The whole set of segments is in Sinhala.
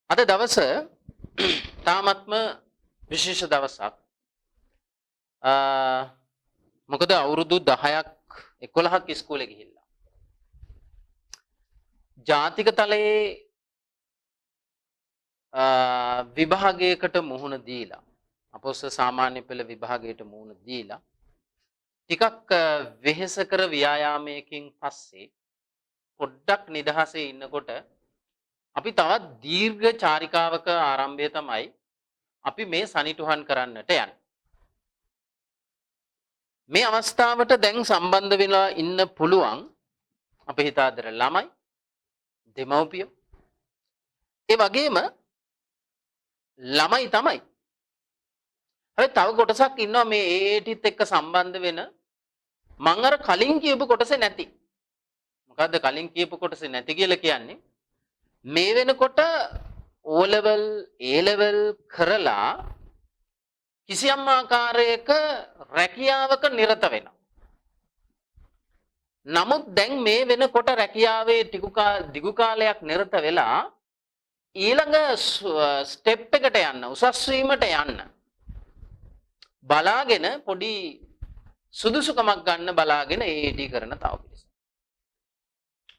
අද දවස තාමත්ම විශේෂ දවසක්. මොකද අවුරුදු 10ක් 11ක් ඉස්කෝලේ ගිහිල්ලා ජාතික තලයේ විභාගයකට මුහුණ දීලා, අපොස්ස සාමාන්‍ය පෙළ විභාගයට මුහුණ දීලා, ටිකක් වෙහෙසකර ව්‍යායාමයකින් පස්සේ පොඩ්ඩක් නිදහසේ ඉන්නකොට අපි තවත් දීර්ඝ චාරිකාවක ආරම්භය තමයි අපි මේ සනිටුහන් කරන්නට යන්නේ. මේ අවස්ථාවට දැන් සම්බන්ධ වෙලා ඉන්න පුළුවන් අපේ හිතාදර ළමයි, දෙමව්පියෝ, ඒ වගේම ළමයි තමයි. හැබැයි තව කොටසක් ඉන්නවා මේ AATත් එක්ක සම්බන්ධ වෙන, මං අර කලින් කියපු කොටසේ නැති. මොකද්ද කලින් කියපු කොටසේ නැති කියලා කියන්නේ? මේ වෙනකොට O level, A level කරලා කිසියම් ආකාරයක රැකියාවක නිරත වෙනවා. නමුත් දැන් මේ වෙනකොට රැකියාවේ දිගු කාලයක් නිරත වෙලා ඊළඟ ස්ටෙප් එකට යන්න, උසස් වීමට යන්න බලාගෙන, පොඩි සුදුසුකමක් ගන්න බලාගෙන AAT කරන තව පිරිසක්.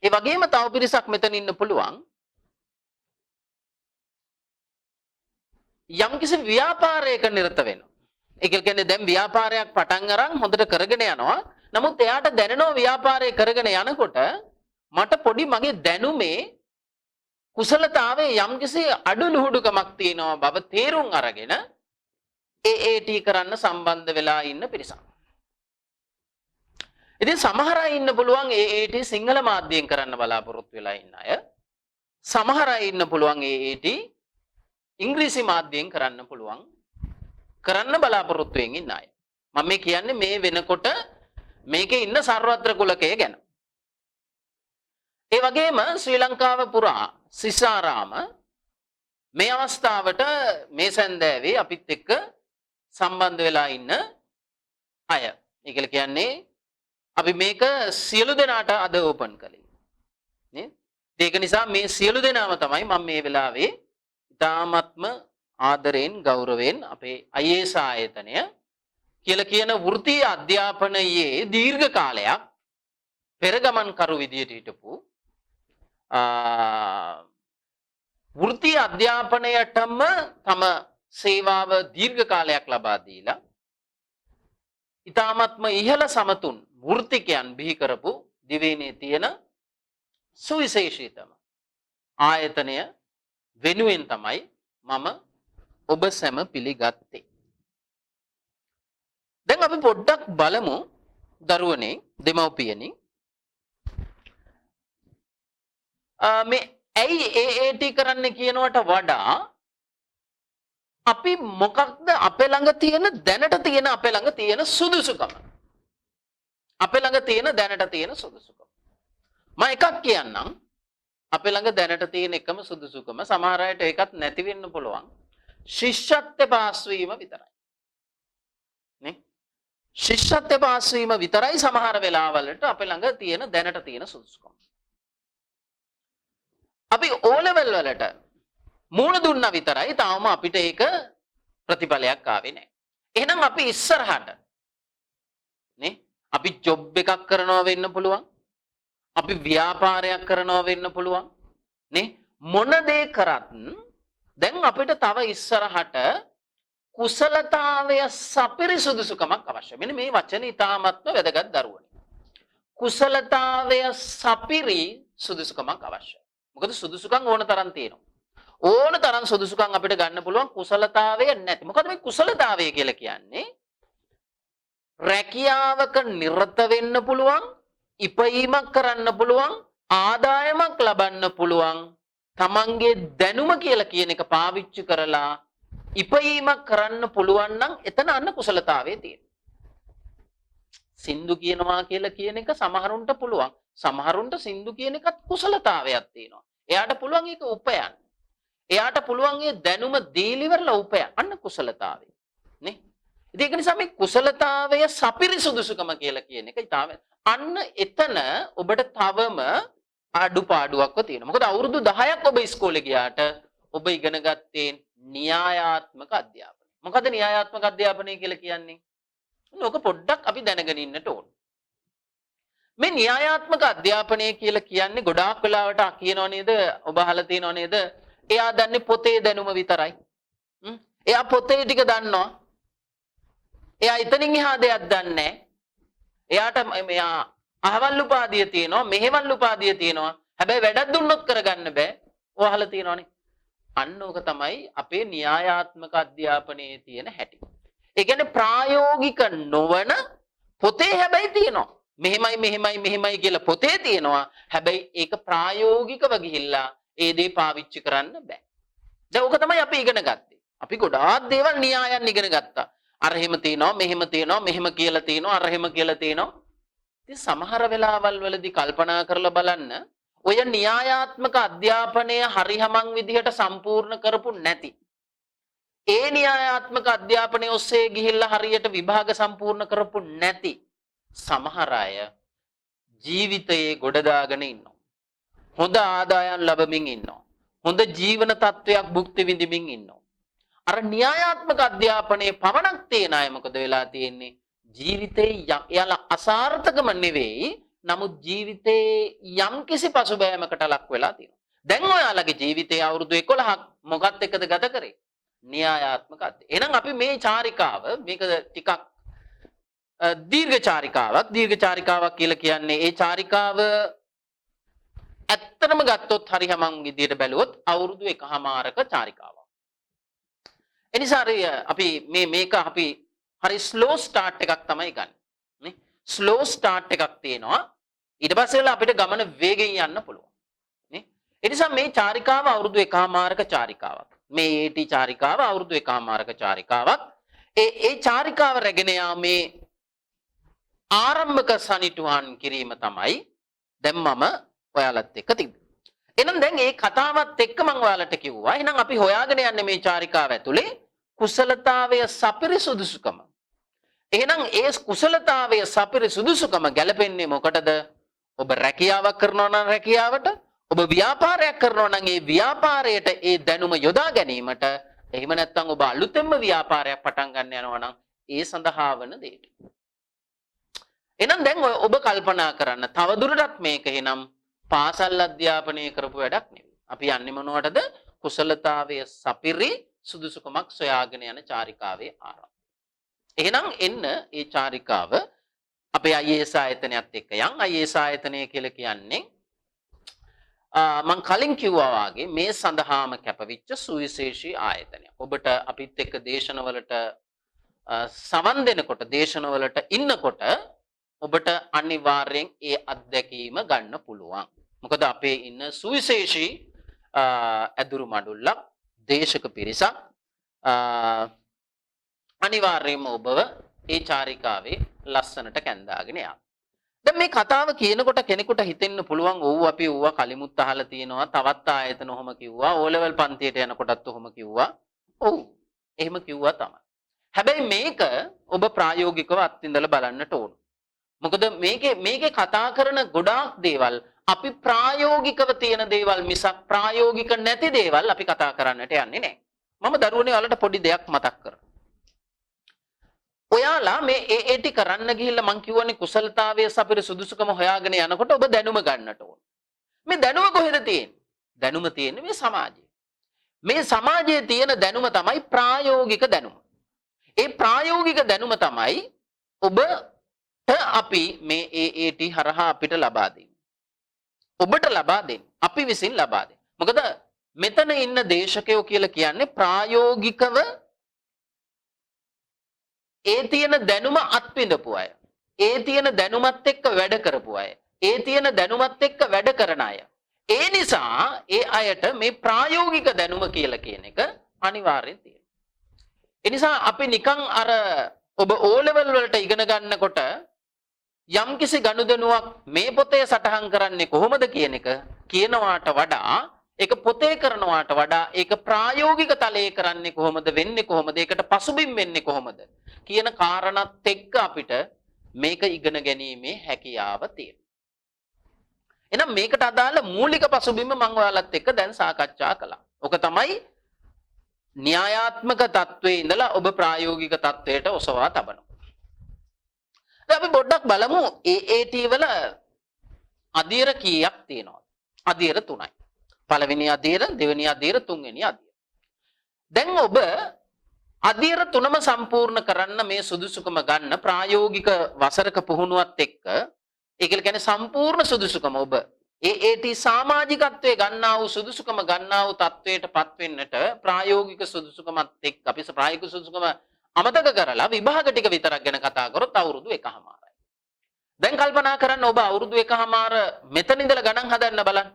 ඒ වගේම තව පිරිසක් මෙතන ඉන්න පුළුවන්, යම්කිසි ව්‍යාපාරයක නිරත වෙනවා. ඒ කියන්නේ දැන් ව්‍යාපාරයක් පටන් අරන් හොඳට කරගෙන යනවා. නමුත් එයාට දැනෙනවා ව්‍යාපාරය කරගෙන යනකොට මට පොඩි මගේ දැනුමේ කුසලතාවයේ යම්කිසි අඩුලුහුඩුකමක් තියෙනවා බව තේරුම් අරගෙන AAT කරන්න සම්බන්ධ වෙලා ඉන්න පිරිසක්. ඉතින් සමහර අය ඉන්න පුළුවන් AAT Sinhala මාධ්‍යයෙන් කරන්න බලාපොරොත්තු වෙලා ඉන්න අය. සමහර අය ඉන්න පුළුවන් AAT ඉංග්‍රීසි මාධ්‍යයෙන් කරන්න පුළුවන්, කරන්න බලාපොරොත්තු වෙන් ඉන්න අය. මම මේ කියන්නේ මේ වෙනකොට මේකේ ඉන්න සර්වත්‍ර කුලකය ගැන. ඒ වගේම ශ්‍රී ලංකාව පුරා සිසාරාම මේ අවස්ථාවට මේ සැන්දෑවේ අපිත් එක්ක සම්බන්ධ වෙලා ඉන්න අය. ඒ කියලා කියන්නේ අපි මේක සියලු දෙනාට අද ඕපන් කළේ. නේ? ඒක නිසා මේ සියලු දෙනාම තමයි මම මේ වෙලාවේ ඉතාමත්ම ආදරයෙන්, ගෞරවයෙන් අපේ IAS ආයතනය කියලා කියන වෘත්තීය අධ්‍යාපනයේ දීර්ඝ කාලයක් පෙරගමන්කරු විදියට හිටපු, වෘත්තීය අධ්‍යාපනයටම තම සේවාව දීර්ඝ කාලයක් ලබා දීලා ඉතාමත්ම ඉහළ සමතුන් වෘත්තිකයන් බිහි කරපු දිවයිනේ තියෙන සුවිශේෂීතම ආයතනය වෙනුවෙන් තමයි මම ඔබ සැම පිළිගත්තේ. දැන් අපි පොඩ්ඩක් බලමු දරුවනේ, දෙමව්පියනි, මේ ඇයි AAT කරන්න කියනවට වඩා අපි මොකක්ද අපේ ළඟ තියෙන, දැනට තියෙන අපේ ළඟ තියෙන සුදුසුකම, අපේ ළඟ තියෙන දැනට තියෙන සුදුසුකම මම එකක් කියන්නම්. අපේ ළඟ දැනට තියෙන එකම සුදුසුකම, සමහර අයට ඒකත් නැති වෙන්න පුළුවන්, ශිෂ්‍යත්ව පාස් වීම විතරයි නේ. ශිෂ්‍යත්ව පාස් වීම විතරයි සමහර වෙලාවලට අපේ ළඟ තියෙන දැනට තියෙන සුදුසුකම. අපි O level වලට මූණ දුන්නා විතරයි, තාම අපිට ඒක ප්‍රතිඵලයක් ආවේ නැහැ. එහෙනම් අපි ඉස්සරහට නේ, අපි ජොබ් එකක් කරනවා වෙන්න පුළුවන්. අපි ව්‍යාපාරයක් කරනවා වෙන්න පුළුවන්. නේ, මොන දේ කරත් දැන් අපිට තව ඉස්සරහට කුසලතාවය සපිරි සුදුසුකමක් අවශ්‍යයි. මෙන්න මේ වචන ඉතාමත්ම වැදගත් දරුවනේ. කුසලතාවය සපිරි සුදුසුකමක් අවශ්‍යයි. මොකද සුදුසුකම් ඕන තරම් තියෙනවා. ඕන තරම් සුදුසුකම් අපිට ගන්න පුළුවන්, කුසලතාවය නැති. මොකද මේ කුසලතාවය කියලා කියන්නේ? රැකියාවක නිරත වෙන්න පුළුවන්, ඉපයීමක් කරන්න පුළුවන්, ආදායමක් ලබන්න පුළුවන්, තමන්ගේ දැනුම කියලා කියන එක පාවිච්චි කරලා ඉපයීමක් කරන්න පුළුවන් නම් එතන අන්න කුසලතාවය තියෙනවා. සින්දු කියනවා කියලා කියන එක සමහරුන්ට පුළුවන්. සමහරුන්ට සින්දු කියන එකත් කුසලතාවයක් තියෙනවා. එයාට පුළුවන් ඒක උපයන්න. එයාට පුළුවන් ඒ දැනුම දීලිවරලා උපයන්න. අන්න කුසලතාවය. නේ? ඉතින් ඒක නිසා මේ කුසලතාවය සපිරි සුදුසුකම කියලා කියන එක ඉතාම, අන්න එතන ඔබට තවම අඩුපාඩුවක්ව තියෙනවා. මොකද අවුරුදු 10ක් ඔබ ඉස්කෝලේ ගියාට ඔබ ඉගෙන ගත්තේ න්‍යායාත්මක අධ්‍යාපනය. මොකද න්‍යායාත්මක අධ්‍යාපනය කියලා කියන්නේ? ඔක පොඩ්ඩක් අපි දැනගෙන ඉන්නට ඕන. මේ න්‍යායාත්මක අධ්‍යාපනය කියලා කියන්නේ ගොඩාක් වෙලාවට කියනව නේද? ඔබ අහලා තියෙනව නේද? එයා දන්නේ පොතේ දැනුම විතරයි. එයා පොතේ ටික දන්නවා. එයා එතනින් එහා දෙයක් දන්නේ නැහැ. එයාට මෙයා අහවල් උපාධිය තියෙනවා, මෙහෙවල් උපාධිය තියෙනවා. හැබැයි වැඩක් දුන්නොත් කරගන්න බෑ. ඔය අහලා තියෙනවනේ. අන්න ඕක තමයි අපේ න්‍යායාත්මක අධ්‍යාපනයේ තියෙන හැටි. ඒ කියන්නේ ප්‍රායෝගික නොවන පොතේ හැබැයි තියෙනවා. මෙහෙමයි මෙහෙමයි මෙහෙමයි කියලා පොතේ තියෙනවා. හැබැයි ඒක ප්‍රායෝගිකව ගිහිල්ලා ඒ දේ පාවිච්චි කරන්න බෑ. දැන් ඕක තමයි අපි ඉගෙන ගත්තේ. අපි ගොඩාක් දේවල් න්‍යායන් ඉගෙන ගත්තා. අර එහෙම තියෙනවා, මෙහෙම තියෙනවා, මෙහෙම කියලා තියෙනවා, අර එහෙම කියලා තියෙනවා. ඉතින් සමහර වෙලාවල් වලදී කල්පනා කරලා බලන්න, ඔය න්‍යායාත්මක අධ්‍යාපනය හරිහමං විදිහට සම්පූර්ණ කරපු නැති, ඒ න්‍යායාත්මක අධ්‍යාපනය ඔස්සේ ගිහිල්ලා හරියට විභාග සම්පූර්ණ කරපු නැති සමහර අය ජීවිතයේ ගොඩ දාගෙන ඉන්නවා. හොඳ ආදායම් ලැබමින් ඉන්නවා. හොඳ ජීවන තත්වයක් භුක්ති විඳින්මින් ඉන්නවා. අර න්‍යායාත්මක අධ්‍යාපනයේ පමණක් තියෙන අය මොකද වෙලා තියෙන්නේ? ජීවිතේ එයාලා අසාර්ථකම නෙවෙයි, නමුත් ජීවිතේ යම්කිසි පසුබෑමකට ලක් වෙලා තියෙනවා. දැන් ඔයාලගේ ජීවිතයේ අවුරුදු 11ක් මොකත් එක්කද ගත කරේ? න්‍යායාත්මක අධ්‍යාපනය. එහෙනම් අපි මේ චාරිකාව, මේක ටිකක් දීර්ඝ චාරිකාවක්. දීර්ඝ චාරිකාවක් කියලා කියන්නේ ඒ චාරිකාව ඇත්තටම ගත්තොත් හරියමං විදියට බැලුවොත් අවුරුදු එකහමාරක චාරිකාවක්. එනිසා හරි අපි මේක අපි හරි ස්ලෝ ස්ටාර්ට් එකක් තමයි ගන්න. නේ? ස්ලෝ ස්ටාර්ට් එකක් තියෙනවා. ඊට පස්සේ වෙලා අපිට ගමන වේගෙන් යන්න පුළුවන්. නේ? ඒ නිසා මේ චාරිකාව අවුරුදු එකහමාරක චාරිකාවක්. මේ AT චාරිකාව අවුරුදු එකහමාරක චාරිකාවක්. ඒ ඒ චාරිකාව රැගෙන යාමේ ආරම්භක සනිටුහන් කිරීම තමයි දැන් මම ඔයාලත් එක්ක තිබ්බේ. එහෙනම් දැන් මේ කතාවත් එක්ක මම ඔයාලට කිව්වා. එහෙනම් අපි හොයාගෙන යන්නේ මේ චාරිකාව ඇතුලේ කුසලතාවය සපිරි සුදුසුකම. එහෙනම් ඒ කුසලතාවය සපිරි සුදුසුකම ගැලපෙන්නේ මොකටද? ඔබ රැකියාවක් කරනවා නම් රැකියාවට, ඔබ ව්‍යාපාරයක් කරනවා නම් ඒ ව්‍යාපාරයට ඒ දැනුම යොදා ගැනීමට, එහෙම නැත්නම් ඔබ අලුතෙන්ම ව්‍යාපාරයක් පටන් ගන්න යනවා නම් ඒ සඳහා වන දෙයට. එහෙනම් දැන් ඔබ කල්පනා කරන්න තවදුරටත් මේක එහෙනම් පාසල් අධ්‍යාපනය කරපු වැඩක් නෙවෙයි. අපි යන්නේ මොනවටද? කුසලතාවය සපිරි සුදුසුකමක් සොයාගෙන යන චාරිකාවේ ආරම්භය. එහෙනම් එන්න ඒ චාරිකාව අපේ IAS ආයතනයත් එක්ක යන්. IAS ආයතනය කියලා කියන්නේ මං කලින් කිව්වා වාගේ මේ සඳහාම කැපවිච්ච සුවිශේෂී ආයතනයක්. ඔබට අපිත් එක්ක දේශනවලට සවන් දෙනකොට, දේශනවලට ඉන්නකොට ඔබට අනිවාර්යෙන් ඒ අත්දැකීම ගන්න පුළුවන්. මොකද අපේ ඉන්න සුවිශේෂී ඇදුරු මඩුල්ලක්, දේශක පිරිසක් අනිවාර්යයෙන්ම ඔබව ඒ චාරිකාවේ ලස්සනට කැඳාගෙන යා. දැන් මේ කතාව කියනකොට කෙනෙකුට හිතෙන්න පුළුවන් ඔව් අපි ඌවා කලිමුත් අහලා තියෙනවා, තවත් ආයතන ඔහොම කිව්වා, ඕ ලෙවල් පන්තියට යනකොටත් ඔහොම කිව්වා. ඔව් එහෙම කිව්වා තමයි. හැබැයි මේක ඔබ ප්‍රායෝගිකව අත්විඳලා බලන්නට ඕන. මොකද මේකේ මේකේ කතා කරන ගොඩාක් දේවල් අපි ප්‍රායෝගිකව තියෙන දේවල් මිසක් ප්‍රායෝගික නැති දේවල් අපි කතා කරන්නට යන්නේ නැහැ. මම දරුවනේ ඔයාලට පොඩි දෙයක් මතක් කරනවා. ඔයාලා මේ ඒ ඒ ටික කරන්න ගිහිල්ලා මං කියවනේ කුසලතාවය සපිරි සුදුසුකම හොයාගෙන යනකොට ඔබ දැනුම ගන්නට ඕන. මේ දැනුම කොහෙද තියෙන්නේ? දැනුම තියෙන්නේ මේ සමාජයේ. මේ සමාජයේ තියෙන දැනුම තමයි ප්‍රායෝගික දැනුම. ඒ ප්‍රායෝගික දැනුම තමයි ඔබට අපි මේ AAT හරහා අපිට ලබා දෙන්නේ. ඔබට ලබා දෙන්නේ. අපි විසින් ලබා දෙන්නේ. මොකද මෙතන ඉන්න දේශකයෝ කියලා කියන්නේ ප්‍රායෝගිකව ඒ තියෙන දැනුම අත්විඳපු අය. ඒ තියෙන දැනුමත් එක්ක වැඩ කරපු අය. ඒ තියෙන දැනුමත් එක්ක වැඩ කරන අය. ඒ නිසා ඒ අයට මේ ප්‍රායෝගික දැනුම කියලා කියන එක අනිවාර්යෙන් තියෙනවා. ඒ නිසා අපි නිකන් අර ඔබ O level වලට ඉගෙන ගන්නකොට යම්කිසි ගනුදෙනුවක් මේ පොතේ සටහන් කරන්නේ කොහොමද කියන එක කියනවාට වඩා, ඒක පොතේ කරනවාට වඩා, ඒක ප්‍රායෝගික තලයේ කරන්නේ කොහොමද, වෙන්නේ කොහොමද, ඒකට පසුබිම් වෙන්නේ කොහොමද කියන කාරණත් එක්ක අපිට මේක ඉගෙන ගැනීමේ හැකියාව තියෙනවා. එහෙනම් මේකට අදාළ මූලික පසුබිම මම ඔයාලත් එක්ක දැන් සාකච්ඡා කළා. ඔක තමයි න්‍යායාත්මක තත්ත්වයේ ඉඳලා ඔබ ප්‍රායෝගික තත්ත්වයට ඔසවා තබනවා. දැන් අපි පොඩ්ඩක් බලමු AAT වල අදියර කීයක් තියෙනවද? අදියර තුනයි. පළවෙනි අදියර, දෙවෙනි අදියර, තුන්වෙනි අදියර. දැන් ඔබ අදියර තුනම සම්පූර්ණ කරන්න මේ සුදුසුකම ගන්න ප්‍රායෝගික වසරක පුහුණුවත් එක්ක, ඒ කියලා කියන්නේ සම්පූර්ණ සුදුසුකම, ඔබ AAT සමාජිකත්වයේ ගන්නා වූ සුදුසුකම ගන්නා වූ තත්වයට පත් වෙන්නට ප්‍රායෝගික සුදුසුකමත් එක්ක, අපි ප්‍රායෝගික සුදුසුකම අමතක කරලා විභාග ටික විතරක් ගැන කතා කරොත් අවුරුදු එකහමාරයි. දැන් කල්පනා කරන්න, ඔබ අවුරුදු එකහමාර මෙතන ඉඳලා ගණන් හදන්න බලන්න.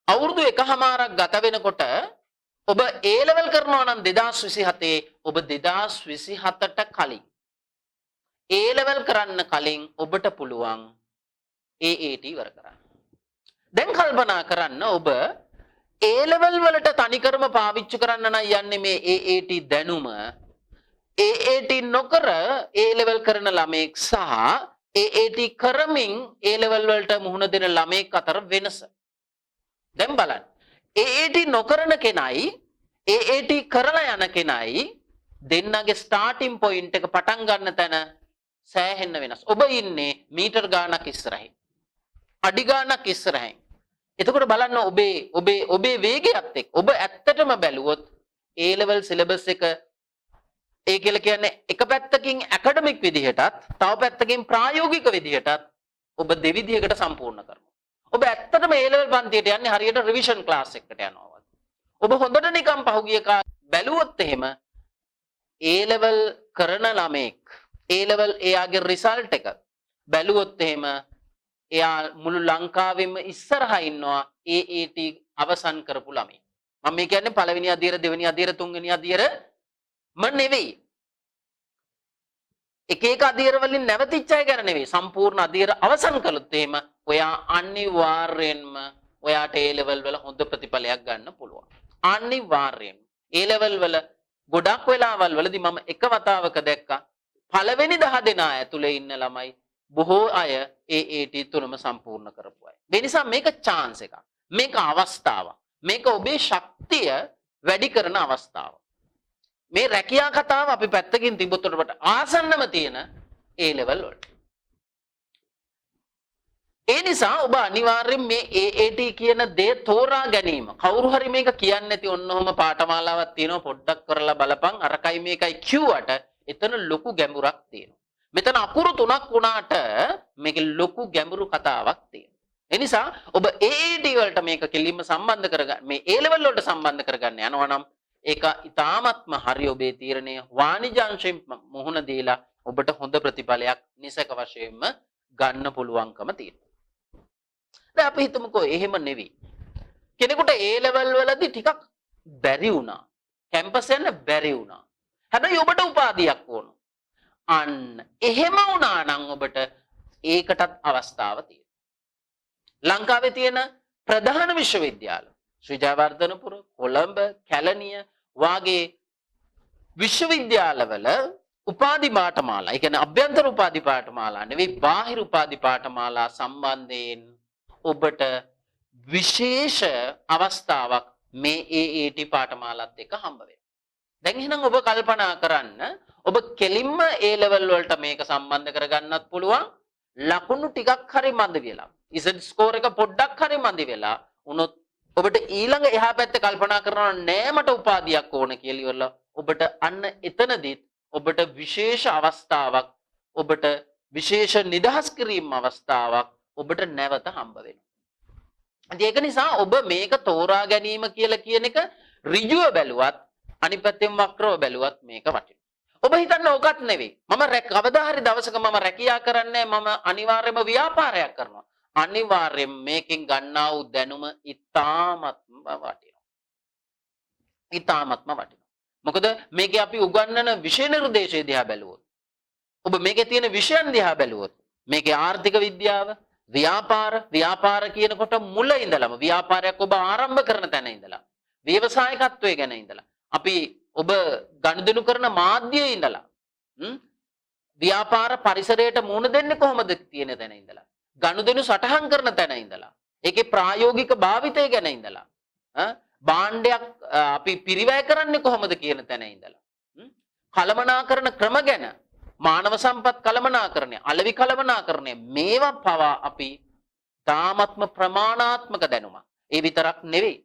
අවුරුදු එකහමාරක් ගත වෙනකොට ඔබ ඒ ලෙවල් කරනවා නම් 2027, ඔබ 2027ට කලින්, ඒ ලෙවල් කරන්න කලින් ඔබට පුළුවන් AAT ඉවර කරන්න. දැන් කල්පනා කරන්න, ඔබ ඒ ලෙවල් වලට තනිකරම පාවිච්චි කරන්න නම් යන්නේ මේ AAT දැනුම, AAT නොකර ඒ ලෙවල් කරන ළමයෙක් සහ AAT කරමින් ඒ ලෙවල් වලට මුහුණ දෙන ළමයෙක් අතර වෙනස. දැන් බලන්න. AAT නොකරන කෙනයි AAT කරලා යන කෙනයි දෙන්නගේ ස්ටාර්ටින් පොයින්ට් එක, පටන් ගන්න තැන සෑහෙන්න වෙනස්. ඔබ ඉන්නේ මීටර් ගාණක් ඉස්සරහින්. අඩි ගාණක් ඉස්සරහින්. එතකොට බලන්න ඔබේ ඔබේ ඔබේ වේගයත් එක්ක ඔබ ඇත්තටම බැලුවොත් A level syllabus එක, ඒ කියලා කියන්නේ එක පැත්තකින් ඇකඩමික් විදිහටත් තව පැත්තකින් ප්‍රායෝගික විදිහටත් ඔබ දෙවිදිහකට සම්පූර්ණ කරනවා. ඔබ ඇත්තටම A level පන්තියට යන්නේ හරියට රිවිෂන් ක්ලාස් එකකට යනවා වගේ. ඔබ හොඳට නිකන් පහුගිය කාලේ බැලුවොත් එහෙම A level කරන ළමෙක් A level එයාගේ රිසල්ට් එක බැලුවොත් එහෙම එයා මුළු ලංකාවෙම ඉස්සරහා ඉන්නවා AAT අවසන් කරපු ළමයි. මම මේ කියන්නේ පළවෙනි අදියර, දෙවෙනි අදියර, තුන්වෙනි අදියර ම නෙවෙයි. එක එක අදියර වලින් නැවතිච්ච අය ගැන නෙවෙයි. සම්පූර්ණ අදියර අවසන් කළොත් එහෙම ඔයා අනිවාර්යෙන්ම ඔයාට A level වල හොඳ ප්‍රතිඵලයක් ගන්න පුළුවන්. අනිවාර්යෙන්ම. A level වල ගොඩක් වෙලාවල් වලදී මම එක වතාවක දැක්කා පළවෙනි 10 දෙනා ඇතුලේ ඉන්න ළමයි බොහෝ අය AAT තුනම සම්පූර්ණ කරපු අය. ඒ නිසා මේක චාන්ස් එකක්. මේක අවස්ථාවක්. මේක ඔබේ ශක්තිය වැඩි කරන අවස්ථාවක්. මේ රැකියා කතාව අපි පැත්තකින් තිබ්බොත් ඔබට ආසන්නම තියෙන A level වලට. ඒ නිසා ඔබ අනිවාර්යෙන් මේ AAT කියන දේ තෝරා ගැනීම, කවුරු හරි මේක කියන්නේ නැති ඔන්න ඔහොම පාඨමාලාවක් තියෙනවා, පොඩ්ඩක් කරලා බලපන්, අරකයි මේකයි කිව්වට එතන ලොකු ගැඹුරක් තියෙනවා. මෙතන අකුරු තුනක් වුණාට මේකේ ලොකු ගැඹුරු කතාවක් තියෙනවා. ඒ නිසා ඔබ AAT වලට මේක කෙලින්ම සම්බන්ධ කරගන්න, මේ A level වලට සම්බන්ධ කරගන්න යනවා නම් ඒක ඉතාමත්ම හරි ඔබේ තීරණය. වාණිජ අංශයෙන් මුහුණ දීලා ඔබට හොඳ ප්‍රතිඵලයක් නිසැක වශයෙන්ම ගන්න පුළුවන්කම තියෙනවා. දැන් අපි හිතමුකෝ එහෙම නෙවෙයි. කෙනෙකුට A level වලදී ටිකක් බැරි වුණා. කැම්පස් යන්න බැරි වුණා. හැබැයි ඔබට උපාධියක් ඕන. අන්න එහෙම වුණා නම් ඔබට ඒකටත් අවස්ථාව තියෙනවා. ලංකාවේ තියෙන ප්‍රධාන විශ්වවිද්‍යාල ශ්‍රී ජයවර්ධනපුර, කොළඹ, කැලණිය වාගේ විශ්වවිද්‍යාලවල උපාධි පාඨමාලා, ඒ කියන්නේ අභ්‍යන්තර උපාධි පාඨමාලා නෙවෙයි, බාහිර උපාධි පාඨමාලා සම්බන්ධයෙන් ඔබට විශේෂ අවස්ථාවක් මේ AAT පාඨමාලත් එක්ක හම්බ වෙනවා. දැන් එහෙනම් ඔබ කල්පනා කරන්න, ඔබ කෙලින්ම A level වලට මේක සම්බන්ධ කරගන්නත් පුළුවන්. ලකුණු ටිකක් හරි මදි වෙලා, ඉසඩ් ස්කෝර් එක පොඩ්ඩක් හරි මදි වෙලා වුණොත් ඔබට ඊළඟ එහා පැත්තේ කල්පනා කරනවා නෑ මට උපාධියක් ඕන කියලා ඉවරලා ඔබට අන්න එතනදිත් ඔබට විශේෂ අවස්ථාවක්, ඔබට විශේෂ නිදහස් කිරීම අවස්ථාවක් ඔබට නැවත හම්බ වෙනවා. ඉතින් ඒක නිසා ඔබ මේක තෝරා ගැනීම කියලා කියන එක ඍජුව බැලුවත් අනිත් පැත්තෙන් වක්‍රව බැලුවත් මේක වටිනවා. ඔබ හිතන්න ඕකත් නෙවෙයි. මම කවදා හරි දවසක මම රැකියා කරන්නේ, මම අනිවාර්යයෙන්ම ව්‍යාපාරයක් කරනවා. අනිවාර්යයෙන් මේකෙන් ගන්නා වූ දැනුම ඉතාමත්ම වටිනවා. ඉතාමත්ම වටිනවා. මොකද මේකේ අපි උගන්වන විෂය නිර්දේශය දිහා බැලුවොත්, ඔබ මේකේ තියෙන විෂයන් දිහා බැලුවොත්, මේකේ ආර්ථික විද්‍යාව, ව්‍යාපාර, ව්‍යාපාර කියනකොට මුල ඉඳලම ව්‍යාපාරයක් ඔබ ආරම්භ කරන තැන ඉඳලා, ව්‍යවසායකත්වය ගැන ඉඳලා, අපි ඔබ ගනුදෙනු කරන මාධ්‍යයේ ඉඳලා, ව්‍යාපාර පරිසරයට මුහුණ දෙන්නේ කොහොමද කියන තැන ඉඳලා, ගනුදෙනු සටහන් කරන තැන ඉඳලා, ඒකේ ප්‍රායෝගික භාවිතය ගැන ඉඳලා, භාණ්ඩයක් අපි පිරිවැය කරන්නේ කොහොමද කියන තැන ඉඳලා, කළමනාකරන ක්‍රම ගැන, මානව සම්පත් කළමනාකරණය, අලෙවි කළමනාකරණය, මේවා පවා අපි තාමත්ම ප්‍රමාණාත්මක දැනුමක්. ඒ විතරක් නෙවෙයි.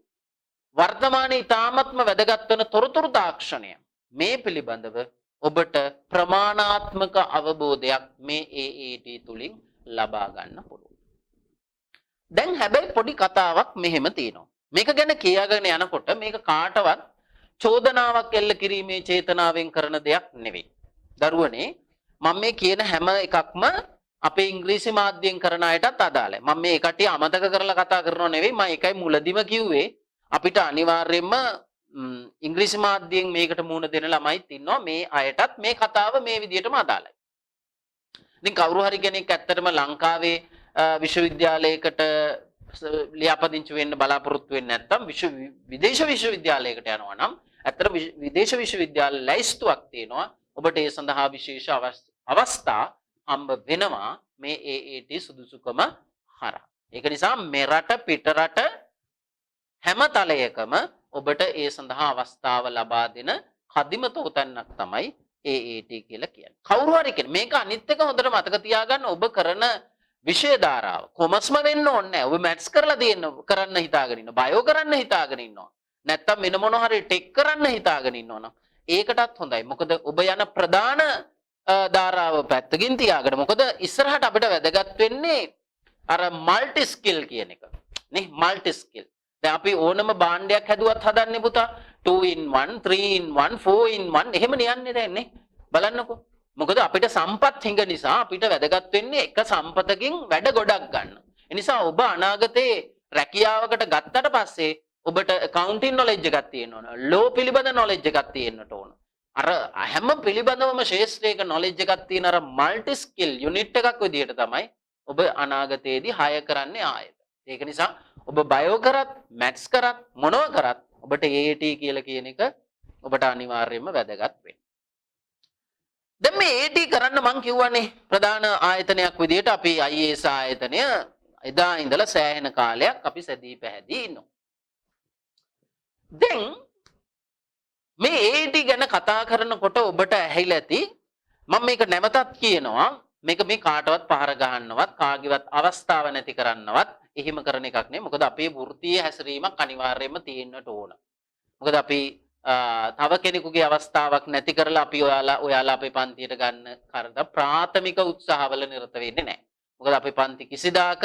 වර්තමානයේ ඉතාමත්ම වැදගත් වන තොරතුරු තාක්ෂණය මේ පිළිබඳව ඔබට ප්‍රමාණාත්මක අවබෝධයක් මේ AAT තුලින් ලබා ගන්න පුළුවන්. දැන් හැබැයි පොඩි කතාවක් මෙහෙම තියෙනවා. මේක ගැන කියාගෙන යනකොට මේක කාටවත් චෝදනාවක් එල්ල කිරීමේ චේතනාවෙන් කරන දෙයක් නෙවෙයි. දරුවනේ, මම මේ කියන හැම එකක්ම අපේ ඉංග්‍රීසි මාධ්‍යයෙන් කරන අයටත් අදාළයි. මම මේ කට්ටිය අමතක කරලා කතා කරනව නෙවෙයි. මම ඒකයි මුලදිම කිව්වේ, අපිට අනිවාර්යයෙන්ම ඉංග්‍රීසි මාධ්‍යයෙන් මේකට මුහුණ දෙන ළමයිත් ඉන්නවා. මේ අයටත් මේ කතාව මේ විදිහටම අදාළයි. ඉතින් කවුරු හරි කෙනෙක් ඇත්තටම ලංකාවේ විශ්වවිද්‍යාලයකට ලියාපදිංචි වෙන්න බලාපොරොත්තු වෙන්නේ නැත්නම්, විදේශ විශ්වවිද්‍යාලයකට යනවා නම්, ඇත්තට විදේශ විශ්වවිද්‍යාල ලැයිස්තුවක් තියෙනවා. ඔබට ඒ සඳහා විශේෂ අවස්ථා හම්බ වෙනවා මේ AAT සුදුසුකම හරහා. ඒක නිසා මෙරට, පිටරට හැම තලයකම ඔබට ඒ සඳහා අවස්ථාව ලබා දෙන කදිම තෝතැන්නක් තමයි AAT කියලා කියන්නේ. කවුරු හරි කෙනෙක් මේක අනිත් එක හොඳට මතක තියාගන්න. ඔබ කරන විෂය ධාරාව කොමර්ස්ම වෙන්න ඕනේ නැහැ. ඔබ මැත්ස් කරලා තියෙන්න කරන්න හිතාගෙන ඉන්නවා. බයෝ කරන්න හිතාගෙන ඉන්නවා. නැත්තම් වෙන මොන හරි ටෙක් කරන්න හිතාගෙන ඉන්නවා නම් ඒකටත් හොඳයි. මොකද ඔබ යන ප්‍රධාන ධාරාව පැත්තකින් තියාගෙන, මොකද ඉස්සරහට අපිට වැදගත් වෙන්නේ අර මල්ටි ස්කිල් කියන එක. නේ, මල්ටි ස්කිල්. දැන් අපි ඕනම භාණ්ඩයක් හැදුවත් හදන්නේ පුතා 2 in 1, 3 in 1, 4 in 1 එහෙම යන්නේ දැන් නේ. බලන්නකෝ. මොකද අපිට සම්පත් හිඟ නිසා අපිට වැදගත් වෙන්නේ එක සම්පතකින් වැඩ ගොඩක් ගන්න. ඒ නිසා ඔබ අනාගතේ රැකියාවකට ගත්තට පස්සේ ඔබට ඇකවුන්ටිං නොලෙජ් එකක් තියෙන්න ඕන. ලෝ පිළිබඳ නොලෙජ් එකක් තියෙන්නට ඕන. අර හැම පිළිබඳවම ක්ෂේත්‍රයක නොලෙජ් එකක් තියෙන අර මල්ටි ස්කිල් යුනිට් එකක් විදිහට තමයි ඔබ අනාගතයේදී හයර් කරන්නේ ආයෙත්. ඒක නිසා ඔබ බයෝ කරත්, මැත්ස් කරත්, මොනව කරත් ඔබට AAT කියලා කියන එක ඔබට අනිවාර්යයෙන්ම වැදගත් වෙනවා. දැන් මේ AAT කරන්න මං කිව්වනේ ප්‍රධාන ආයතනයක් විදිහට අපි IAS ආයතනය එදා ඉඳලා සෑහෙන කාලයක් අපි සැදී පැහැදී ඉන්නවා. දැන් මේ AAT ගැන කතා කරනකොට ඔබට ඇහිලා ඇති, මම මේක නැවතත් කියනවා, මේක මේ කාටවත් පහර ගහන්නවත් කාගේවත් අවස්ථාව නැති කරන්නවත් එහෙම කරන එකක් නෙවෙයි. මොකද අපේ වෘත්තීය හැසිරීමක් අනිවාර්යයෙන්ම තියෙන්නට ඕන. මොකද අපි තව කෙනෙකුගේ අවස්ථාවක් නැති කරලා අපි ඔයාලා ඔයාලා අපේ පන්තියට ගන්න කරද ප්‍රාථමික උත්සාහවල නිරත වෙන්නේ නැහැ. මොකද අපේ පන්ති කිසිදාක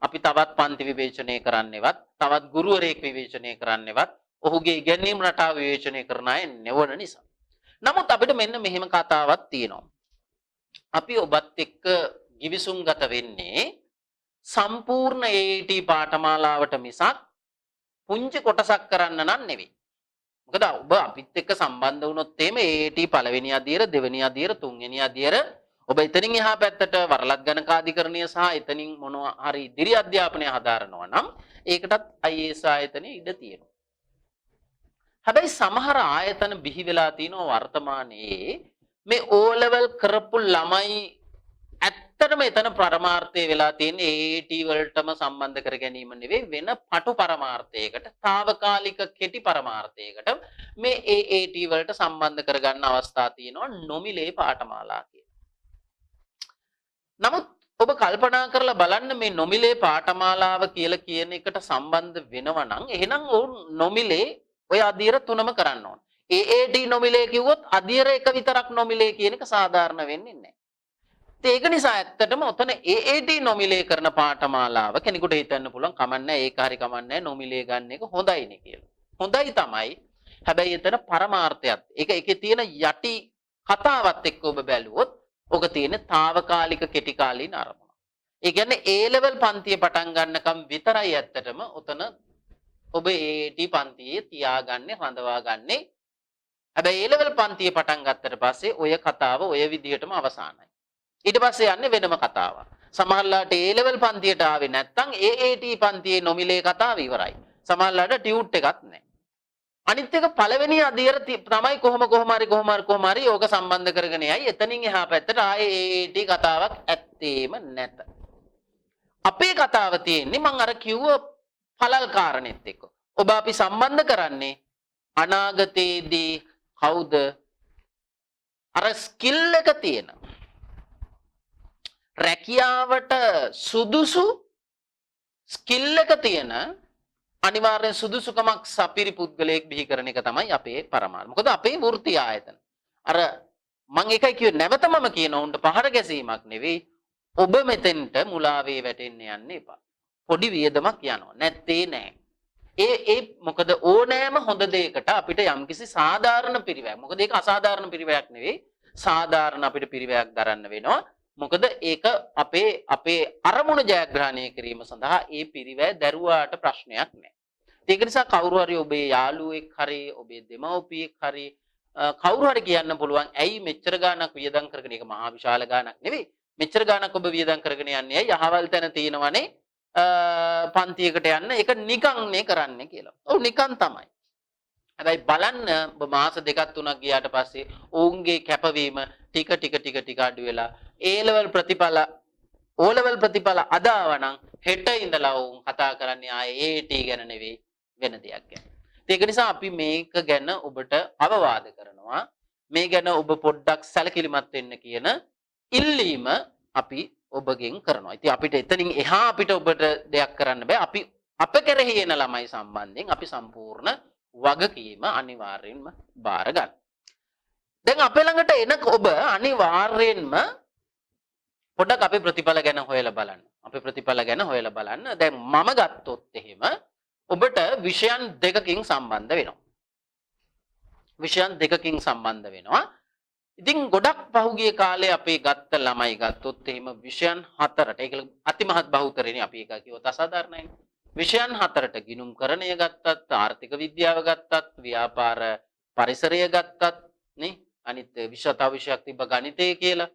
අපි තවත් පන්ති විවේචනය කරන්නේවත්, තවත් ගුරුවරයෙක් විවේචනය කරන්නේවත්, ඔහුගේ ඉගැන්වීම් රටාව විවේචනය කරන අය නෙවන නිසා. නමුත් අපිට මෙන්න මෙහෙම කතාවක් තියෙනවා. අපි ඔබත් එක්ක ගිවිසුම්ගත වෙන්නේ සම්පූර්ණ AAT පාඨමාලාවට මිසක් පුංචි කොටසක් කරන්න නම් නෙවෙයි. මොකද ඔබ අපිත් එක්ක සම්බන්ධ වුණොත් එහෙම AAT පළවෙනි අදියර, දෙවෙනි අදියර, තුන්වෙනි අදියර, ඔබ එතනින් එහා පැත්තට වරලත් ගණකාධිකරණය සහ එතනින් මොනවා හරි ඉදිරි අධ්‍යාපනය හදාරනවා නම් ඒකටත් IAS ආයතනයේ ඉඩ තියෙනවා. හැබැයි සමහර ආයතන බිහි වෙලා තිනවා වර්තමානයේ මේ O level කරපු ළමයි. ඇත්තටම එතන පරමාර්ථය වෙලා තියෙන්නේ AAT වලටම සම්බන්ධ කර ගැනීම නෙවෙයි, වෙන පටු පරමාර්ථයකට, තාවකාලික කෙටි පරමාර්ථයකට මේ AAT වලට සම්බන්ධ කරගන්න අවස්ථා තියෙනවා නොමිලේ පාඨමාලා කියලා. නමුත් ඔබ කල්පනා කරලා බලන්න, මේ නොමිලේ පාඨමාලාව කියලා කියන එකට සම්බන්ධ වෙනවා නම් එහෙනම් ඔවුන් නොමිලේ ඔය අදියර තුනම කරන්න ඕන. AAT නොමිලේ කිව්වොත් අදියර එක විතරක් නොමිලේ කියන එක සාධාරණ වෙන්නේ නැහැ. ඉතින් ඒක නිසා ඇත්තටම ඔතන AAT නොමිලේ කරන පාඨමාලාව කෙනෙකුට හිතන්න පුළුවන්, කමන්නෑ ඒක හරි කමන්නෑ, නොමිලේ ගන්න එක හොඳයිනේ කියලා. හොඳයි තමයි. හැබැයි එතන පරමාර්ථයක්. ඒක ඒකේ තියෙන යටි කතාවත් එක්ක ඔබ බැලුවොත් ඔක තියෙන තාවකාලික කෙටි කාලීන අරමුණ. ඒ කියන්නේ A level පන්තිය පටන් ගන්නකම් විතරයි ඇත්තටම ඔතන ඔබ AAT පන්තියේ තියාගන්නේ, රඳවා ගන්නේ. හැබැයි A level පන්තිය පටන් ගත්තට පස්සේ ඔය කතාව ඔය විදිහටම අවසానයි. ඊට පස්සේ යන්නේ වෙනම කතාවක්. සමහරලාට A level පන්තියට ආවේ නැත්නම් AAT පන්තියේ නොමිලේ කතාව ඉවරයි. සමහරලාට ටියුට් එකක් නැහැ. අනිත් එක පළවෙනි අදියර තමයි කොහොම කොහොම හරි කොහොම හරි කොහොම හරි ඕක සම්බන්ධ කරගෙන යයි. එතනින් එහා පැත්තට ආයේ AAT කතාවක් ඇත්තේම නැත. අපේ කතාව තියෙන්නේ මං අර කිව්ව පළල් කාරණෙත් එක්ක. ඔබ අපි සම්බන්ධ කරන්නේ අනාගතයේදී කවුද අර ස්කිල් එක තියෙන රැකියාවට සුදුසු ස්කිල් එක තියෙන අනිවාර්යෙන් සුදුසුකමක් සපිරි පුද්ගලයෙක් බිහි කරන එක තමයි අපේ පරමාර්ථය. මොකද අපේ වෘත්ති ආයතන. අර මං ඒකයි කිව්වේ, නැවත මම කියන උන්ට පහර ගැසීමක් නෙවෙයි. ඔබ මෙතෙන්ට මුලාවේ වැටෙන්න යන්න එපා. පොඩි වියදමක් යනවා. නැත්තේ නෑ. ඒ ඒ මොකද ඕනෑම හොඳ දෙයකට අපිට යම්කිසි සාධාරණ පිරිවැයක්. මොකද ඒක අසාධාරණ පිරිවැයක් නෙවෙයි. සාධාරණ අපිට පිරිවැයක් දරන්න වෙනවා. මොකද ඒක අපේ අපේ අරමුණ ජයග්‍රහණය කිරීම සඳහා ඒ පිරිවැය දැරුවාට ප්‍රශ්නයක් නෑ. ඒක නිසා කවුරු හරි ඔබේ යාළුවෙක් හරි ඔබේ දෙමව්පියෙක් හරි කවුරු හරි කියන්න පුළුවන්, ඇයි මෙච්චර ගාණක් වියදම් කරගෙන, ඒක මහා විශාල ගාණක් නෙවෙයි, මෙච්චර ගාණක් ඔබ වියදම් කරගෙන යන්නේ ඇයි, අහවල් තැන තියෙනවනේ පන්තියකට යන්න, ඒක නිකන් නේ කරන්නේ කියලා. ඔව්, නිකන් තමයි. හැබැයි බලන්න, ඔබ මාස දෙකක් තුනක් ගියාට පස්සේ ඔවුන්ගේ කැපවීම ටික ටික ටික ටික අඩු වෙලා ඒ ලෙවල් ප්‍රතිඵල, ඕ ලෙවල් ප්‍රතිඵල අද ආවනම් හෙට ඉඳලා ඔවුන් කතා කරන්නේ ආයේ AAT ගැන නෙවෙයි, වෙන දෙයක් ගැන. ඒක නිසා අපි මේක ගැන ඔබට අවවාද කරනවා. මේ ගැන ඔබ පොඩ්ඩක් සැලකිලිමත් වෙන්න කියන ඉල්ලීම අපි ඔබගෙන් කරනවා. ඉතින් අපිට එතනින් එහා අපිට ඔබට දෙයක් කරන්න බෑ. අපි අප කෙරෙහි එන ළමයි සම්බන්ධයෙන් අපි සම්පූර්ණ වගකීම අනිවාර්යෙන්ම බාර ගන්න. දැන් අපේ ළඟට එන ඔබ අනිවාර්යෙන්ම පොඩ්ඩක් අපේ ප්‍රතිඵල ගැන හොයලා බලන්න. අපේ ප්‍රතිඵල ගැන හොයලා බලන්න. දැන් මම ගත්තොත් එහෙම ඔබට විෂයන් දෙකකින් සම්බන්ධ වෙනවා. විෂයන් දෙකකින් සම්බන්ධ වෙනවා. ඉතින් ගොඩක් පහුගිය කාලේ අපේ ගත්ත ළමයි ගත්තොත් එහෙම විෂයන් හතරට, ඒක අතිමහත් බහුතරේනේ, අපි ඒක කිව්වොත් අසාධාරණයිනේ. විෂයන් හතරට, ගිණුම්කරණය ගත්තත්, ආර්ථික විද්‍යාව ගත්තත්, ව්‍යාපාර පරිසරය ගත්තත් නේ, අනිත් විෂය තව විෂයක් තිබ්බ ගණිතය කියලා.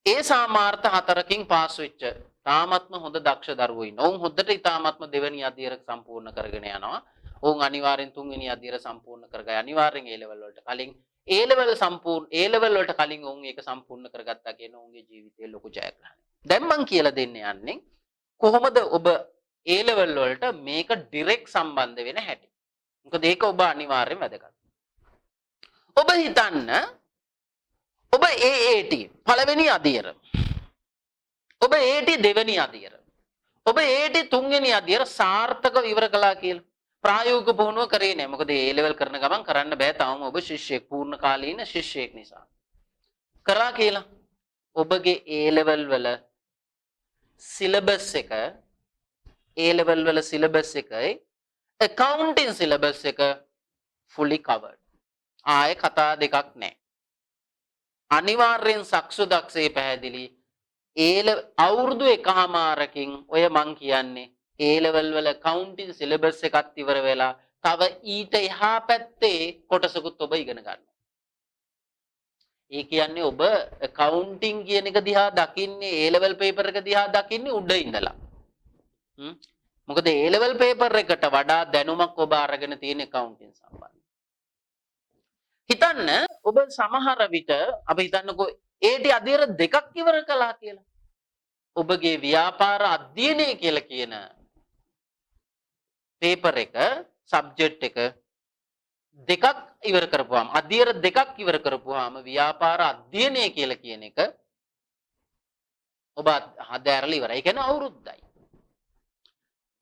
ඒ සාමාර්ථ හතරකින් පාස් වෙච්ච තාමත්ම හොඳ දක්ෂ දරුවෝ ඉන්නවා. ඔවුන් හොඳට ඉතාමත්ම දෙවෙනි අධ්‍යයන සම්පූර්ණ කරගෙන යනවා. ඔවුන් අනිවාර්යෙන් තුන්වෙනි අධ්‍යයන සම්පූර්ණ කරගයි. අනිවාර්යෙන් ඒ ලෙවල් වලට කලින්, ඒ ලෙවල් සම්පූර්ණ, ඒ ලෙවල් වලට කලින් ඔවුන් ඒක සම්පූර්ණ කරගත්තා කියන ඔවුන්ගේ ජීවිතයේ ලොකු ජයග්‍රහණයක්. දැන් මං කියලා දෙන්න යන්නේ කොහොමද ඔබ ඒ ලෙවල් වලට මේක ඩිරෙක්ට් සම්බන්ධ වෙන හැටි. මොකද ඒක ඔබ අනිවාර්යෙන් වැදගත්. ඔබ හිතන්න, ඔබ AAT පළවෙනි අදියර. ඔබ AAT දෙවෙනි අදියර. ඔබ AAT තුන්වෙනි අදියර සාර්ථකව ඉවර කළා කියලා. ප්‍රායෝගික පුහුණුව කරේ නෑ. මොකද ඒ ලෙවල් කරන ගමන් කරන්න බෑ. තවම ඔබ ශිෂ්‍යයෙක්, පූර්ණ කාලීන ශිෂ්‍යයෙක් නිසා. කරා කියලා. ඔබගේ ඒ ලෙවල් වල සිලබස් එක, ඒ ලෙවල් වල සිලබස් එකයි ඇකවුන්ටිං සිලබස් එක ෆුලි කවර්ඩ්. ආයේ කතා දෙකක් නෑ. අනිවාර්යෙන් සක්සු දක්ෂේ පැහැදිලි. ඒ අවුරුදු එකහමාරකින් ඔය මං කියන්නේ ඒ ලෙවල් වල ඇකවුන්ටිං සිලබස් එකත් ඉවර වෙලා තව ඊට එහා පැත්තේ කොටසකුත් ඔබ ඉගෙන ගන්නවා. ඒ කියන්නේ ඔබ ඇකවුන්ටිං කියන එක දිහා දකින්නේ, ඒ ලෙවල් පේපර් එක දිහා දකින්නේ උඩ ඉඳලා. මොකද ඒ ලෙවල් පේපර් එකට වඩා දැනුමක් ඔබ අරගෙන තියෙන ඇකවුන්ටිං සම්බන්ධ. හිතන්න, ඔබ සමහර විට අපි හිතන්නකෝ ඒටි අධ්‍යයන දෙකක් ඉවර කළා කියලා. ඔබගේ ව්‍යාපාර අධ්‍යයනය කියලා කියන පේපර් එක, සබ්ජෙක්ට් එක දෙකක් ඉවර කරපුවාම, අධ්‍යයන දෙකක් ඉවර කරපුවාම ව්‍යාපාර අධ්‍යයනය කියලා කියන එක ඔබ හදාරලා ඉවරයි. ඒ කියන්නේ අවුරුද්දයි.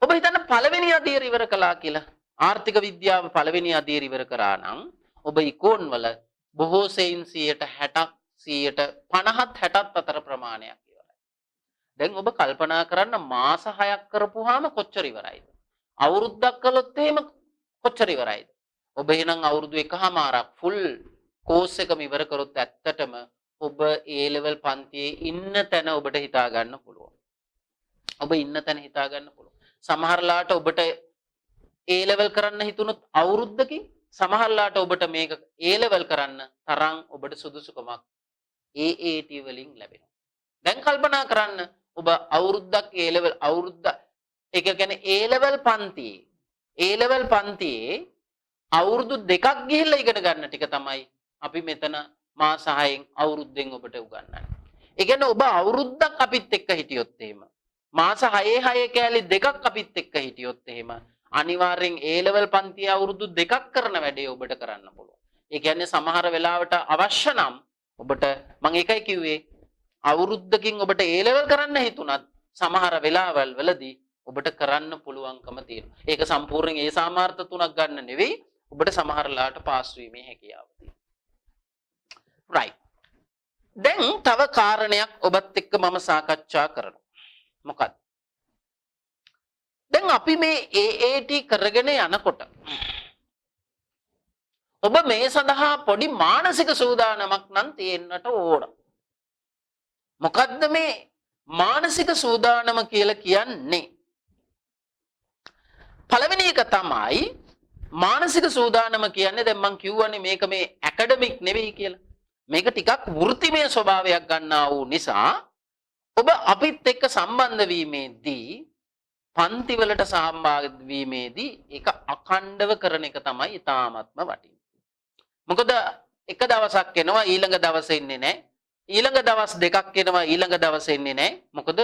ඔබ හිතන්න පළවෙනි අධ්‍යයන ඉවර කළා කියලා. ආර්ථික විද්‍යාව පළවෙනි අධ්‍යයන ඉවර කරා නම් ඔබ ඉකෝන් වල බොහෝ සෙයින් 60ක්, 50ත් 60ත් අතර ප්‍රමාණයක් ඉවරයි. දැන් ඔබ කල්පනා කරන්න, මාස 6ක් කරපුවාම කොච්චර ඉවරයිද? අවුරුද්දක් කළොත් එහෙම කොච්චර ඉවරයිද? ඔබ එහෙනම් අවුරුදු එකහමාරක් ෆුල් කෝස් එකම ඉවර කරොත් ඇත්තටම ඔබ ඒ ලෙවල් පන්තියේ ඉන්න තැන ඔබට හිතා ගන්න පුළුවන්. ඔබ ඉන්න තැන හිතා ගන්න පුළුවන්. සමහරලාට ඔබට ඒ ලෙවල් කරන්න හිතුනොත් අවුරුද්දකින්, සමහරලාට ඔබට මේක ඒ ලෙවල් කරන්න තරම් ඔබට සුදුසුකමක් AAT වලින් ලැබෙනවා. දැන් කල්පනා කරන්න, ඔබ අවුරුද්දක් ඒ ලෙවල්, අවුරුද්ද, ඒක කියන්නේ ඒ ලෙවල් පන්තියේ, ඒ ලෙවල් පන්තියේ අවුරුදු 2ක් ගිහිල්ලා ඉගෙන ගන්න ටික තමයි අපි මෙතන මාස 6න් අවුරුද්දෙන් ඔබට උගන්වන්නේ. ඒ කියන්නේ ඔබ අවුරුද්දක් අපිත් එක්ක හිටියොත් එහෙම, මාස 6 6 කෑලි දෙකක් අපිත් එක්ක හිටියොත් එහෙම අනිවාර්යෙන් A level පන්තිය අවුරුදු 2ක් කරන වැඩේ ඔබට කරන්න පුළුවන්. ඒ කියන්නේ සමහර වෙලාවට අවශ්‍ය නම් ඔබට, මම ඒකයි කිව්වේ, අවුරුද්දකින් ඔබට A level කරන්න හිතුණත් සමහර වෙලාවල් වලදී ඔබට කරන්න පුළුවන්කම තියෙනවා. ඒක සම්පූර්ණයෙන් ඒ සාමාර්ථ තුනක් ගන්න නෙවෙයි, ඔබට සමහර වෙලාවට පාස් වීමේ හැකියාව තියෙනවා. Right. දැන් තව කාරණයක් ඔබත් එක්ක මම සාකච්ඡා කරනවා. මොකක්ද? දැන් අපි මේ AAT කරගෙන යනකොට ඔබ මේ සඳහා පොඩි මානසික සූදානමක් නම් තියෙන්නට ඕන. මොකද්ද මේ මානසික සූදානම කියලා කියන්නේ? පළවෙනි එක තමයි මානසික සූදානම කියන්නේ, දැන් මං කිව්වනේ මේක මේ ඇකඩමික් නෙවෙයි කියලා. මේක ටිකක් වෘත්තිමය ස්වභාවයක් ගන්නා වූ නිසා ඔබ අපිත් එක්ක සම්බන්ධ වීමේදී, පන්තිවලට සහභාගී වීමේදී ඒක අඛණ්ඩව කරන එක තමයි ඉතාමත්ම වටින්නේ. මොකද එක දවසක් එනවා, ඊළඟ දවසේ එන්නේ නැහැ. ඊළඟ දවස් දෙකක් එනවා, ඊළඟ දවසේ එන්නේ නැහැ. මොකද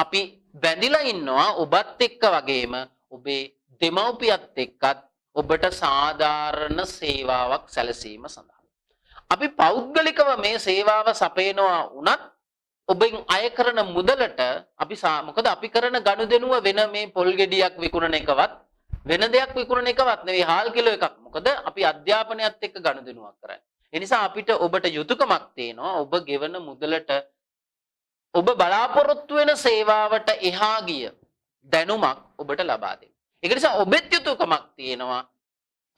අපි බැඳිලා ඉන්නවා ඔබත් එක්ක වගේම ඔබේ දෙමව්පියත් එක්කත් ඔබට සාධාරණ සේවාවක් සැලසීම සඳහා. අපි පෞද්ගලිකව මේ සේවාව සපයනවා වුණත් ඔබෙන් අය කරන මුදලට අපි, මොකද අපි කරන ගනුදෙනුව වෙන මේ පොල් ගෙඩියක් විකුණන එකවත් වෙන දෙයක් විකුණන එකවත් නෙවෙයි, හාල් කිලෝ එකක්. මොකද අපි අධ්‍යාපනයත් එක්ක ගනුදෙනුවක් කරන්නේ. ඒ නිසා අපිට ඔබට යුතුයකමක් තියෙනවා ඔබ ගෙවන මුදලට ඔබ බලාපොරොත්තු වෙන සේවාවට එහා ගිය දැනුමක් ඔබට ලබා දෙන්න. ඒක නිසා ඔබෙත් යුතුයකමක් තියෙනවා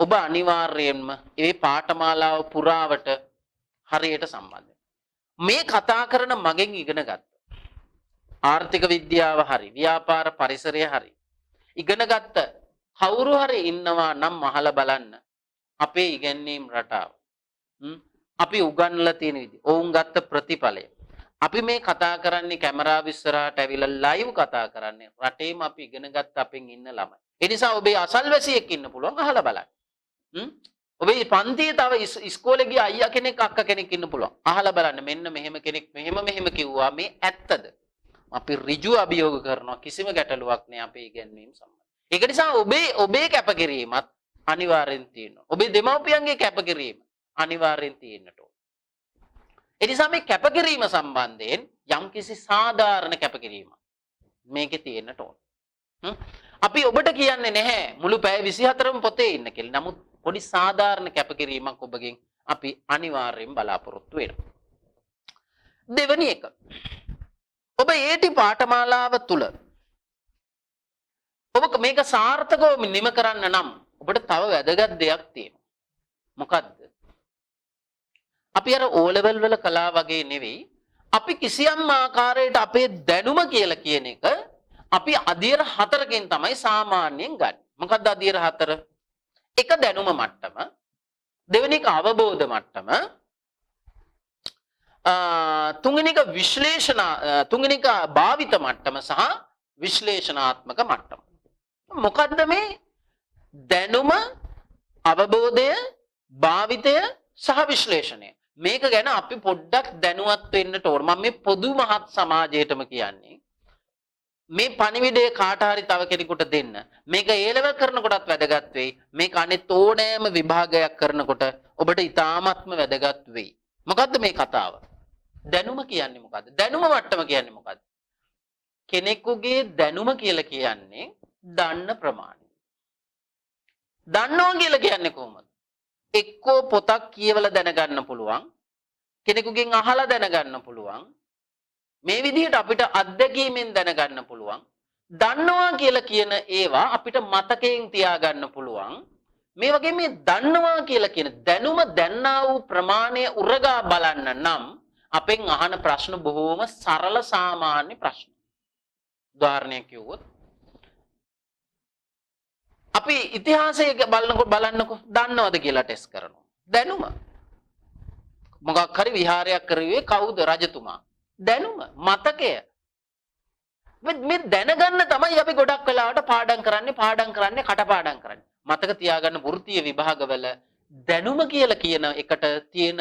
ඔබ අනිවාර්යයෙන්ම මේ පාඨමාලාව පුරාවට හරියට සම්බන්ධ. මේ කතා කරන මගෙන් ඉගෙන ගත්ත ආර්ථික විද්‍යාව හරි, ව්‍යාපාර පරිසරය හරි ඉගෙන ගත්ත කවුරු හරි ඉන්නවා නම් අහලා බලන්න අපේ ඉගැන්වීම් රටාව. අපි උගන්වලා තියෙන විදිහ, ඔවුන් ගත්ත ප්‍රතිඵලය. අපි මේ කතා කරන්නේ කැමරාව ඉස්සරහට ඇවිල්ලා ලයිව් කතා කරන්නේ රටේම අපි ඉගෙන ගත්ත අපෙන් ඉන්න ළමයි. ඒ නිසා ඔබේ අසල්වැසියෙක් ඉන්න පුළුවන්, අහලා බලන්න. ඔබේ පන්තියේ තව ඉස්කෝලේ ගිය අයියා කෙනෙක් අක්කා කෙනෙක් ඉන්න පුළුවන්. අහලා බලන්න මෙන්න මෙහෙම කෙනෙක් මෙහෙම මෙහෙම කිව්වා, මේ ඇත්තද? අපි ඍජු අභියෝග කරනවා, කිසිම ගැටලුවක් නෑ අපේ ඉගැන්වීම් සම්බන්ධ. ඒක නිසා ඔබේ ඔබේ කැපකිරීමත් අනිවාර්යෙන් තියෙනවා. ඔබේ දෙමව්පියන්ගේ කැපකිරීම අනිවාර්යෙන් තියෙන්නට ඕන. ඒ නිසා මේ කැපකිරීම සම්බන්ධයෙන් යම්කිසි සාධාරණ කැපකිරීමක් මේකේ තියෙන්නට ඕන. අපි ඔබට කියන්නේ නැහැ මුළු පැය 24ම පොතේ ඉන්න කියලා. නමුත් පොඩි සාධාරණ කැපකිරීමක් ඔබගෙන් අපි අනිවාර්යෙන් බලාපොරොත්තු වෙනවා. දෙවෙනි එක. ඔබ ඒටි පාඨමාලාව තුල ඔබ මේක සාර්ථකව නිම කරන්න නම් ඔබට තව වැදගත් දෙයක් තියෙනවා. මොකද්ද? අපි අර ඕ ලෙවල් වල කළා වගේ නෙවෙයි. අපි කිසියම් ආකාරයකට අපේ දැනුම කියලා කියන එක අපි අදියර හතරකින් තමයි සාමාන්‍යයෙන් ගන්න. මොකද්ද අදියර හතර? එක දැනුම මට්ටම, දෙවෙනි එක අවබෝධ මට්ටම, තුන්වෙනි එක විශ්ලේෂණ, තුන්වෙනි එක භාවිත මට්ටම සහ විශ්ලේෂණාත්මක මට්ටම. මොකද්ද මේ දැනුම, අවබෝධය, භාවිතය සහ විශ්ලේෂණය? මේක ගැන අපි පොඩ්ඩක් දැනුවත් වෙන්නට ඕන. මම මේ පොදු මහත් සමාජයටම කියන්නේ. මේ පණිවිඩය කාට හරි තව කෙනෙකුට දෙන්න. මේක ඒ ලෙවල් කරනකොටත් වැදගත් වෙයි. මේක අනිත් ඕනෑම විභාගයක් කරනකොට ඔබට ඉතාමත්ම වැදගත් වෙයි. මොකද්ද මේ කතාව? දැනුම කියන්නේ මොකද්ද? දැනුම මට්ටම කියන්නේ මොකද්ද? කෙනෙකුගේ දැනුම කියලා කියන්නේ දන්න ප්‍රමාණය. දන්නවා කියලා කියන්නේ කොහොමද? එක්කෝ පොතක් කියවලා දැනගන්න පුළුවන්. කෙනෙකුගෙන් අහලා දැනගන්න පුළුවන්. මේ විදිහට අපිට අත්දැකීමෙන් දැනගන්න පුළුවන්. දන්නවා කියලා කියන ඒවා අපිට මතකයෙන් තියාගන්න පුළුවන්. මේ වගේ මේ දන්නවා කියලා කියන දැනුම දැන්නා වූ ප්‍රමාණය උරගා බලන්න නම් අපෙන් අහන ප්‍රශ්න බොහෝම සරල සාමාන්‍ය ප්‍රශ්න. උදාහරණයක් කිව්වොත් අපි ඉතිහාසය බලනකොට, බලන්නකො, දන්නවද කියලා ටෙස්ට් කරනවා. දැනුම. මොකක් හරි විහාරයක් කරුවේ කවුද රජතුමා? දැනුම, මතකය. මේ දැනගන්න තමයි අපි ගොඩක් වෙලාවට පාඩම් කරන්නේ, පාඩම් කරන්නේ, කටපාඩම් කරන්නේ. මතක තියාගන්න, වෘත්තීය විභාගවල දැනුම කියලා කියන එකට තියෙන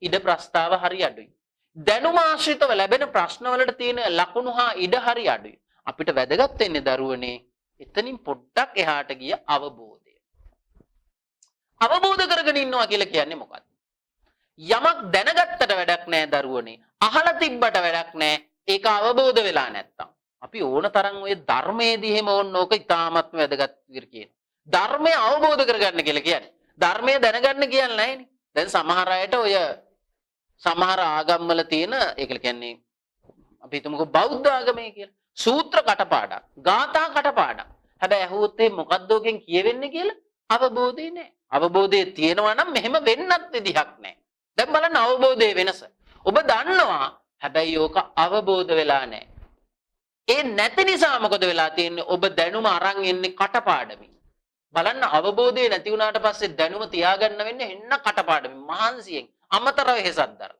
ඉඩ ප්‍රස්තාව හරි අඩුයි. දැනුම ආශ්‍රිතව ලැබෙන ප්‍රශ්නවලට තියෙන ලකුණු හා ඉඩ හරි අඩුයි. අපිට වැදගත් වෙන්නේ දරුවනේ එතනින් පොඩ්ඩක් එහාට ගිය අවබෝධය. අවබෝධ කරගෙන ඉන්නවා කියලා කියන්නේ මොකක්ද? යමක් දැනගත්තට වැඩක් නෑ දරුවනේ. අහලා තිබ්බට වැඩක් නෑ. ඒක අවබෝධ වෙලා නැත්තම්. අපි ඕන තරම් ඔය ධර්මයේදී එහෙම ඕන ඕක ඉතාමත්ම වැදගත් විදිහට කියනවා. ධර්මය අවබෝධ කරගන්න කියලා කියන්නේ. ධර්මය දැනගන්න කියන්නේ නෑනේ. දැන් සමහර අයට ඔය සමහර ආගම්වල තියෙන ඒ කියන්නේ අපි හිතමුකෝ බෞද්ධ ආගමේ කියලා. සූත්‍ර කටපාඩම්, ගාථා කටපාඩම්. හැබැයි ඇහුවොත් ඒ මොකද්ද ඔකෙන් කියවෙන්නේ කියලා අවබෝධය නෑ. අවබෝධය තියෙනවා නම් මෙහෙම වෙන්නත් විදිහක් නෑ. දැන් බලන්න අවබෝධයේ වෙනස. ඔබ දන්නවා හැබැයි ඕක අවබෝධ වෙලා නෑ. ඒ නැති නිසා මොකද වෙලා තියෙන්නේ? ඔබ දැනුම අරන් එන්නේ කටපාඩමින්. බලන්න අවබෝධය නැති වුණාට පස්සේ දැනුම තියාගන්න වෙන්නේ එන්න කටපාඩමින්, මහන්සියෙන්, අමතරව වෙහෙසක් දරලා.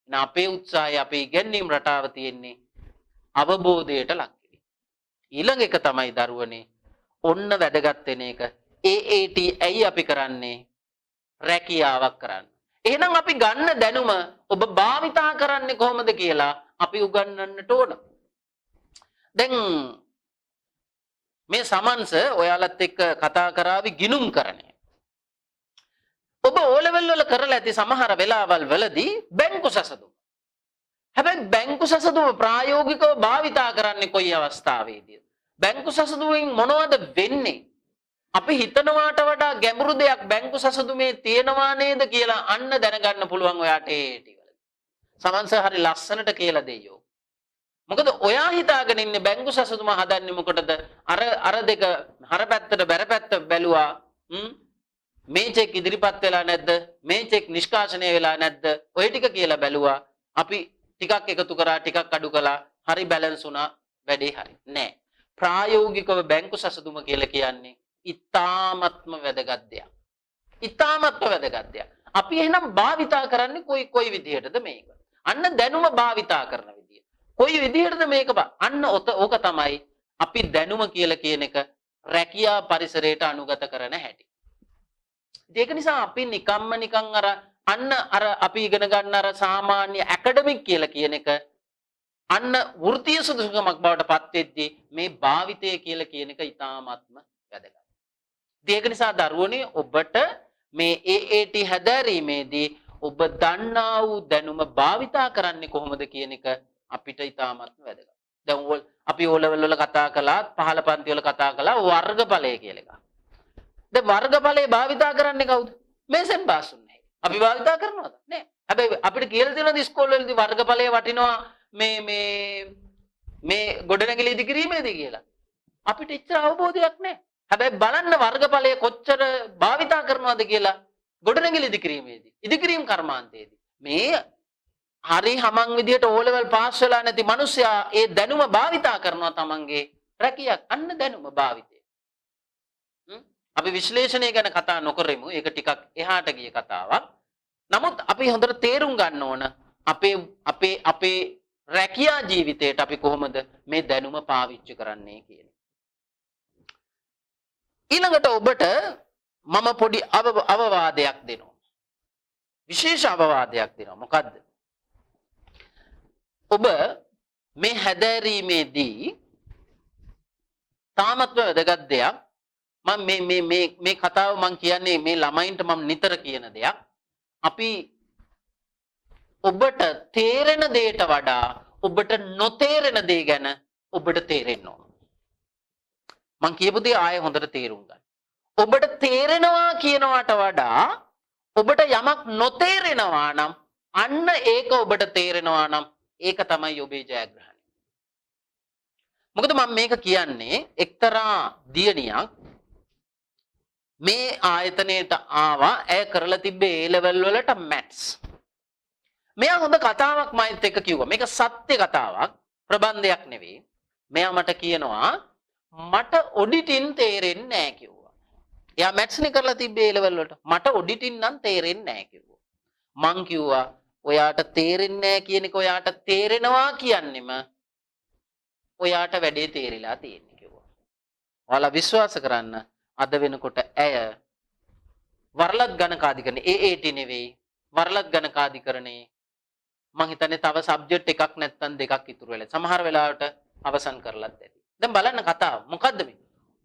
එහෙනම් අපේ උත්සාහය, අපේ ඉගැන්වීම් රටාව තියෙන්නේ අවබෝධයට ලක් කිරීම. ඊළඟ එක තමයි දරුවනේ ඔන්න වැදගත් වෙන එක. AAT ඇයි අපි කරන්නේ? රැකියාවක් කරන්න. එහෙනම් අපි ගන්න දැනුම ඔබ භාවිතා කරන්නේ කොහොමද කියලා අපි උගන්වන්නට ඕන. දැන් මේ සමන්ස ඔයාලත් එක්ක කතා කරાવી ගිනුම් කරණය. ඔබ O level වල කරලා ඇති සමහර වෙලාවල් වලදී බැංකු සසඳුම. හැබැයි බැංකු සසඳුම ප්‍රායෝගිකව භාවිතා කරන්නේ කොයි අවස්ථාවේදීද? බැංකු සසඳුමින් මොනවද වෙන්නේ? අපි හිතනවාට වඩා ගැඹුරු දෙයක් බැංකු සසඳුමේ තියෙනවා නේද කියලා අන්න දැනගන්න පුළුවන් ඔයාට ඒ ටික වල. සමන්ස හරි ලස්සනට කියලා දෙයියෝ. මොකද ඔයා හිතාගෙන ඉන්නේ බැංකු සසඳුම හදන්නේ මොකටද? අර අර දෙක හර පැත්තට බැර පැත්ත බැලුවා. මේ චෙක් ඉදිරිපත් වෙලා නැද්ද? මේ චෙක් නිෂ්කාශනය වෙලා නැද්ද? ඔය ටික කියලා බැලුවා. අපි ටිකක් එකතු කරා, ටිකක් අඩු කළා. හරි බැලන්ස් වුණා. වැඩේ හරි. නෑ. ප්‍රායෝගිකව බැංකු සසඳුම කියලා කියන්නේ ඉතාමත්ම වැදගත් දෙයක්. ඉතාමත්ම වැදගත් දෙයක්. අපි එහෙනම් භාවිතා කරන්නේ කොයි කොයි විදිහටද මේක? අන්න දැනුම භාවිතා කරන විදිය. කොයි විදිහටද මේක අන්න ඕක තමයි අපි දැනුම කියලා කියන එක රැකියා පරිසරයට අනුගත කරන හැටි. ඒක නිසා අපි නිකම්ම නිකන් අර අන්න අර අපි ඉගෙන ගන්න අර සාමාන්‍ය ඇකඩමික් කියලා කියන එක අන්න වෘත්තීය සුදුසුකමක් බවට පත් වෙද්දී මේ භාවිතය කියලා කියන එක ඉතාමත්ම වැදගත්. ඒක නිසා දරුවනේ ඔබට මේ AAT හැදෑරීමේදී ඔබ දන්නා වූ දැනුම භාවිතා කරන්නේ කොහොමද කියන එක අපිට ඉතාමත්ම වැදගත්. දැන් අපි O level වල කතා කළා, පහළ පන්ති වල කතා කළා වර්ගඵලය කියලා එකක්. දැන් වර්ගඵලය භාවිතා කරන්නේ කවුද? මේසන් බාසුන් නැහැ. අපි භාවිතා කරනවද? නෑ. හැබැයි අපිට කියලා තියෙනවද ඉස්කෝල වලදී වර්ගඵලය වටිනවා මේ මේ මේ ගොඩනැගිලි ඉදි කිරීමේදී කියලා? අපිට එච්චර අවබෝධයක් නෑ. හැබැයි බලන්න වර්ගඵලය කොච්චර භාවිතා කරනවද කියලා ගොඩනැගිලි ඉදි කිරීමේදී, ඉදිකිරීම් කර්මාන්තයේදී. මේ හරි හමන් විදියට O level pass වෙලා නැති මිනිස්සයා ඒ දැනුම භාවිතා කරනවා තමන්ගේ රැකියාවක්. අන්න දැනුම භාවිතය. අපි විශ්ලේෂණය ගැන කතා නොකරමු. ඒක ටිකක් එහාට ගිය කතාවක්. නමුත් අපි හොඳට තේරුම් ගන්න ඕන අපේ අපේ අපේ රැකියා ජීවිතයට අපි කොහොමද මේ දැනුම පාවිච්චි කරන්නේ කියන. ඊළඟට ඔබට මම පොඩි අවවාදයක් දෙනවා. විශේෂ අවවාදයක් දෙනවා. මොකද්ද? ඔබ මේ හැදෑරීමේදී තාමත්ම වැදගත් දෙයක් මම මේ මේ මේ මේ කතාව මම කියන්නේ මේ ළමයින්ට මම නිතර කියන දෙයක්. අපි ඔබට තේරෙන දෙයට වඩා ඔබට නොතේරෙන දේ ගැන ඔබට තේරෙන්න ඕන. මං කියපු දේ ආයෙ හොඳට තේරුම් ගන්න. ඔබට තේරෙනවා කියනවට වඩා ඔබට යමක් නොතේරෙනවා නම් අන්න ඒක ඔබට තේරෙනවා නම් ඒක තමයි ඔබේ ජයග්‍රහණය. මොකද මම මේක කියන්නේ එක්තරා දියණියක් මේ ආයතනයට ආවා. ඇය කරලා තිබ්බේ ඒ ලෙවල් වලට මැත්ස්. මෙයා හොඳ කතාවක් මයිත් එක්ක කිව්වා. මේක සත්‍ය කතාවක්, ප්‍රබන්ධයක් නෙවෙයි. මෙයා මට කියනවා මට ඔඩිටින් තේරෙන්නේ නෑ කිව්වා. එයා මැත්ස් නේ කරලා තිබ්බේ ඒ ලෙවල් වලට. මට ඔඩිටින් නම් තේරෙන්නේ නෑ කිව්වා. මං කිව්වා ඔයාට තේරෙන්නේ නෑ කියන එක ඔයාට තේරෙනවා කියන්නෙම ඔයාට වැඩේ තේරිලා තියෙන්නේ කිව්වා. ඔයාලා විශ්වාස කරන්න අද වෙනකොට ඇය වරලත් ගණකාධිකරණේ AAT නෙවෙයි වරලත් ගණකාධිකරණේ මං හිතන්නේ තව සබ්ජෙක්ට් එකක් නැත්තම් දෙකක් ඉතුරු වෙලා. සමහර වෙලාවට අවසන් කරලත් ඇති. දැන් බලන්න කතාව. මොකද්ද මේ?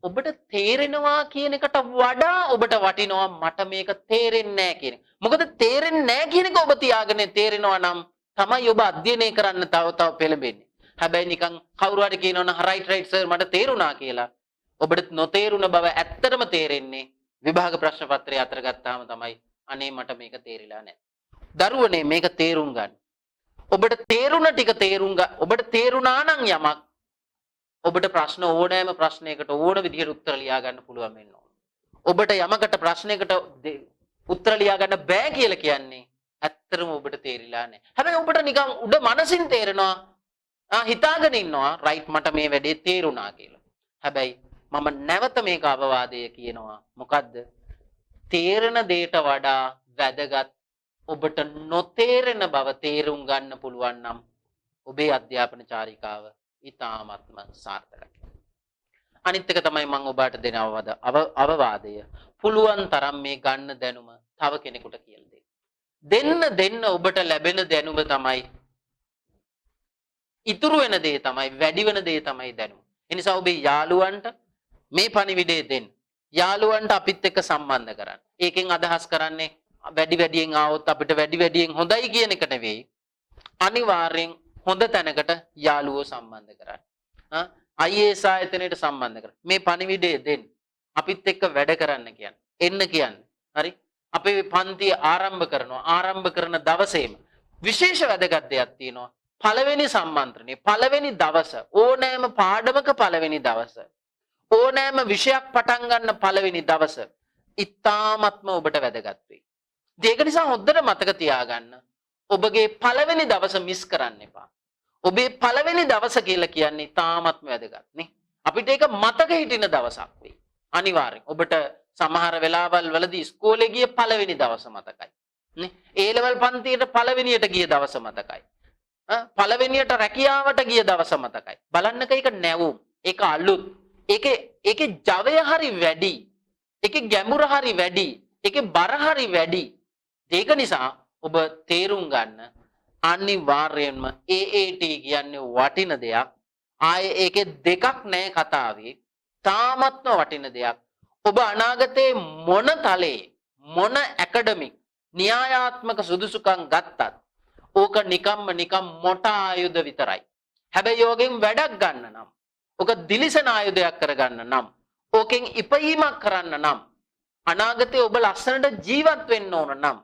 ඔබට තේරෙනවා කියන එකට වඩා ඔබට වටිනවා මට මේක තේරෙන්නේ නැහැ කියන එක. මොකද තේරෙන්නේ නැහැ කියන එක ඔබ තියාගෙන තේරෙනවා නම් තමයි ඔබ අධ්‍යයනය කරන්න තව තව පෙළඹෙන්නේ. හැබැයි නිකන් කවුරු හරි කියනවනම් රයිට් රයිට් සර් මට තේරුණා කියලා, ඔබට නොතේරුණ බව ඇත්තටම තේරෙන්නේ විභාග ප්‍රශ්න පත්‍රය අතර ගත්තාම තමයි, අනේ මට මේක තේරිලා නැහැ. දරුවනේ, මේක තේරුම් ගන්න. ඔබට තේරුණ ටික තේරුම් ගන්න. ඔබට තේරුණා නම් යමක්, ඔබට ප්‍රශ්න ඕනෑම ප්‍රශ්නයකට ඕන විදිහට උත්තර ලියා ගන්න පුළුවන් වෙන්න ඕන. ඔබට යමකට ප්‍රශ්නයකට උත්තර ලියා ගන්න බෑ කියලා කියන්නේ ඇත්තටම ඔබට තේරිලා නැහැ. හැබැයි ඔබට නිකන් උඩ මනසින් තේරෙනවා, ආ හිතාගෙන ඉන්නවා රයිට් මට මේ වැඩේ තේරුණා කියලා. හැබැයි මම නැවත මේක අවවාදය කියනවා. මොකද්ද? තේරෙන දෙයට වඩා වැදගත් ඔබට නොතේරෙන බව තේරුම් ගන්න පුළුවන් නම් ඔබේ අධ්‍යාපන චාරිකාව ඉතාමත්ම සාර්ථකයි. අනිත් එක තමයි මම ඔබට දෙන අවවාදය. පුළුවන් තරම් මේ ගන්න දැනුම තව කෙනෙකුට කියලා දෙන්න. දෙන්න දෙන්න ඔබට ලැබෙන දැනුම තමයි ඉතුරු වෙන දේ තමයි, වැඩි වෙන දේ තමයි දැනුම. ඒ නිසා ඔබේ යාළුවන්ට මේ පණිවිඩය දෙන්න. යාළුවන්ට අපිත් එක්ක සම්බන්ධ කරන්න. ඒකෙන් අදහස් කරන්නේ වැඩි වැඩියෙන් ආවොත් අපිට වැඩි වැඩියෙන් හොඳයි කියන එක නෙවෙයි. අනිවාර්යෙන් හොඳ තැනකට යාළුවෝ සම්බන්ධ කරන්න. ආ IAS ආයතනයට සම්බන්ධ කරන්න. මේ පණිවිඩය දෙන්න. අපිත් එක්ක වැඩ කරන්න කියන්න. එන්න කියන්න. හරි? අපේ පන්තිය ආරම්භ කරනවා. ආරම්භ කරන දවසේම විශේෂ වැදගත් දෙයක් තියෙනවා. පළවෙනි සම්මන්ත්‍රණය, පළවෙනි දවස, ඕනෑම පාඩමක පළවෙනි දවස, ඕනෑම විෂයක් පටන් ගන්න පළවෙනි දවස ඉතාමත්ම ඔබට වැදගත් වෙයි. ඉතින් ඒක නිසා හොඳට මතක තියාගන්න. ඔබගේ පළවෙනි දවස මිස් කරන්න එපා. ඔබේ පළවෙනි දවස කියලා කියන්නේ ඉතාමත්ම වැදගත් නේ. අපිට ඒක මතක හිටින දවසක් වෙයි. අනිවාර්යෙන්. ඔබට සමහර වෙලාවල් වලදී ඉස්කෝලේ ගිය පළවෙනි දවස මතකයි. නේ? ඒ ලෙවල් පන්තියට පළවෙනියට ගිය දවස මතකයි. පළවෙනියට රැකියාවට ගිය දවස මතකයි. බලන්නක ඒක නැවුම්. ඒක අලුත්. ඒකේ ඒකේ ජවය හරි වැඩි. ඒකේ ගැඹුර හරි වැඩි. ඒකේ බර හරි වැඩි. ඒක නිසා ඔබ තේරුම් ගන්න, අනිවාර්යයෙන්ම AAT කියන්නේ වටින දෙයක්. ආයේ ඒකේ දෙකක් නෑ කතාවේ. තාමත්ම වටින දෙයක්. ඔබ අනාගතේ මොන තලයේ මොන ඇකඩමික් න්‍යායාත්මක සුදුසුකම් ගත්තත් ඕක නිකම්ම නිකම් මොට ආයුධ විතරයි. හැබැයි ඕකෙන් වැඩක් ගන්න නම්, ඕක දිලිසෙන ආයුධයක් කරගන්න නම්, ඕකෙන් ඉපයීමක් කරන්න නම්, අනාගතේ ඔබ ලස්සනට ජීවත් වෙන්න ඕන නම්,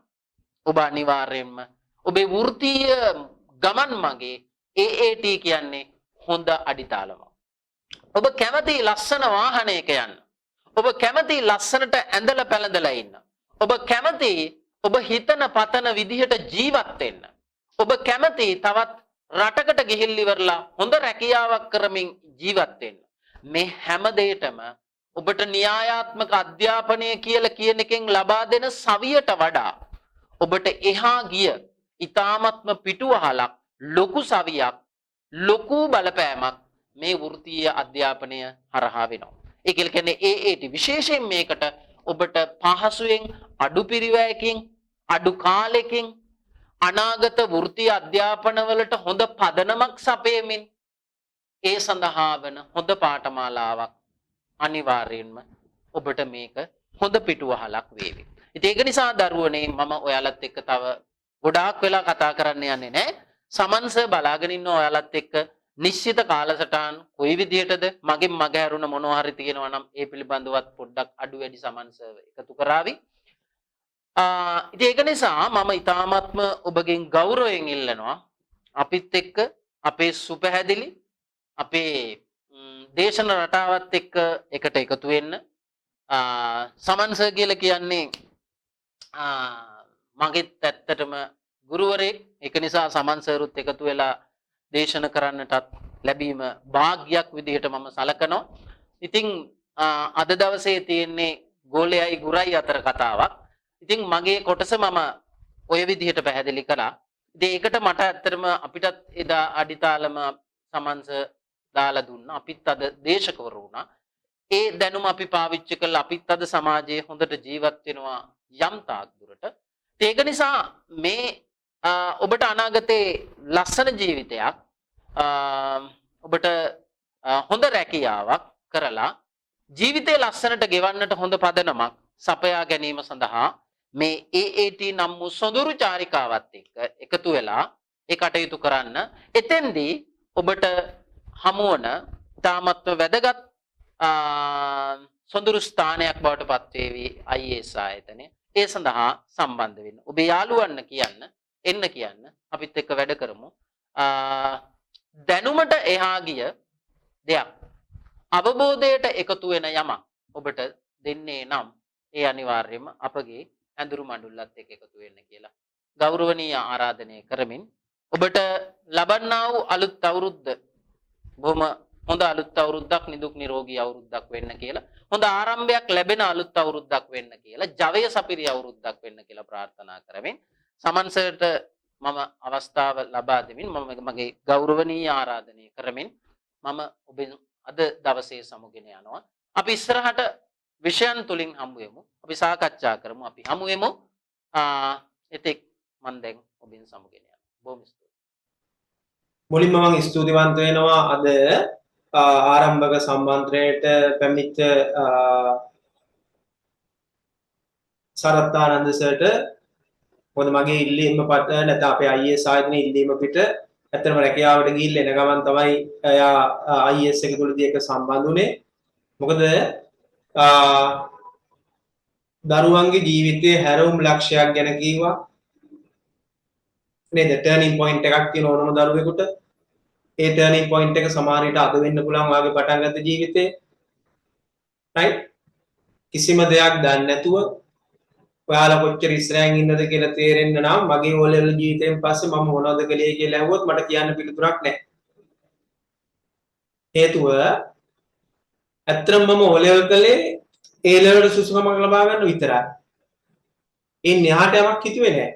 ඔබ අනිවාර්යයෙන්ම ඔබේ වෘත්තීය ගමන් මගේ AAT කියන්නේ හොඳ අඩිතාලමක්. ඔබ කැමති ලස්සන වාහනයක යන්න. ඔබ කැමති ලස්සනට ඇඳලා පැළඳලා ඉන්න. ඔබ කැමති ඔබ හිතන පතන විදිහට ජීවත් වෙන්න. ඔබ කැමති තවත් රටකට ගිහිල්ලා ඉවරලා හොඳ රැකියාවක් කරමින් ජීවත් වෙන්න. මේ හැම දෙයකටම ඔබට න්‍යායාත්මක අධ්‍යාපනය කියලා කියන එකෙන් ලබා දෙන සවියට වඩා ඔබට එහා ගිය ඉතාමත්ම පිටුවහලක්, ලොකු සවියක්, ලොකු බලපෑමක් මේ වෘත්තීය අධ්‍යාපනය හරහා වෙනවා. ඒ කියලා කියන්නේ AAT විශේෂයෙන් මේකට ඔබට පහසුවෙන් අඩු පිරිවැයකින් අඩු කාලෙකින් අනාගත වෘත්තීය අධ්‍යාපනවලට හොඳ පදනමක් සපයමින් ඒ සඳහා වන හොඳ පාඨමාලාවක් අනිවාර්යයෙන්ම ඔබට මේක හොඳ පිටුවහලක් වේවි. ඉතින් ඒක නිසා දරුවනේ, මම ඔයාලත් එක්ක තව ගොඩාක් වෙලා කතා කරන්න යන්නේ නැහැ. සමන් සර් බලාගෙන ඉන්න ඔයාලත් එක්ක නිශ්චිත කාලසටහන් කොයි විදිහටද, මගෙන් මග හැරුණ මොනවා හරි තියෙනවා නම් ඒ පිළිබඳවත් පොඩ්ඩක් අඩු වැඩි සමන් සර් එකතු කරાવી. ඉතින් ඒක නිසා මම ඉතාමත්ම ඔබගෙන් ගෞරවයෙන් ඉල්ලනවා අපිත් එක්ක අපේ සුපැහැදිලි අපේ දේශන රටාවත් එක්ක එකට එකතු වෙන්න. සමන් සර් කියලා කියන්නේ මගෙත් ඇත්තටම ගුරුවරයෙක්. ඒක නිසා සමන් සරුත් එකතු වෙලා දේශන කරන්නටත් ලැබීම භාග්යක් විදිහට මම සලකනවා. ඉතින් අද දවසේ තියෙන්නේ ගෝලයයි ගුරයි අතර කතාවක්. ඉතින් මගේ කොටස මම ඔය විදිහට පැහැදිලි කළා. ඉතින් ඒකට මට ඇත්තටම අපිටත් එදා අඩිතාලම සමන් සර් දාලා දුන්නා. අපිත් අද දේශකවරු වුණා. ඒ දැනුම අපි පාවිච්චි කරලා අපිත් අද සමාජයේ හොඳට ජීවත් වෙනවා යම් තාක් දුරට. ඒක නිසා මේ ඔබට අනාගතේ ලස්සන ජීවිතයක්, ඔබට හොඳ රැකියාවක් කරලා ජීවිතය ලස්සනට ගෙවන්නට හොඳ පදනමක් සපයා ගැනීම සඳහා මේ AAT නම් වූ සොඳුරු චාරිකාවත් එක්ක එකතු වෙලා ඒ කටයුතු කරන්න. එතෙන්දී ඔබට හමුවන ඉතාමත්ම වැදගත් සොඳුරු ස්ථානයක් බවට පත් වේවි IAS ආයතනය. ඒ සඳහා සම්බන්ධ වෙන්න. ඔබේ යාළුවන්න කියන්න, එන්න කියන්න, අපිත් එක්ක වැඩ කරමු. දැනුමට එහා ගිය දෙයක්, අවබෝධයට එකතු වෙන යමක් ඔබට දෙන්නේ නම් ඒ අනිවාර්යයෙන්ම අපගේ ඇඳුරු මඬුල්ලත් එක්ක එකතු වෙන්න කියලා ගෞරවනීය ආරාධනය කරමින්, ඔබට ලබන්නා වූ අලුත් අවුරුද්ද බොහොම හොඳ අලුත් අවුරුද්දක්, නිදුක් නිරෝගී අවුරුද්දක් වෙන්න කියලා, හොඳ ආරම්භයක් ලැබෙන අලුත් අවුරුද්දක් වෙන්න කියලා, ජවය සපිරි අවුරුද්දක් වෙන්න කියලා ප්‍රාර්ථනා කරමින්, සමන් සර්ට මම අවස්ථාව ලබා දෙමින්, මම මගේ ගෞරවනීය ආරාධනය කරමින් මම ඔබෙන් අද දවසේ සමුගෙන යනවා. අපි ඉස්සරහට විෂයන් තුලින් හමු වෙමු. අපි සාකච්ඡා කරමු. අපි හමු වෙමු. එතෙක් මම දැන් ඔබෙන් සමුගෙන යනවා. බොහොම ස්තුතියි. මුලින්ම මම ස්තුතිවන්ත වෙනවා අද ආරම්භක සම්මන්ත්‍රණයට පැමිණිච්ච සරත් ආනන්ද සර්ට. මොකද මගේ ඉල්ලීම පට නැත්නම් අපේ IAS ආයතනයේ ඉල්ලීම පිට ඇත්තටම රැකියාවට ගිහිල්ලා එන ගමන් තමයි එයා IAS එක තුලදී එක සම්බන්ධ වුණේ. මොකද දරුවන්ගේ ජීවිතයේ හැරවුම් ලක්ෂයක් ගැන කිව්වා නේද? ටර්නින් පොයින්ට් එකක් තියෙන ඕනම දරුවෙකුට. ඒ ටර්නින් පොයින්ට් එක සමහර විට අද වෙන්න පුළුවන් ඔයාගේ පටන් ගත්ත ජීවිතේ. රයිට්? කිසිම දෙයක් දන්නේ නැතුව ඔයාලා කොච්චර ඉස්සරහින් ඉන්නද කියලා තේරෙන්න නම් මගේ ඕ ලෙවල් ජීවිතයෙන් පස්සේ මම මොනවද කළේ කියලා ඇහුවොත් මට කියන්න පිළිතුරක් නැහැ. හේතුව ඇත්තටම මම ඕ ලෙවල් කළේ ඒ ලෙවල් වලට සුසුකමක් ලබා ගන්න විතරයි. එයින් එහාට යමක් හිතුවේ නෑ.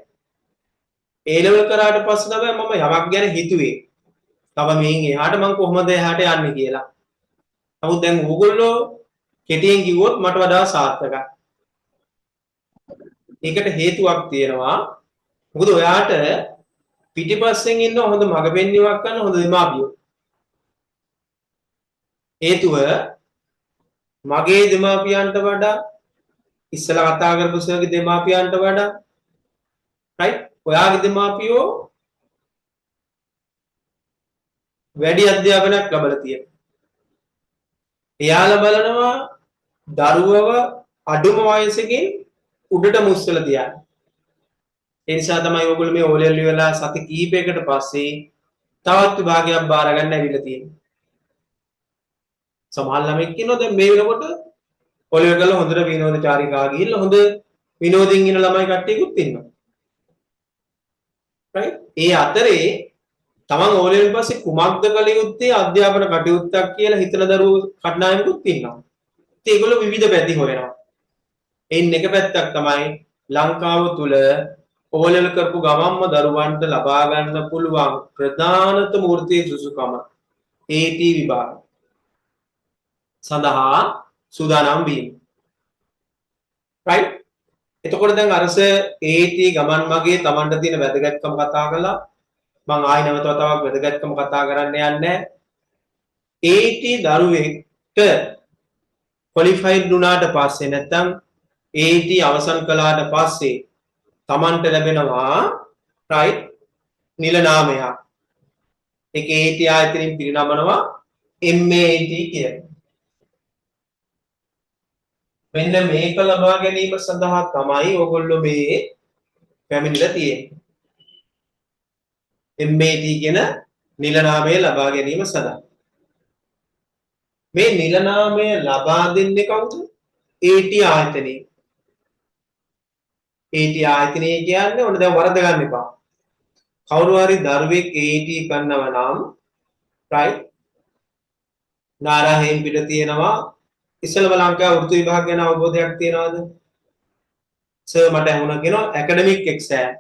ඒ ලෙවල් කරාට පස්සේ තමයි මම යමක් ගැන හිතුවේ. තව මේන් එහාට මං කොහොමද එහාට යන්නේ කියලා. නමුත් දැන් ඕගොල්ලෝ කෙටියෙන් කිව්වොත් මට වඩා සාර්ථකයි. ඒකට හේතුවක් තියෙනවා. මොකද ඔයාට පිටිපස්සෙන් ඉන්න හොඳ මඟ පෙන්වීමක් කරන හොඳ දෙමාපියෝ. හේතුව මගේ දෙමාපියන්ට වඩා, ඉස්සලා කතා කරපු සර්ගේ දෙමාපියන්ට වඩා, රයිට්, ඔයාගේ දෙමාපියෝ වැඩි අධ්‍යාපනයක් ලබලා තියෙනවා. එයාලා බලනවා දරුවව අඩුම වයසකින් උඩට මුස්සලා තියන්න. ඒ නිසා තමයි ඔයගොල්ලෝ මේ ඕ ලෙවල් වෙලා සති කිහිපයකට පස්සේ තවත් විභාගයක් බාර ගන්න ඇවිල්ලා තියෙන්නේ. සමහර ළමෙක් ඉන්නවා දැන් මේ වෙනකොට ඕ ලෙවල් කරලා හොඳට විනෝද චාරිකා ගිහිල්ලා හොඳ විනෝදෙන් ඉන්න ළමයි කට්ටියකුත් ඉන්නවා. රයිට්? ඒ අතරේ තමන් ඕ ලෙවල් පස්සේ කුමක්ද කළ යුත්තේ අධ්‍යාපන කටයුත්තක් කියලා හිතන දරුවෝ කණ්ඩායමකුත් ඉන්නවා. ඉතින් ඒගොල්ලෝ විවිධ පැති හොයනවා. එයින් එක පැත්තක් තමයි ලංකාව තුල ඕ ලෙවල් කරපු ගමන්ම දරුවන්ට ලබා ගන්න පුළුවන් ප්‍රධානතම වෘත්තීය සුසුකම AT විභාග සඳහා සූදානම් වීම. රයිට්? එතකොට දැන් අරස AT ගමන් මගේ තමන්ට තියෙන වැදගත්කම කතා කළා. මං ආයි නැවත වතාවක් වැදගත්කම කතා කරන්න යන්නේ. AT දරුවෙක්ට ක්වොලිෆයිඩ් වුණාට පස්සේ නැත්තම් AT අවසන් කළාට පස්සේ තමන්ට ලැබෙනවා රයිට් නිල නාමයක්. ඒක AT ආයතනයෙන් පිරිනමනවා MAT කියලා. මෙන්න මේක ලබා ගැනීම සඳහා තමයි ඔයගොල්ලෝ මේ පැමිණිලා තියෙන්නේ. MAT කියන නිල නාමය ලබා ගැනීම සඳහා. මේ නිල නාමය ලබා දෙන්නේ කවුද? AT ආයතනය. AT ආයතනය කියන්නේ ඔන්න දැන් වරද ගන්න එපා. කවුරු හරි දරුවෙක් AT කරනවා නම්, රයිට්, නාරාහෙන් පිට තියෙනවා. ඉස්සෙල්ලම ලංකාවේ වෘත්ති විභාග ගැන අවබෝධයක් තියනවාද? සර් මට ඇහුණා කියනවා ඇකඩමික් එක්සෑම්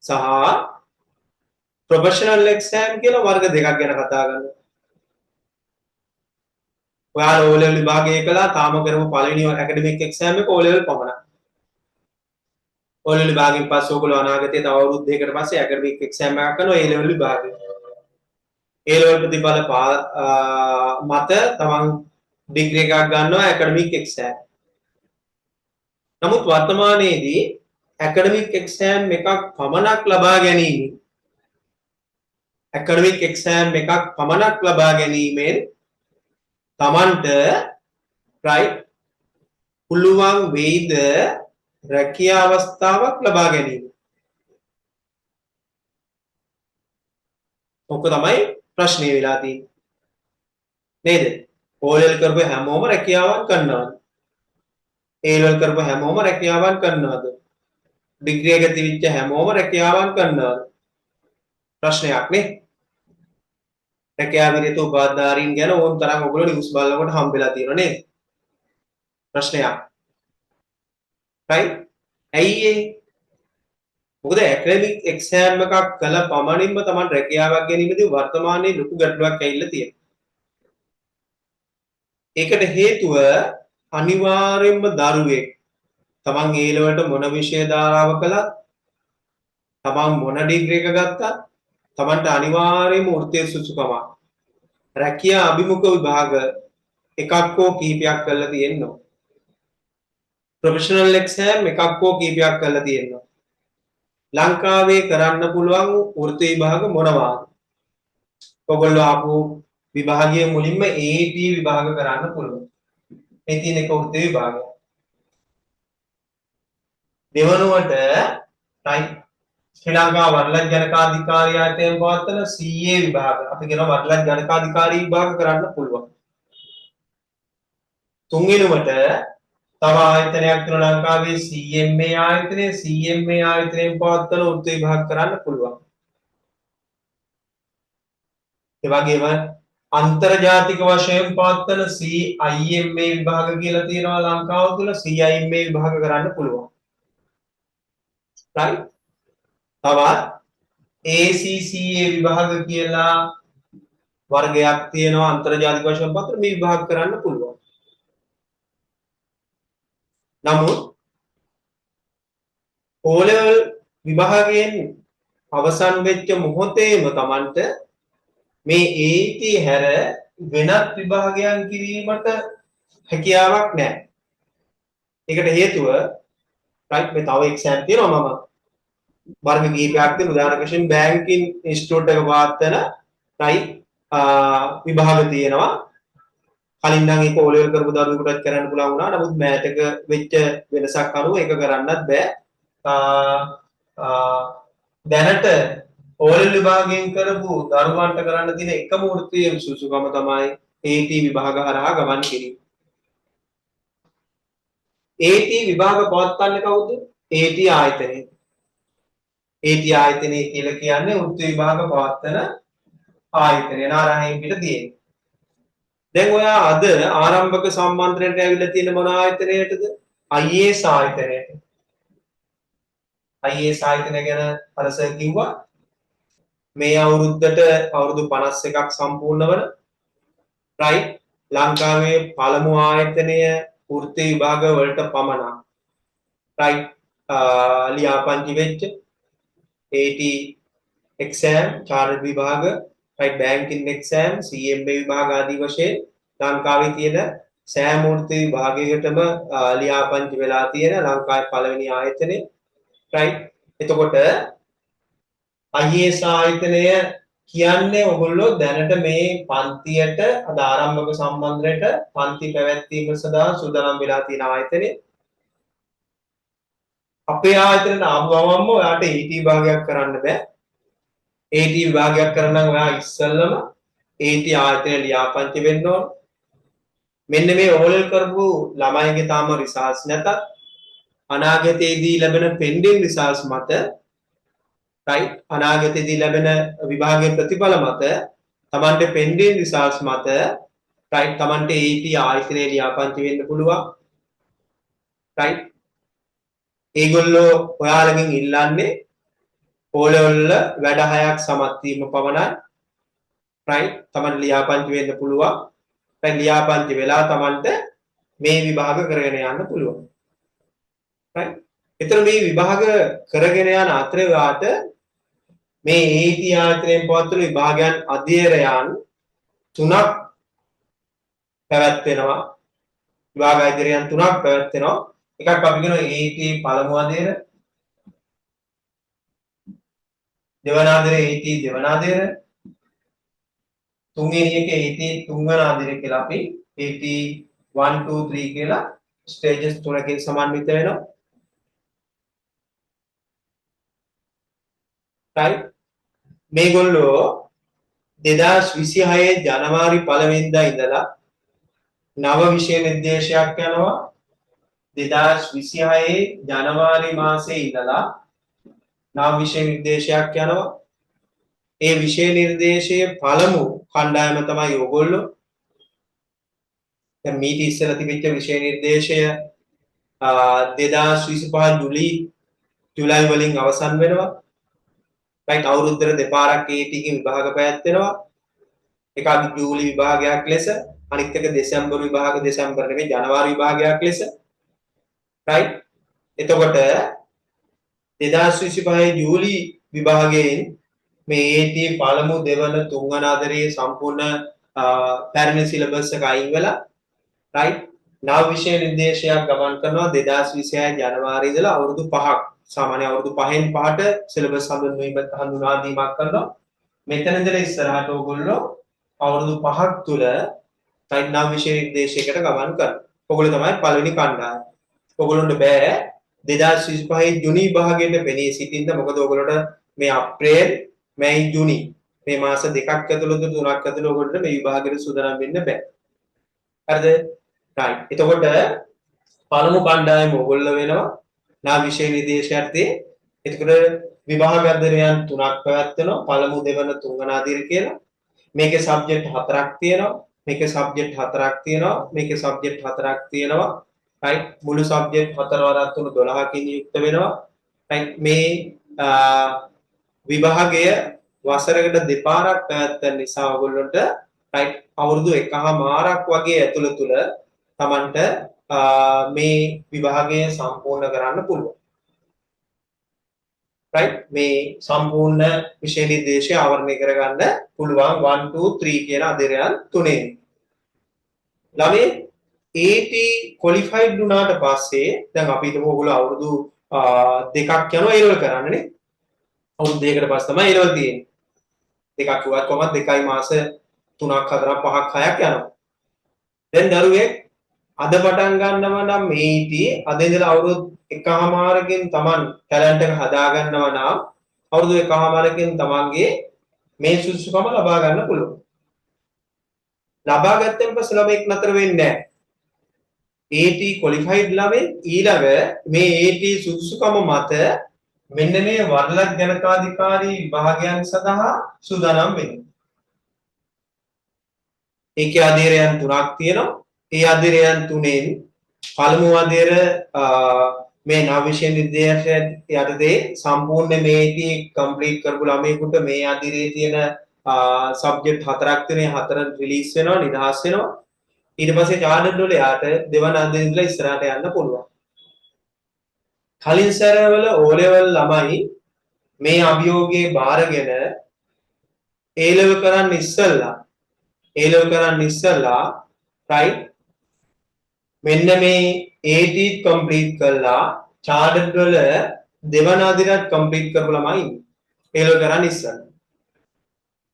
සහ ප්‍රොෆෙෂනල් එක්සෑම් කියලා වර්ග දෙකක් ගැන කතා කරනවා. ඔයාලා ඕ ලෙවල් විභාගය කළා, තාම කරපු පළවෙනි ඇකඩමික් එක්සෑම් එක ඕ ලෙවල් පමණයි. ඕ ලෙවල් විභාගයෙන් පස්සේ ඔයගොල්ලෝ අනාගතයේ තව අවුරුදු දෙකකට පස්සේ ඇකඩමික් එක්සෑම් එකක් කරනවා ඒ ලෙවල් විභාගය. ඒ ලෙවල් ප්‍රතිඵල මත තමන් ඩිග්‍රී එකක් ගන්නවා ඇකඩමික් එක්සෑම්. නමුත් වර්තමානයේදී ඇකඩමික් එක්සෑම් එකක් පමණක් ලබා ගැනීම, ඇකඩමික් එක්සෑම් එකක් පමණක් ලබා ගැනීමෙන් තමන්ට, රයිට්, පුළුවන් වෙයිද රැකියා අවස්ථාවක් ලබා ගැනීම? ඔක තමයි ප්‍රශ්නේ වෙලා තියෙන්නේ. නේද? ඕ ලෙවල් කරපු හැමෝම රැකියාවක් කරනවද? ඒ ලෙවල් කරපු හැමෝම රැකියාවක් කරනවද? ඩිග්‍රී එක තිබිච්ච හැමෝම රැකියාවක් කරනවද? ප්‍රශ්නයක් නේ. රැකියා විරහිත උපාධිධාරීන් ගැන ඕන තරම් ඔයගොල්ලෝ නිවුස් බලනකොට හම්බෙලා තියෙනවා නේද? ප්‍රශ්නයක්. රයිට්? ඇයි ඒ? මොකද ඇකඩමික් එක්සෑම් එකක් කළ පමණින්ම තමන් රැකියාවක් ගැනීමේදී වර්තමානයේ ලොකු ගැටලුවක් ඇවිල්ලා තියෙනවා. ඒකට හේතුව අනිවාර්යයෙන්ම දරුවෙක් තමන් ඒ ලෙවලට මොන විෂය ධාරාව කළත්, තමන් මොන ඩිග්‍රී එක ගත්තත්, තමන්ට අනිවාර්යයෙන්ම වෘත්තීය සුසුකමක්, රැකියා අභිමුඛ විභාග එකක් හෝ කිහිපයක් කරලා තියෙනවා. ප්‍රොෆෙෂනල් එක්සෑම් එකක් හෝ කිහිපයක් කරලා තියෙනවා. ලංකාවේ කරන්න පුළුවන් වෘත්තීය විභාග මොනවාද? ඔයගොල්ලෝ ආපු විභාගයේ මුලින්ම AAT විභාග කරන්න පුළුවන්. මේ තියෙන එක වෘත්තීය විභාගයක්. දෙවනුවට, රයිට්, ශ්‍රී ලංකා වරලත් ජනකාධිකාරී ආයතනයෙන් පවත්වන CA විභාග, අපි කියනවා වරලත් ජනකාධිකාරී විභාග කරන්න පුළුවන්. තුන්වෙනුවට තව ආයතනයක් තියෙනවා ලංකාවේ CMA ආයතනය. CMA ආයතනයෙන් පවත්වන වෘත්ති විභාග කරන්න පුළුවන්. ඒ වගේම අන්තර්ජාතික වශයෙන් පවත්වන CIMA විභාග කියලා තියෙනවා ලංකාව තුළ. CIMA විභාග කරන්න පුළුවන්. රයිට්? තවත් ACCA විභාග කියලා වර්ගයක් තියෙනවා අන්තර්ජාතික වශයෙන් පවත්වන, මේ විභාග කරන්න පුළුවන්. නමුත් O level විභාගයෙන් අවසන් වෙච්ච මොහොතේම තමන්ට මේ AAT හැර වෙනත් විභාගයන් කිරීමට හැකියාවක් නැහැ. ඒකට හේතුව, රයිට්, මේ තව එක්සෑම් තියෙනවා, මම වර්ග කිහිපයක් තියෙන, උදාහරණයක් වශයෙන් බැංකින් ඉන්ස්ටිටියුට් එක පවත්වන, රයිට්, විභාග තියෙනවා. කලින් නම් ඒක ඕ ලෙවල් කරපු දරුවෙකුටත් කරන්න පුළුවන් වුණා. නමුත් මෑතක වෙච්ච වෙනසක් අනුව ඒක කරන්නත් බෑ. දැනට ඕ ලෙවල් විභාගයෙන් කරපු දරුවන්ට කරන්න තියෙන එකම වෘත්තීය සුසුකම තමයි AAT විභාග හරහා ගමන් කිරීම. AAT විභාග පවත්වන්නේ කවුද? AAT ආයතනය. AAT ආයතනය කියලා කියන්නේ වෘත්ති විභාග පවත්වන ආයතනය. නාරාහෙන් පිට තියෙන්නේ. දැන් ඔයා අද ආරම්භක සම්මන්ත්‍රණයට ඇවිල්ලා තියෙන මොන ආයතනයටද? IAS ආයතනයට. IAS ආයතනය ගැන අර සර් කිව්වා. මේ අවුරුද්දට අවුරුදු 51ක් සම්පූර්ණ වන, රයිට්, ලංකාවේ පළමු ආයතනය වෘත්ති විභාග වලට පමණක්, රයිට්, ලියාපදිංචි වෙච්ච AAT exam, chartered විභාග, රයිට්, බැංකින් එක්සෑම්, CMA විභාග ආදී වශයෙන් ලංකාවේ තියෙන සෑම වෘත්ති විභාගයකටම ලියාපදිංචි වෙලා තියෙන ලංකාවේ පළවෙනි ආයතනය, රයිට්. එතකොට IAS ආයතනය කියන්නේ ඔයගොල්ලෝ දැනට මේ පන්තියට, අද ආරම්භක සම්මන්ත්‍රණයට පන්ති පැවැත්වීම සඳහා සූදානම් වෙලා තියෙන ආයතනය. අපේ ආයතනයට ආපු ගමන්ම ඔයාට AAT විභාගයක් කරන්න බෑ. AAT විභාගයක් කරන්න නම් ඔයා ඉස්සෙල්ලම AAT ආයතනය ලියාපදිංචි වෙන්න ඕන. මෙන්න මේ ඕ ලෙවල් කරපු ළමයිගේ තාම රිසල්ට්ස් නැතත්, අනාගතයේදී ලැබෙන පෙන්ඩින් රිසල්ට්ස් මත, රයිට්, අනාගතයේදී ලැබෙන විභාගයේ ප්‍රතිඵල මත, තමන්ට පෙන්ඩින් රිසල්ට්ස් මත, රයිට්, තමන්ට AAT ආයතනයේ ලියාපදිංචි වෙන්න පුළුවන්. රයිට්, ඒගොල්ලෝ ඔයාලගෙන් ඉල්ලන්නේ ඕ ලෙවල් වල වැඩ හයක් සමත් වීම පමණයි. රයිට්, තමන්ට ලියාපදිංචි වෙන්න පුළුවන්. රයිට්, ලියාපදිංචි වෙලා තමන්ට මේ විභාග කරගෙන යන්න පුළුවන්. රයිට්, එතන මේ විභාග කරගෙන යන අතරේ ඔයාට මේ AET ආයතනයෙන් පවත්වන විභාගයන් අධ්‍යයනයන් තුනක් පැවැත්වෙනවා. විභාග අධ්‍යයනයන් තුනක් පැවැත්වෙනවා. එකක් අපි කියනවා AET පළමු අධ්‍යයන, දෙවන අධ්‍යයන AET දෙවන අධ්‍යයන, තුන්වෙනි එක AET තුන්වන අධ්‍යයන කියලා අපි AET 1 2 3 කියලා ස්ටේජස් තුනකින් සමන්විත වෙනවා. Right, මේගොල්ලෝ 2026 ජනවාරි 1 වෙනිදා ඉඳලා නව විෂය නිර්දේශයක් යනවා. 2026 ජනවාරි මාසයේ ඉඳලා නව විෂය නිර්දේශයක් යනවා. ඒ විෂය නිර්දේශයේ පළමු කණ්ඩායම තමයි ඔයගොල්ලෝ. දැන් මීට ඉස්සෙල්ලා තිබිච්ච විෂය නිර්දේශය 2025 ජූලයි වලින් අවසන් වෙනවා. රයිට්, අවුරුද්දට දෙපාරක් AET එකකින් විභාග පැවැත්වෙනවා. එකක් ජූලි විභාගයක් ලෙස, අනිත් එක දෙසැම්බර් විභාග, දෙසැම්බර් නෙමෙයි ජනවාරි විභාගයක් ලෙස. රයිට්, එතකොට 2025 ජූලි විභාගයෙන් මේ AET පළමු දෙවන තුන්වන අතරේ සම්පූර්ණ පැරණි සිලබස් එක අයින් වෙලා රයිට් නව විෂය නිර්දේශයක් ගමන් කරනවා 2026 ජනවාරි ඉඳලා අවුරුදු 5ක්, සාමාන්‍ය අවුරුදු 5න් 5ට සිලබස් හඳුනා දීමක් කරනවා. මෙතන ඉඳලා ඉස්සරහට ඕගොල්ලෝ අවුරුදු 5ක් තුල රයිට් නව විෂය නිර්දේශයකට ගමන් කරනවා. ඔයගොල්ලෝ තමයි පළවෙනි කණ්ඩායම. ඔයගොල්ලන්ට බෑ 2025 ජුනි විභාගයට පෙනී සිටින්න. මොකද ඔයගොල්ලන්ට මේ අප්‍රේල්, මැයි, ජුනි මේ මාස දෙකක් ඇතුළත තුනක් ඇතුළත ඔයගොල්ලන්ට මේ විභාගෙට සූදානම් වෙන්න බෑ. හරිද? රයිට්. එතකොට පළමු කණ්ඩායම ඔයගොල්ලෝ වෙනවා නව විෂය නිර්දේශ යටතේ. එතකොට විභාග අධ්‍යයනයන් තුනක් පැවැත්වෙනවා. පළමු, දෙවන, තුන්වන අධ්‍යයන කියලා. මේකේ සබ්ජෙක්ට් 4ක් තියෙනවා. මේකේ සබ්ජෙක්ට් 4ක් තියෙනවා. මේකේ සබ්ජෙක්ට් 4ක් තියෙනවා. රයිට්, මුළු සබ්ජෙක්ට් 4 වරක් 3 12කින් යුක්ත වෙනවා. රයිට්, මේ විභාගය වසරකට දෙපාරක් පැවැත්වෙන නිසා ඔයගොල්ලන්ට රයිට් අවුරුදු 1.5ක් වගේ ඇතුළත තුල Tamanට මේ විභාගය සම්පූර්ණ කරන්න පුළුවන්. රයිට්, මේ සම්පූර්ණ විෂය නිර්දේශය ආවරණය කරගන්න පුළුවන් 1 2 3 කියන අධ්‍යයනයන් තුනෙන්. ළමයි AET qualified වුණාට පස්සේ දැන් අපි හිතමු ඔයගොල්ලෝ අවුරුදු දෙකක් යනවා A level කරන්න නේ. අවුරුදු දෙකකට පස්සේ තමයි A level තියෙන්නේ. දෙකක් කිව්වත් කොහොමද දෙකයි මාස 3ක් 4ක් 5ක් 6ක් යනවා. දැන් දරුවෙක් අද පටන් ගන්නවා නම් AET අද ඉඳලා අවුරුදු 1.5කින් Taman talent එක හදා ගන්නවා නම් අවුරුදු 1.5කින් Tamanගේ මේ සුදුසුකම ලබා ගන්න පුළුවන්. ලබා ගත්තන් පස්සේ ළමෙක් නතර වෙන්නේ නැහැ. AET qualified ළමෙක් ඊළඟ මේ AET සුදුසුකම මත මෙන්න මේ වරලක් ජනකාධිකාරී විභාගයන් සඳහා සූදානම් වෙනවා. ඒකේ අධීරයන් තුනක් තියෙනවා. ඒ අධීරයන් තුනෙන් පළමු අධීර මේ නව විෂය නිර්දේශය යටතේ සම්පූර්ණ මේ AET complete කරපු ළමයෙකුට මේ අධීරයේ තියෙන සබ්ජෙක්ට් 4ක් තියෙන ඒ 4 රිලීස් වෙනවා, නිදහස් වෙනවා. ඊට පස්සේ චාර්ටර්ඩ් වල යාට දෙවන අධීරේ ඉඳලා ඉස්සරහට යන්න පුළුවන්. කලින් සැරවල O level ළමයි මේ අභියෝගයේ බාරගෙන A level කරන්න ඉස්සෙල්ලා A level කරන්න ඉස්සෙල්ලා රයිට් මෙන්න මේ AET complete කළා චාර්ටර්ඩ් වල දෙවන අධීරත් කම්ප්ලීට් කරපු ළමයි ඉන්නේ. A level කරන්න ඉස්සෙල්ලා.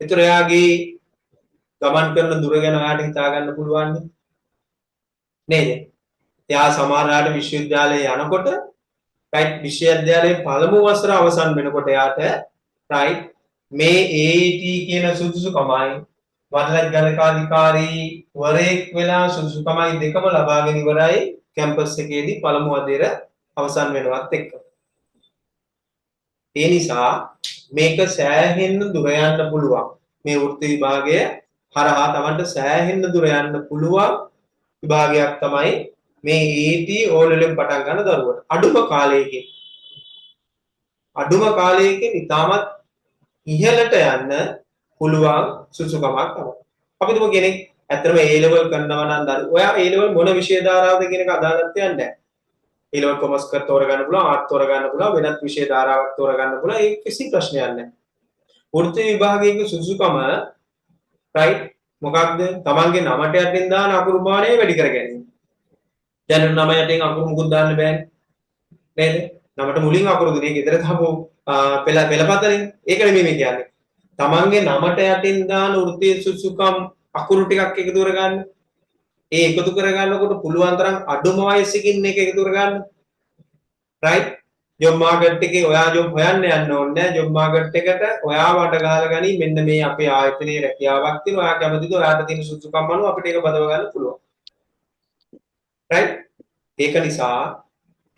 ඒතර එයාගේ ගමන් කරන දුර ගැන ඔයාට හිතා ගන්න පුළුවන් නේද? එයා සමහර වෙලාවට විශ්වවිද්‍යාලයේ යනකොට රයිට් විශ්වවිද්‍යාලයේ පළමු වසර අවසන් වෙනකොට එයාට රයිට් මේ AET කියන සුදුසුකමයි වරලක් ගණකාධිකාරී වරයෙක් වෙලා සුදුසුකමයි දෙකම ලබාගෙන ඉවරයි කැම්පස් එකේදී පළමු අධීර අවසන් වෙනවත් එක්ක. ඒ නිසා මේක සෑහෙන්න දුර යන්න පුළුවන්. මේ වෘත්ති විභාගය හරහා තමන්ට සෑහෙන්න දුර යන්න පුළුවන් විභාගයක් තමයි මේ AET O level පටන් ගන්න දරුවට. අඩුම කාලයකින් ඉතාමත් ඉහළට යන්න පුළුවන් සුසුකමක් තමයි. අපි තුමු කෙනෙක් ඇත්තටම A level කරනවා නම් දරු ඔයා A level මොන විෂය ධාරාවද කියන එක අදාළත්වයක් නැහැ. A level commerce කර තෝරගන්න පුළුවන්, ආර්ට් තෝරගන්න පුළුවන්, වෙනත් විෂය ධාරාවක් තෝරගන්න පුළුවන්. ඒක කිසි ප්‍රශ්නයක් නැහැ. වෘත්තීය විභාගයක සුදුසුකම, right, මොකක්ද? තමන්ගේ නමට යටින් දාන අකුරු ප්‍රමාණය වැඩි කර ගැනීම. දැන් නම යටින් අකුරු මුකුත් දාන්න බෑනේ. නේද? නමට මුලින් අකුරු දුන්නේ ගෙදර දාපු පෙළ පෙළපතනේ. ඒක නෙමෙයි මේ කියන්නේ. තමන්ගේ නමට යටින් දාන වෘත්තීය සුදුසුකම් අකුරු ටිකක් එකතු කරගන්න. ඒ එකතු කරගන්නකොට පුළුවන් තරම් අඩුම වයසකින් එක එකතු කරගන්න. රයිට්? ජොබ් මාකට් එකේ ඔයා ජොබ් හොයන්න යන්න ඕනේ නෑ. ජොබ් මාකට් එකට ඔයා වට ගහලා ගනි, මෙන්න මේ අපේ ආයතනයේ රැකියාවක් තියෙනවා. ඔයා කැමතිද? ඔයාට තියෙන සුදුසුකම් අනුව අපිට ඒක බදව ගන්න පුළුවන්. රයිට්? ඒක නිසා,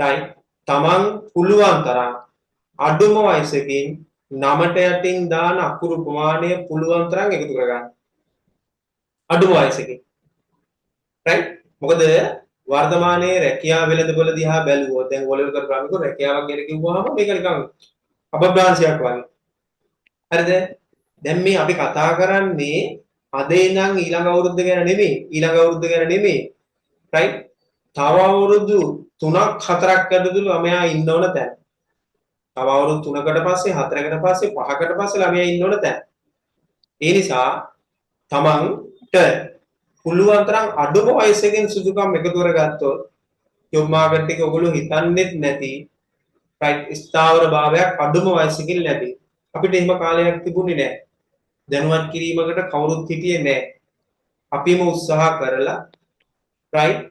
රයිට්, තමන් පුළුවන් තරම් අඩුම වයසකින් නමට යටින් දාන අකුරු ප්‍රමාණය පුළුවන් තරම් එකතු කරගන්න. අඩුම වයසකින්. රයිට්? මොකද වර්තමානයේ රැකියා වෙළඳපොළ දිහා බැලුවොත්, දැන් ඕ ලෙවල් කරපුවාම රැකියාවක් ගැන කිව්වහම මේක නිකන් අපබ්‍රාංශයක් වගේ. හරිද? දැන් මේ අපි කතා කරන්නේ අද ඉඳන් ඊළඟ අවුරුද්ද ගැන නෙමෙයි. ඊළඟ අවුරුද්ද ගැන නෙමෙයි. රයිට්? තව අවුරුදු 3ක් 4ක් ඇතුළත ළමයා ඉන්න ඕන තැන. තව අවුරුදු 3කට පස්සේ, 4කට පස්සේ, 5කට පස්සේ ළමයා ඉන්න ඕන තැන. ඒ නිසා තමන්ට පුළුවන් තරම් අඩුම වයසකින් සුදුසුකම් එකතු කරගත්තොත් ජොබ් මාකට් එකේ ඔයගොල්ලෝ හිතන්නේත් නැති, රයිට්, ස්ථාවර භාවයක් අඩුම වයසකින් ලැබේ. අපිට එහෙම කාලයක් තිබුණේ නැහැ. දැනුවත් කිරීමකට කවුරුත් හිටියේ නැහැ. අපිම උත්සාහ කරලා, රයිට්,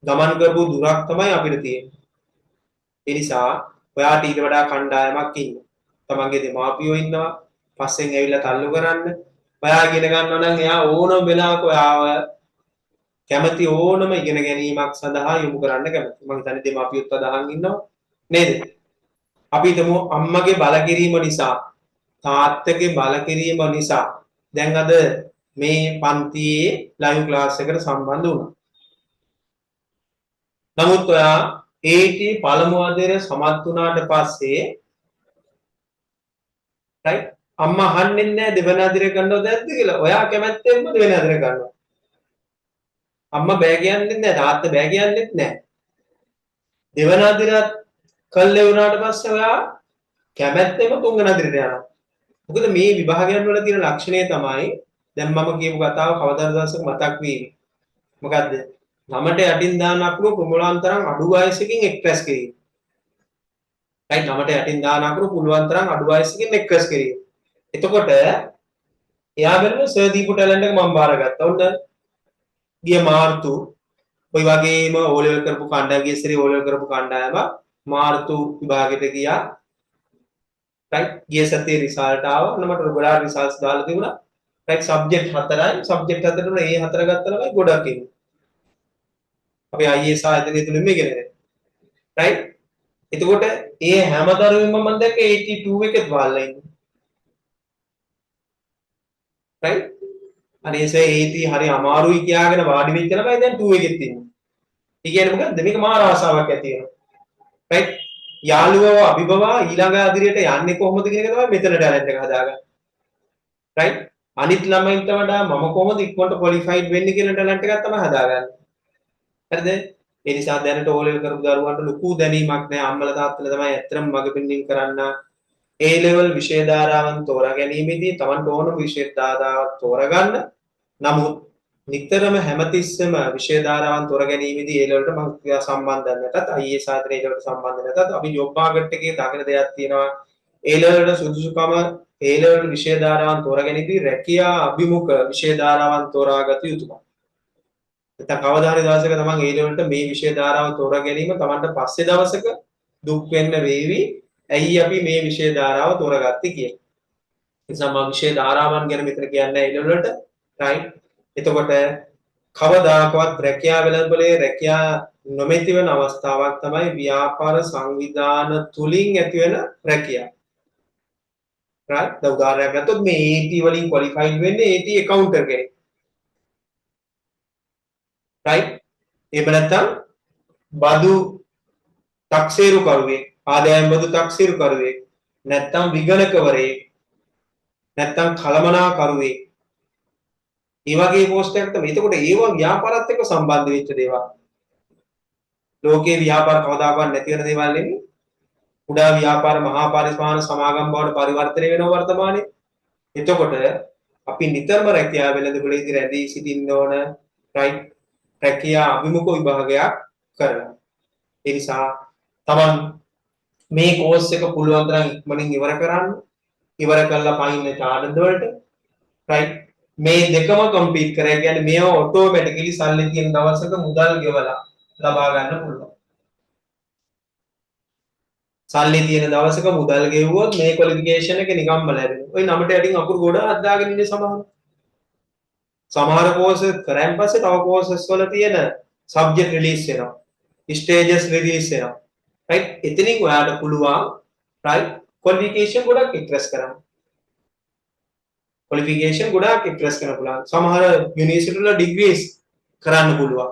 ගමන් කරපු දුරක් තමයි අපිට තියෙන්නේ. ඒ නිසා ඔයාට ඊට වඩා කණ්ඩායමක් ඉන්නවා. තමන්ගේ දෙමාපියෝ ඉන්නවා. පස්සෙන් ඇවිල්ලා තල්ලු කරන්න. ඔයා ඉගෙන ගන්නවා නම් එයා ඕනම වෙලාවක ඔයාව කැමති ඕනම ඉගෙන ගැනීමක් සඳහා යොමු කරන්න කැමති. මං හිතන්නේ දෙමාපියොත් අදහන් ඉන්නවා නේද? අපි හිතමු අම්මගේ බල කිරීම නිසා, තාත්තගේ බල කිරීම නිසා දැන් අද මේ පන්තියේ ලයිව් ක්ලාස් එකට සම්බන්ධ වුණා. නමුත් ඔයා AT පළමු අදියර සමත් වුණාට පස්සේ, රයිට්, අම්මා අහන්නේ නැහැ දෙවන අදියර ගන්නවද නැද්ද කියලා. ඔයා කැමැත්තෙන්ම දෙවන අදියර ගන්නවා. අම්මා බෑ කියන්නෙත් නැහැ, තාත්තා බෑ කියන්නෙත් නැහැ. දෙවන අදියරත් කළේ වුණාට පස්සේ ඔයා කැමැත්තෙන්ම තුන්වෙනි අදියරට යනවා. මොකද මේ විභාගයන් වල තියෙන ලක්ෂණය තමයි දැන් මම කියපු කතාව කවදාද දවසක මතක් වීවි. මොකද්ද? නමට යටින් දාන අකුරු පුළුවන් තරම් අඩු වයසකින් එක්රැස් කිරීම. රයිට්, නමට යටින් දාන අකුරු පුළුවන් තරම් අඩු වයසකින් එක්රැස් කිරීම. එතකොට එයා බැලුවා සර් දීපු ටැලන්ට් එක මම බාරගත්තා. ඔන්න ගිය මාර්තු ඔය වගේම ඕ ලෙවල් කරපු කණ්ඩායම, ගිය සැරේ ඕ ලෙවල් කරපු කණ්ඩායම මාර්තු විභාගෙට ගියා. රයිට්, ගිය සතියේ රිසල්ට් ආවා. ඔන්න මට ගොඩාක් රිසල්ට්ස් දාලා තිබුණා. රයිට්, සබ්ජෙක්ට් හතරයි. සබ්ජෙක්ට් හතරම ඒ හතර ගත්ත ළමයි ගොඩක් ඉන්නවා. අපේ IAS ආයතනය තුලින්ම ඉගෙන ගන්න. රයිට්, එතකොට ඒ හැම දරුවෙක්ම මම දැක්ක 82 එකෙත් වාල්ලා ඉන්නේ. රයිට්, අනේ සර් AT හරි අමාරුයි කියාගෙන වාඩි වෙච්ච ළමයි දැන් 2 එකෙත් ඉන්නවා. ඒ කියන්නේ මොකද්ද? මේක මාර ආසාවක් ඇති වෙනවා. රයිට්, යාළුවව අභිබවා ඊළඟ අදියරට යන්නේ කොහොමද කියන එක තමයි මෙතන ටැලන්ට් එක හදාගන්නේ. රයිට්, අනිත් ළමයින්ට වඩා මම කොහොමද ඉක්මනට ක්වොලිෆයිඩ් වෙන්නේ කියන ටැලන්ට් එකක් තමයි හදාගන්නේ. හරිද? ඒ නිසා දැනට ඕ ලෙවල් කරපු දරුවන්ට ලොකු දැනීමක් නෑ. අම්මලා තාත්තලා තමයි ඇත්තටම මඟ පෙන්වීම කරන්න. ඒ ලෙවල් විෂය ධාරාවන් තෝරා ගැනීමේදී තමන්ට ඕනම විෂය ධාරාවක් තෝරගන්න. නමුත් නිතරම හැමතිස්සෙම විෂය ධාරාවන් තෝරා ගැනීමේදී ඒ ලෙවල්ට මං සම්බන්ධ නැතත්, IAS ආයතනයේ ඒ ලෙවල්ට සම්බන්ධ නැතත්, අපි ජොබ් මාකට් එකේ දකින දෙයක් තියෙනවා. ඒ ලෙවල්ට සුදුසුකම, ඒ ලෙවල් විෂය ධාරාවන් තෝරා ගැනීමේදී රැකියා අභිමුඛ විෂය ධාරාවන් තෝරාගත යුතුමයි. නැත්නම් කවදා හරි දවසක තමන් ඒ ලෙවල්ට මේ විෂය ධාරාව තෝරා ගැනීම තමන්ට පස්සේ දවසක දුක් වෙන්න වේවි. ඇයි අපි මේ විෂය ධාරාව තෝරාගත්තේ කියලා. ඒ නිසා මම විෂය ධාරාවන් ගැන මෙතන කියන්නේ නැහැ ඒ ලෙවල් වලට. රයිට්. එතකොට කවදාකවත් රැකියා වෙළඳපොලේ රැකියා නොමැති වෙන අවස්ථාවක් තමයි ව්‍යාපාර සංවිධාන තුලින් ඇතිවෙන රැකියා. රයිට්. දැන් උදාහරණයක් ගත්තොත් මේ AT වලින් ක්වොලිෆයිඩ් වෙන්නේ AT ඇකවුන්ටර් කෙනෙක්. රයිට්. එහෙම නැත්නම් බදු තක්සේරුකරුවෙක්, ආදායම් බදු තක්සේරුකරුවෙක්, නැත්නම් විගණකවරයෙක්, නැත්නම් කළමනාකරුවෙක්. ඒ වගේ පෝස්ට් එකක් තමයි. එතකොට ඒවා ව්‍යාපාරات එක්ක සම්බන්ධ වෙච්ච දේවල්. ලෝකේ ව්‍යාපාර කවදාකවත් නැති වෙන දේවල් නෙමෙයි. කුඩා ව්‍යාපාර මහා පරිමාණ සමාගම් බවට පරිවර්තනය වෙනවා වර්තමානයේ. එතකොට අපි නිතරම රැකියා වෙළඳපොළේදී රැඳී සිටින්න ඕන, රයිට්, රැකියා අභිමුඛ විභාගයක් කරනවා. ඒ නිසා තමන් මේ කෝස් එක පුළුවන් තරම් ඉක්මනින් ඉවර කරන්න. ඉවර කරලා පයින්න චාටර්ඩ් වලට, රයිට්. මේ දෙකම කම්ප්ලීට් කරා කියන්නේ මේවා ඔටෝමැටිකලි සල්ලි තියෙන දවසක මුදල් ගෙවලා ලබා ගන්න පුළුවන්. සල්ලි තියෙන දවසක මුදල් ගෙවුවොත් මේ ක්වොලිෆිකේෂන් එක නිකම්ම ලැබෙනවා. ඔය නමට යටින් අකුරු ගොඩාක් දාගෙන ඉන්නේ සමහර. සමහර කෝස් කරාන් පස්සේ තව කෝසස් වල තියෙන සබ්ජෙක්ට් රිලීස් වෙනවා. ස්ටේජස් රිලීස් වෙනවා. රයිට්? එතනින් ඔයාට පුළුවන්, රයිට්, ක්වොලිෆිකේෂන් ගොඩක් එක්රැස් කරන්න. ක්වොලිෆිකේෂන් ගොඩාක් එක්රැස් කරන්න පුළුවන්. සමහර යුනිවර්සිටි වල ඩිග්‍රීස් කරන්න පුළුවන්.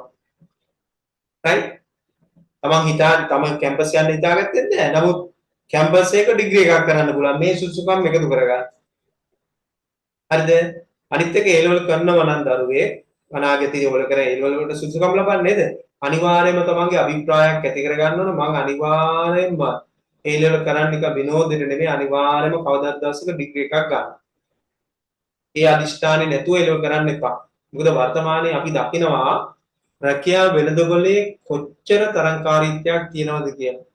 රයිට්? තමන් හිතා තමන් කැම්පස් යන්න හිතාගත්තේ නෑ. නමුත් කැම්පස් එක ඩිග්‍රී එකක් කරන්න පුළුවන්. මේ සුදුසුකම් එකතු කරගන්න. හරිද? අනිත් එක ඒ ලෙවල් කරනවා නම් දරුවේ අනාගතයේ ඔය කර ඒ ලෙවල් වලට සුදුසුකම් ලබන්නේ නේද? අනිවාර්යයෙන්ම තමන්ගේ අභිප්‍රායක් ඇති කරගන්න ඕන. මං අනිවාර්යයෙන්ම ඒ ලෙවල් කරන්න එක විනෝදෙට නෙමෙයි, අනිවාර්යයෙන්ම කවදාවත් දවසක ඩිග්‍රී එකක් ගන්න. ඒ අදිෂ්ඨානෙ නැතුව ඒ ලෙවල් කරන්න එපා. මොකද වර්තමානයේ අපි දකිනවා රැකියා වෙළඳපොලේ කොච්චර තරංකාරීත්වයක් තියෙනවද කියලා.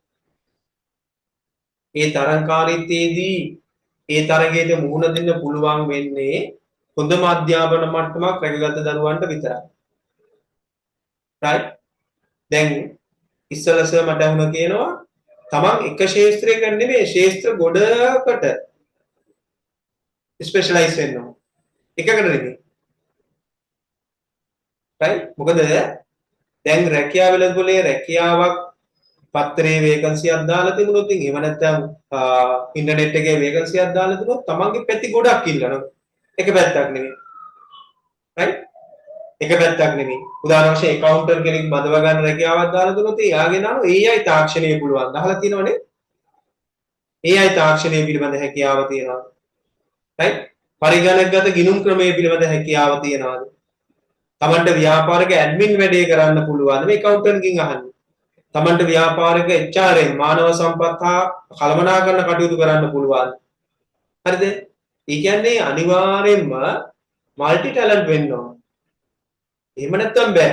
ඒ තරංකාරීත්වයේදී ඒ තරගයට මුහුණ දෙන්න පුළුවන් වෙන්නේ හොඳම අධ්‍යාපන මට්ටමක් රැකගත් දරුවන්ට විතරයි. Right? දැන් ඉස්සෙල්ලා සර් මට ඇහුණා කියනවා තමන් එක ක්ෂේත්‍රයක නෙමෙයි, ක්ෂේත්‍ර ගොඩකට ස්පෙෂලයිස් වෙන්න ඕන. එකකට නෙමෙයි. Right? මොකද දැන් රැකියාව වෙළඳපොලේ රැකියාවක් පත්තරේ වේකන්සියක් දාලා තිබුණොත් ඉතින්, එහෙම නැත්නම් ඉන්ටර්නෙට් එකේ වේකන්සියක් දාලා තිබුණොත් තමන්ගේ පැති ගොඩක් ඉල්ලනවා. එක පැත්තක් නෙමෙයි. Right? එක පැත්තක් නෙමෙයි. උදාහරණ වශයෙන් ඇකවුන්ටන්ට් කෙනෙක් බඳවා ගන්න රැකියාවක් දාලා දුන්නොත් එයාගේ නම AI තාක්ෂණය පුළුවන්. අහලා තියෙනවනේ. AI තාක්ෂණය පිළිබඳ හැකියාව තියෙනවා. Right? පරිගණකගත ගිණුම් ක්‍රමය පිළිබඳ හැකියාව තියෙනවාද? තමන්ට ව්‍යාපාරික ඇඩ්මින් වැඩේ කරන්න පුළුවන්ද? මේ ඇකවුන්ටන්ට්ගෙන් අහන්නේ. තමන්ට ව්‍යාපාරික HRM මානව සම්පත් හා කළමනාකරණ කටයුතු කරන්න පුළුවන්. හරිද? ඒ කියන්නේ අනිවාර්යෙන්ම මල්ටි ටැලන්ට් වෙන්න ඕන. එහෙම නැත්තම් බෑ.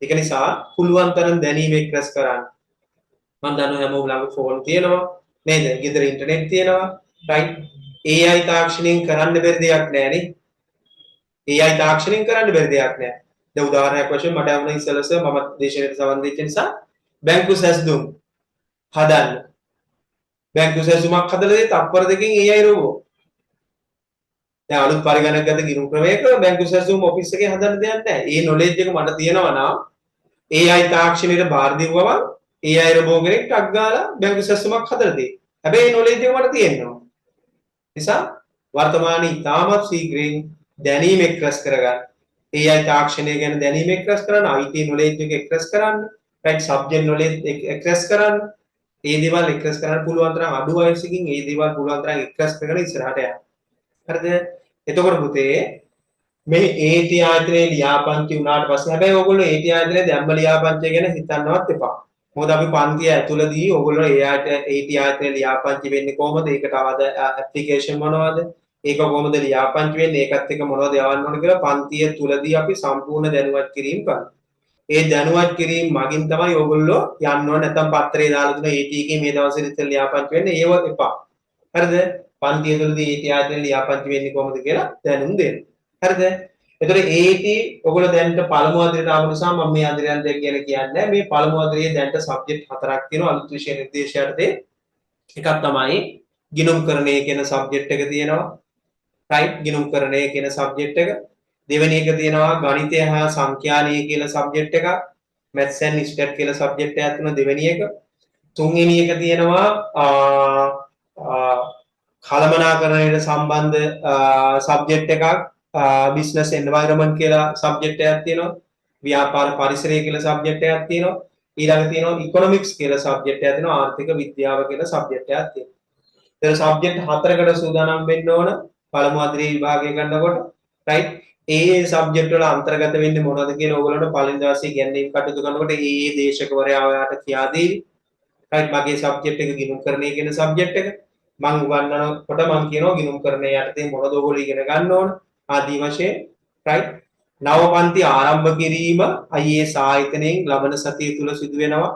ඒක නිසා පුළුවන් තරම් දැනීම එක්රැස් කරන්න. මම දන්නවා හැමෝම ළඟ ෆෝන් තියෙනවා නේද? ගෙදර ඉන්ටර්නෙට් තියෙනවා. රයිට්? AI තාක්ෂණයෙන් කරන්න බැරි දෙයක් නෑ නේ. AI තාක්ෂණයෙන් කරන්න බැරි දෙයක් නෑ. දැන් උදාහරණයක් වශයෙන් මට ඇහුණා ඉස්සෙල්ලා සර්, මම දේශනයට සම්බන්ධ වෙච්ච නිසා, බැංකු සැසඳුම් හදන්න. බැංකු සැසඳුමක් හදලා දෙයි තප්පර 2කින් AI robot. දැන් අලුත් පරිගණකගත ගිණුම් ක්‍රමයක බැංකු සැසඳුම් ඔෆිස් එකේ හදන්න දෙයක් නැහැ. ඒ නොලෙජ් එක මට තියෙනවා නම් AI තාක්ෂණයට බාර දීපු ගමන් AI robot කෙනෙක් ටක් ගාලා බැංකු සැසඳුමක් හදලා දෙයි. හැබැයි ඒ නොලෙජ් එක මට තියෙනවා. නිසා වර්තමානයේ ඉතාමත් ශීඝ්‍රයෙන් දැනීම එක්රැස් කරගන්න. AI තාක්ෂණය ගැන දැනීම එක්රැස් කරන්න, IT knowledge එක එක්රැස් කරන්න, right, subject knowledge එක්රැස් කරන්න. ඒ දේවල් එක්රැස් කරන්න පුළුවන් තරම් අඩු වයසකින් ඒ දේවල් පුළුවන් තරම් එක්රැස් කරගෙන ඉස්සරහට යන්න. හරිද? එතකොට පුතේ මේ AT ආයතනයේ ලියාපදිංචි වුණාට පස්සේ, හැබැයි ඔයගොල්ලෝ AT ආයතනයේ දැම්ම ලියාපදිංචිය ගැන හිතන්නවත් එපා. මොකද අපි පන්තිය ඇතුළතදී ඔයගොල්ලෝ ඒ AT ආයතනයේ ලියාපදිංචි වෙන්නේ කොහොමද? ඒකට අවද ඇප්ලිකේෂන් මොනවද? ඒක කොහොමද ලියාපදිංචි වෙන්නේ? ඒකත් එක්ක මොනවද යවන්න ඕන කියලා පන්තිය තුලදී අපි සම්පූර්ණ දැනුවත් කිරීම කරනවා. ඒ දැනුවත් කිරීම මගින් තමයි ඔයගොල්ලෝ යන්න ඕන. නැත්නම් පත්‍රේ දාලා දුන AT එකේ මේ දවස්වල ඉතින් ලියාපදිංචි වෙන්න ඒව එපා. හරිද? පන්තිය තුලදී AT ආයතනයේ ලියාපදිංචි වෙන්නේ කොහොමද කියලා දැනුම් දෙන්න. හරිද? එතකොට AT ඔයගොල්ලෝ දැනට පළමු අදියරට ආව නිසා මම මේ අදියරයන් දෙක ගැන කියන්නේ නැහැ. මේ පළමු අදියරේ දැනට සබ්ජෙක්ට් හතරක් තියෙනවා අලුත් විෂය නිර්දේශ යටතේ. එකක් තමයි ගිණුම්කරණය කියන සබ්ජෙක්ට් එක තියෙනවා. රයිට්, ගිණුම්කරණය කියන සබ්ජෙක්ට් එක. දෙවෙනි එක තියෙනවා ගණිතය හා සංඛ්‍යාලය කියලා සබ්ජෙක්ට් එකක්. මැත්ස් ඇන්ඩ් ස්ටැට් කියලා සබ්ජෙක්ට් එකක් තියෙනවා දෙවෙනි එක. තුන්වෙනි එක තියෙනවා කළමනාකරණයට සම්බන්ධ සබ්ජෙක්ට් එකක්, බිස්නස් එන්වයරන්මන්ට් කියලා සබ්ජෙක්ට් එකක් තියෙනවා. ව්‍යාපාර පරිසරය කියලා සබ්ජෙක්ට් එකක් තියෙනවා. ඊළඟ තියෙනවා ඉකොනොමික්ස් කියලා සබ්ජෙක්ට් එකක් තියෙනවා. ආර්ථික විද්‍යාව කියලා සබ්ජෙක්ට් එකක් තියෙනවා. ඒතර සබ්ජෙක්ට් හතරකට සූදානම් වෙන්න ඕන පළමු අදියරේ විභාගය කරනකොට. රයිට්, ඒ ඒ සබ්ජෙක්ට් වල අන්තර්ගත වෙන්නේ මොනවද කියලා ඕගොල්ලන්ට පළවෙනි දවසේ ඉගැන්වීම් කටයුතු කරනකොට ඒ ඒ දේශකවරයා ඔයාට කියා දෙවි. රයිට්, මගේ සබ්ජෙක්ට් එක ගිණුම්කරණය කියන සබ්ජෙක්ට් එක. මං උගන්වනකොට මං කියනවා ගිණුම්කරණය යටතේ මොනවද ඔයගොල්ලෝ ඉගෙන ගන්න ඕන ආදී වශයෙන්. රයිට්, නව පන්ති ආරම්භ කිරීම IAS ආයතනයෙන් ලබන සතිය තුල සිදු වෙනවා.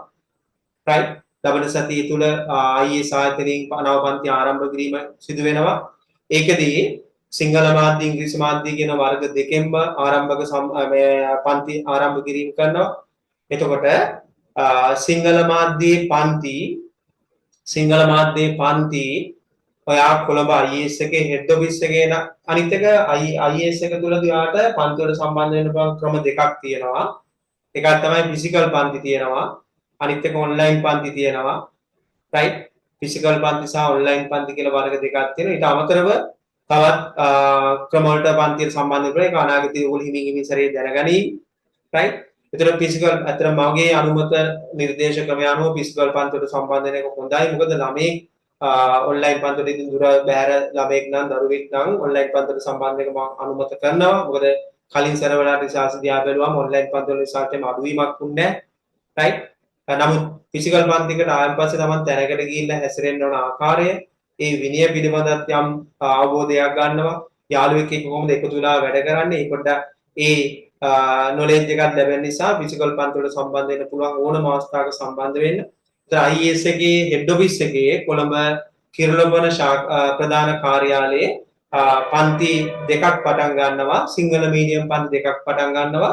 රයිට්, ලබන සතිය තුල IAS ආයතනයෙන් නව පන්ති ආරම්භ කිරීම සිදු වෙනවා. ඒකදී සිංහල මාධ්‍ය, ඉංග්‍රීසි මාධ්‍ය කියන වර්ග දෙකෙන්ම ආරම්භක මේ පන්ති ආරම්භ කිරීම කරනවා. එතකොට සිංහල මාධ්‍යයේ පන්ති, සිංහල මාධ්‍යයේ පන්ති ඔයා කොළඹ IAS එකේ හෙඩ් ඔෆිස් එකේ, අනිත් එක IAS එක තුලදී ඔයාට පන්ති වලට සම්බන්ධ වෙන්න පුළුවන් ක්‍රම දෙකක් තියෙනවා. එකක් තමයි ෆිසිකල් පන්ති තියෙනවා. අනිත් එක ඔන්ලයින් පන්ති තියෙනවා. රයිට්, ෆිසිකල් පන්ති සහ ඔන්ලයින් පන්ති කියලා වර්ග දෙකක් තියෙනවා. ඊට අමතරව තවත් ක්‍රම වලට පන්තියට සම්බන්ධ වෙන්න. ඒක අනාගතයේ ඔයගොල්ලෝ හිමින් හිමින් සැරේ දැනගනී. රයිට්, එතකොට ෆිසිකල් අතර මගේ අනුමත නිර්දේශ ක්‍රමය අනුව ෆිසිකල් පන්ති වලට සම්බන්ධ වෙන එක හොඳයි. මොකද ළමයි ඔන්ලයින් පන්ති වලට ඉතින් දුර බැහැර ළමයෙක් නම්, දරුවෙක් නම් ඔන්ලයින් පන්ති වලට සම්බන්ධ වෙන මම අනුමත කරනවා. මොකද කලින් සැරවල රිසල්ට්ස් දිහා බැලුවම ඔන්ලයින් පන්ති වල රිසල්ට් එකම අඩුවීමක් වුණේ නැහැ. රයිට්, නමුත් ෆිසිකල් පන්තිකට ආවන් පස්සේ තමන් තැනකට ගිහිල්ලා හැසිරෙන්න ඕන ආකාරය, ඒ විනය පිළිබඳත් යම් අවබෝධයක් ගන්නවා. යාළුවෙක් එක්ක කොහොමද එකතු වෙලා වැඩ කරන්නේ, ඒ පොඩ්ඩක් ඒ නොලෙජ් එකක් ලැබෙන නිසා ෆිසිකල් පන්ති වලට සම්බන්ධ වෙන්න පුළුවන් ඕනම අවස්ථාවක සම්බන්ධ වෙන්න. ඒතර IAS එකේ හෙඩ් ඔෆිස් එකේ කොළඹ කිරුළපන ප්‍රධාන කාර්යාලයේ පන්ති දෙකක් පටන් ගන්නවා. සිංහල මීඩියම් පන්ති දෙකක් පටන් ගන්නවා.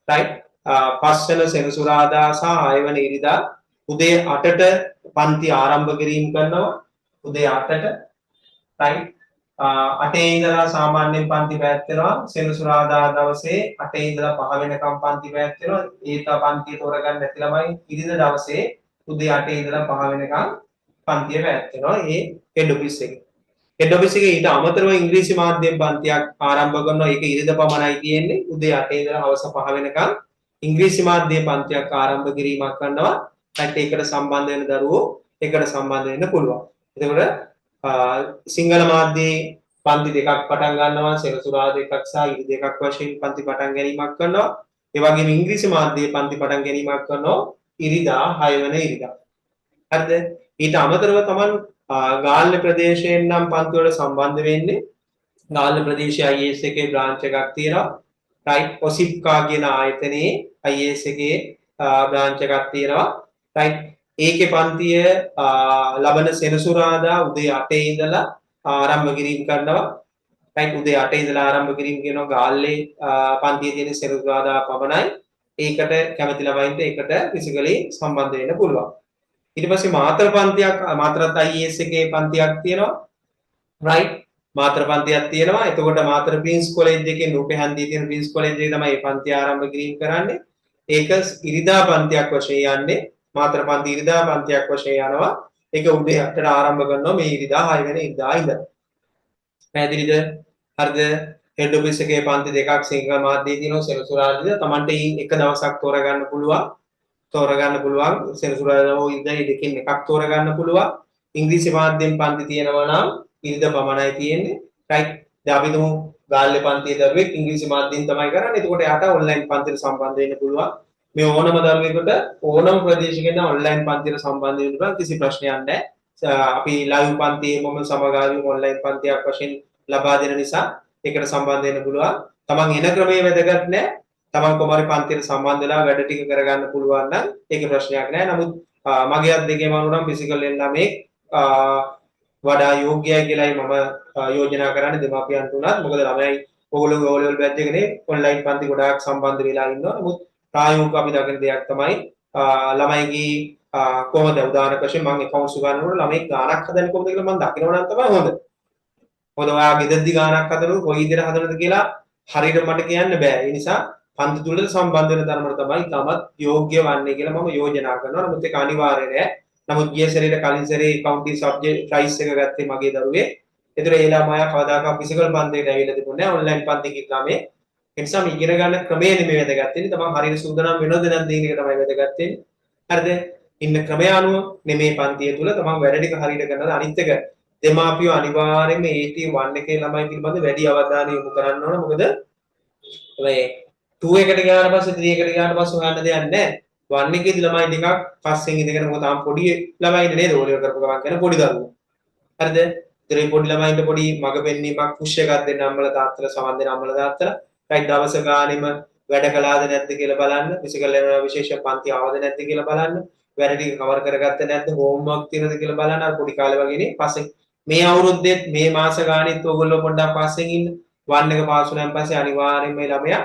රයිට්, පස්වන සෙනසුරාදා සහ හයවන ඉරිදා උදේ 8ට පන්ති ආරම්භ කිරීම කරනවා. උදේ 8ට. රයිට්, 8 ඉඳලා සාමාන්‍යයෙන් පන්ති පැවැත්වෙනවා. සෙනසුරාදා දවසේ 8 ඉඳලා 5 වෙනකම් පන්ති පැවැත්වෙනවා. ඒ තා පන්තිය තෝරගන්න නැති ළමයි ඉරිදා දවසේ උදේ 8 ඉඳලා 5 වෙනකම් පන්තිය පැවැත්වෙනවා ඒ හෙඩ් ඔෆිස් එකේ. හෙඩ් ඔෆිස් එකේ ඊට අමතරව ඉංග්‍රීසි මාධ්‍යම පන්තියක් ආරම්භ කරනවා. ඒක ඉරිදා පමණයි තියෙන්නේ. උදේ 8 ඉඳලා හවස 5 වෙනකම් ඉංග්‍රීසි මාධ්‍ය පන්තියක් ආරම්භ කිරීමක් කරනවා. රයිට්, ඒකට සම්බන්ධ වෙන දරුවෝ ඒකට සම්බන්ධ වෙන්න පුළුවන්. එතකොට සිංහල මාධ්‍යයේ පන්ති දෙකක් පටන් ගන්නවා. සෙනසුරාදා එකක් සහ ඉරිදා එකක් වශයෙන් පන්ති පටන් ගැනීමක් කරනවා. ඒ වගේම ඉංග්‍රීසි මාධ්‍යයේ පන්ති පටන් ගැනීමක් කරනවා ඉරිදා, 6 වෙන ඉරිදා. හරිද? ඊට අමතරව තමන් ගාල්ල ප්‍රදේශයෙන් නම් පන්ති වලට සම්බන්ධ වෙන්නේ, ගාල්ල ප්‍රදේශයේ IAS එකේ බ්‍රාන්ච් එකක් තියෙනවා. රයිට්, ඔසිප්කා කියන ආයතනයේ IAS එකේ බ්‍රාන්ච් එකක් තියෙනවා. රයිට්, ඒකේ පන්තිය ලබන සෙනසුරාදා උදේ 8 ඉඳලා ආරම්භ කිරීම කරනවා. රයිට්, උදේ 8 ඉඳලා ආරම්භ කිරීම කියනවා. ගාල්ලේ පන්තියේ තියෙන සෙනසුරාදා පමණයි. ඒකට කැමති ළමයින්ට ඒකට ෆිසිකලි සම්බන්ධ වෙන්න පුළුවන්. ඊට පස්සේ මාතර පන්තියක්, මාතරත් IAS එකේ පන්තියක් තියෙනවා. රයිට්, මාතර පන්තියක් තියෙනවා. එතකොට මාතර ප්‍රින්ස් කොලෙජ් එකේ, නූපෙහන්දියේ තියෙන ප්‍රින්ස් කොලෙජ් එකේ තමයි මේ පන්ති ආරම්භ කිරීම කරන්නේ. ඒක ඉරිදා පන්තියක් වශයෙන් යන්නේ. මාතර පන්ති ඉරිදා පන්තියක් වශයෙන් යනවා. ඒක උදේ 8ට ආරම්භ කරනවා මේ ඉරිදා, 6 වෙනි ඉරිදා ඉඳලා. පැහැදිලිද? හරිද? හෙඩ් ඔෆිස් එකේ පන්ති දෙකක් සිංහල මාධ්‍යයේ තියෙනවා සෙනසුරාදාද. තමන්ට එක දවසක් තෝරගන්න පුළුවන්. තෝරගන්න පුළුවන් සෙනසුරාදා හෝ ඉරිදා, මේ දෙකෙන් එකක් තෝරගන්න පුළුවන්. ඉංග්‍රීසි මාධ්‍යයෙන් පන්ති තියෙනවා නම් ඉරිදා පමණයි තියෙන්නේ. රයිට්, දැන් අපි හිතමු ගාල්ලේ පන්තියේ දරුවෙක් ඉංග්‍රීසි මාධ්‍යයෙන් තමයි කරන්නේ. එතකොට එයාට ඔන්ලයින් පන්තියට සම්බන්ධ වෙන්න පුළුවන්. මේ ඕනම දරුවෙකුට ඕනම ප්‍රදේශයක ඉඳන් ඔන්ලයින් පන්තියට සම්බන්ධ වෙන්න පුළුවන්, කිසි ප්‍රශ්නයක් නැහැ. අපි ලයිව් පන්තියේ මොම සමගාමීව ඔන්ලයින් පන්තියක් වශයෙන් ලබා දෙන නිසා ඒකට සම්බන්ධ වෙන්න පුළුවන්. තමන් එන ක්‍රමයේ වැදගත් නැහැ. තමන් කොහොම හරි පන්තියට සම්බන්ධ වෙලා වැඩ ටික කරගන්න පුළුවන් නම් ඒක ප්‍රශ්නයක් නෑ. නමුත් මගේ අත් දෙකේම අනුව නම් ෆිසිකල් එන්න ළමෙක් වඩා යෝග්‍යයි කියලායි මම යෝජනා කරන්නේ දෙමාපියන්ට උනත්. මොකද ළමයි ඔයගොල්ලෝ O level batch එකනේ ඔන්ලයින් පන්ති ගොඩාක් සම්බන්ධ වෙලා ඉන්නවා. නමුත් ප්‍රායෝගිකව අපි දකින දෙයක් තමයි ළමයිගේ කොහොමද, උදාහරණයක් වශයෙන් මම ඇකවුන්ට්ස් උගන්වනකොට ළමයි ගාණක් හදන්නේ කොහොමද කියලා මම දකිනවා නම් තමයි හොඳ. මොකද ඔයා ගෙදරදි ගාණක් හදනකොට කොයි විදිහට හදනවද කියලා හරියට මට කියන්න බෑ. ඒ නිසා පන්ති තුලට සම්බන්ධ වෙන තරමට තමයි ඉතාමත් යෝග්‍ය වන්නේ කියලා මම යෝජනා කරනවා. නමුත් ඒක අනිවාර්ය නෑ. නමුත් ගිය සැරේට කලින් සැරේ ඇකවුන්ටිං සබ්ජෙක්ට් ප්‍රයිස් එක ගත්තේ මගේ දරුවේ. ඒතර ඒ ළමයා කවදාකවත් ෆිසිකල් පන්තියට ඇවිල්ලා තිබුණේ නෑ. ඔන්ලයින් පන්තියක ළමේ. ඒ නිසා මේ ඉගෙන ගන්න ක්‍රමය නෙමෙයි වැදගත් වෙන්නේ. තමන් හරියට සූදානම් වෙනවද නැද්ද කියන එක තමයි වැදගත් වෙන්නේ. හරිද? ඉන්න ක්‍රමය අනුව නෙමෙයි, පන්තිය තුල තමන් වැඩ ටික හරියට කරනවද. අනිත් එක දෙමාපියෝ අනිවාර්යයෙන්ම AT1 එකේ ළමයි පිළිබඳ වැඩි අවධානය යොමු කරන්න ඕන. මොකද මේ 2 එකට ගියාට පස්සේ, 3 එකට ගියාට පස්සේ හොයන්න දෙයක් නැහැ. වන් එකේදී ළමයි ටිකක් පස්සෙන් ඉඳගෙන, මොකද තාම පොඩි ළමයි නේද, ඕ ලෙවල් කරපු ගමන් කරන පොඩි දරුවෝ. හරිද? ඒතර මේ පොඩි ළමයින්ට පොඩි මඟ පෙන්වීමක්, පුෂ් එකක් දෙන්න අම්මලා තාත්තලා, සවන් දෙන අම්මලා තාත්තලා. රයිට්, දවස ගානෙම වැඩ කළාද නැද්ද කියලා බලන්න. ෆිසිකල් ලෙවල් විශේෂ පන්ති ආවද නැද්ද කියලා බලන්න. වැඩ ටික කවර් කරගත්තද නැද්ද, හෝම්වර්ක් තියෙනවද කියලා බලන්න. අර පොඩි කාලේ වගේ නේ. පස්සේ මේ අවුරුද්දෙත් මේ මාස ගානෙත් ඕගොල්ලෝ පොඩ්ඩක් පස්සෙන් ඉන්න. වන් එක පාස් වුණාන් පස්සේ අනිවාර්යයෙන්ම මේ ළමයා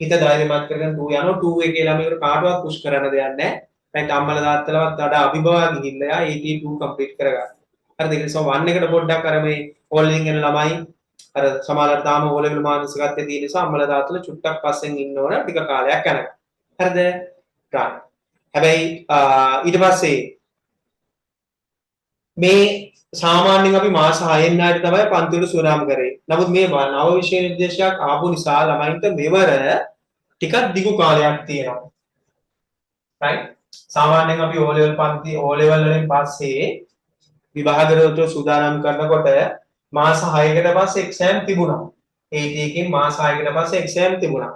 හිත ධෛර්යමත් කරගෙන 2 යනවා. 2 එකේ ළමයෙකුට කාටවත් පුෂ් කරන්න දෙයක් නැහැ. රයිට්, අම්මලා තාත්තලාවත් වඩා අභිබවා ගිහිල්ලා යා AT 2 complete කරගන්න. හරිද? ඒ නිසා 1 එකට පොඩ්ඩක් අර මේ ඕ ලෙවල් එන ළමයි අර සමහරවිට තාම ඕ ලෙවල් මානසිකත්වයේ තියෙන නිසා අම්මලා තාත්තලා චුට්ටක් පස්සෙන් ඉන්න ඕන ටික කාලයක් යනකම්. හරිද? රයිට්. හැබැයි ඊට පස්සේ මේ සාමාන්‍යයෙන් අපි මාස 6න් ආයත තමයි පන්ති වල සූදානම් කරේ. නමුත් මේ නව විෂය නිර්දේශයක් ආපු නිසා ළමයින්ට මෙවර ටිකක් දිගු කාලයක් තියෙනවා. රයිට්? සාමාන්‍යයෙන් අපි ඕ ලෙවල් පන්ති, ඕ ලෙවල් වලින් පස්සේ විභාගවලට සූදානම් කරනකොට මාස 6කට පස්සේ එක්සෑම් තිබුණා. AT එකකින් මාස 6කට පස්සේ එක්සෑම් තිබුණා.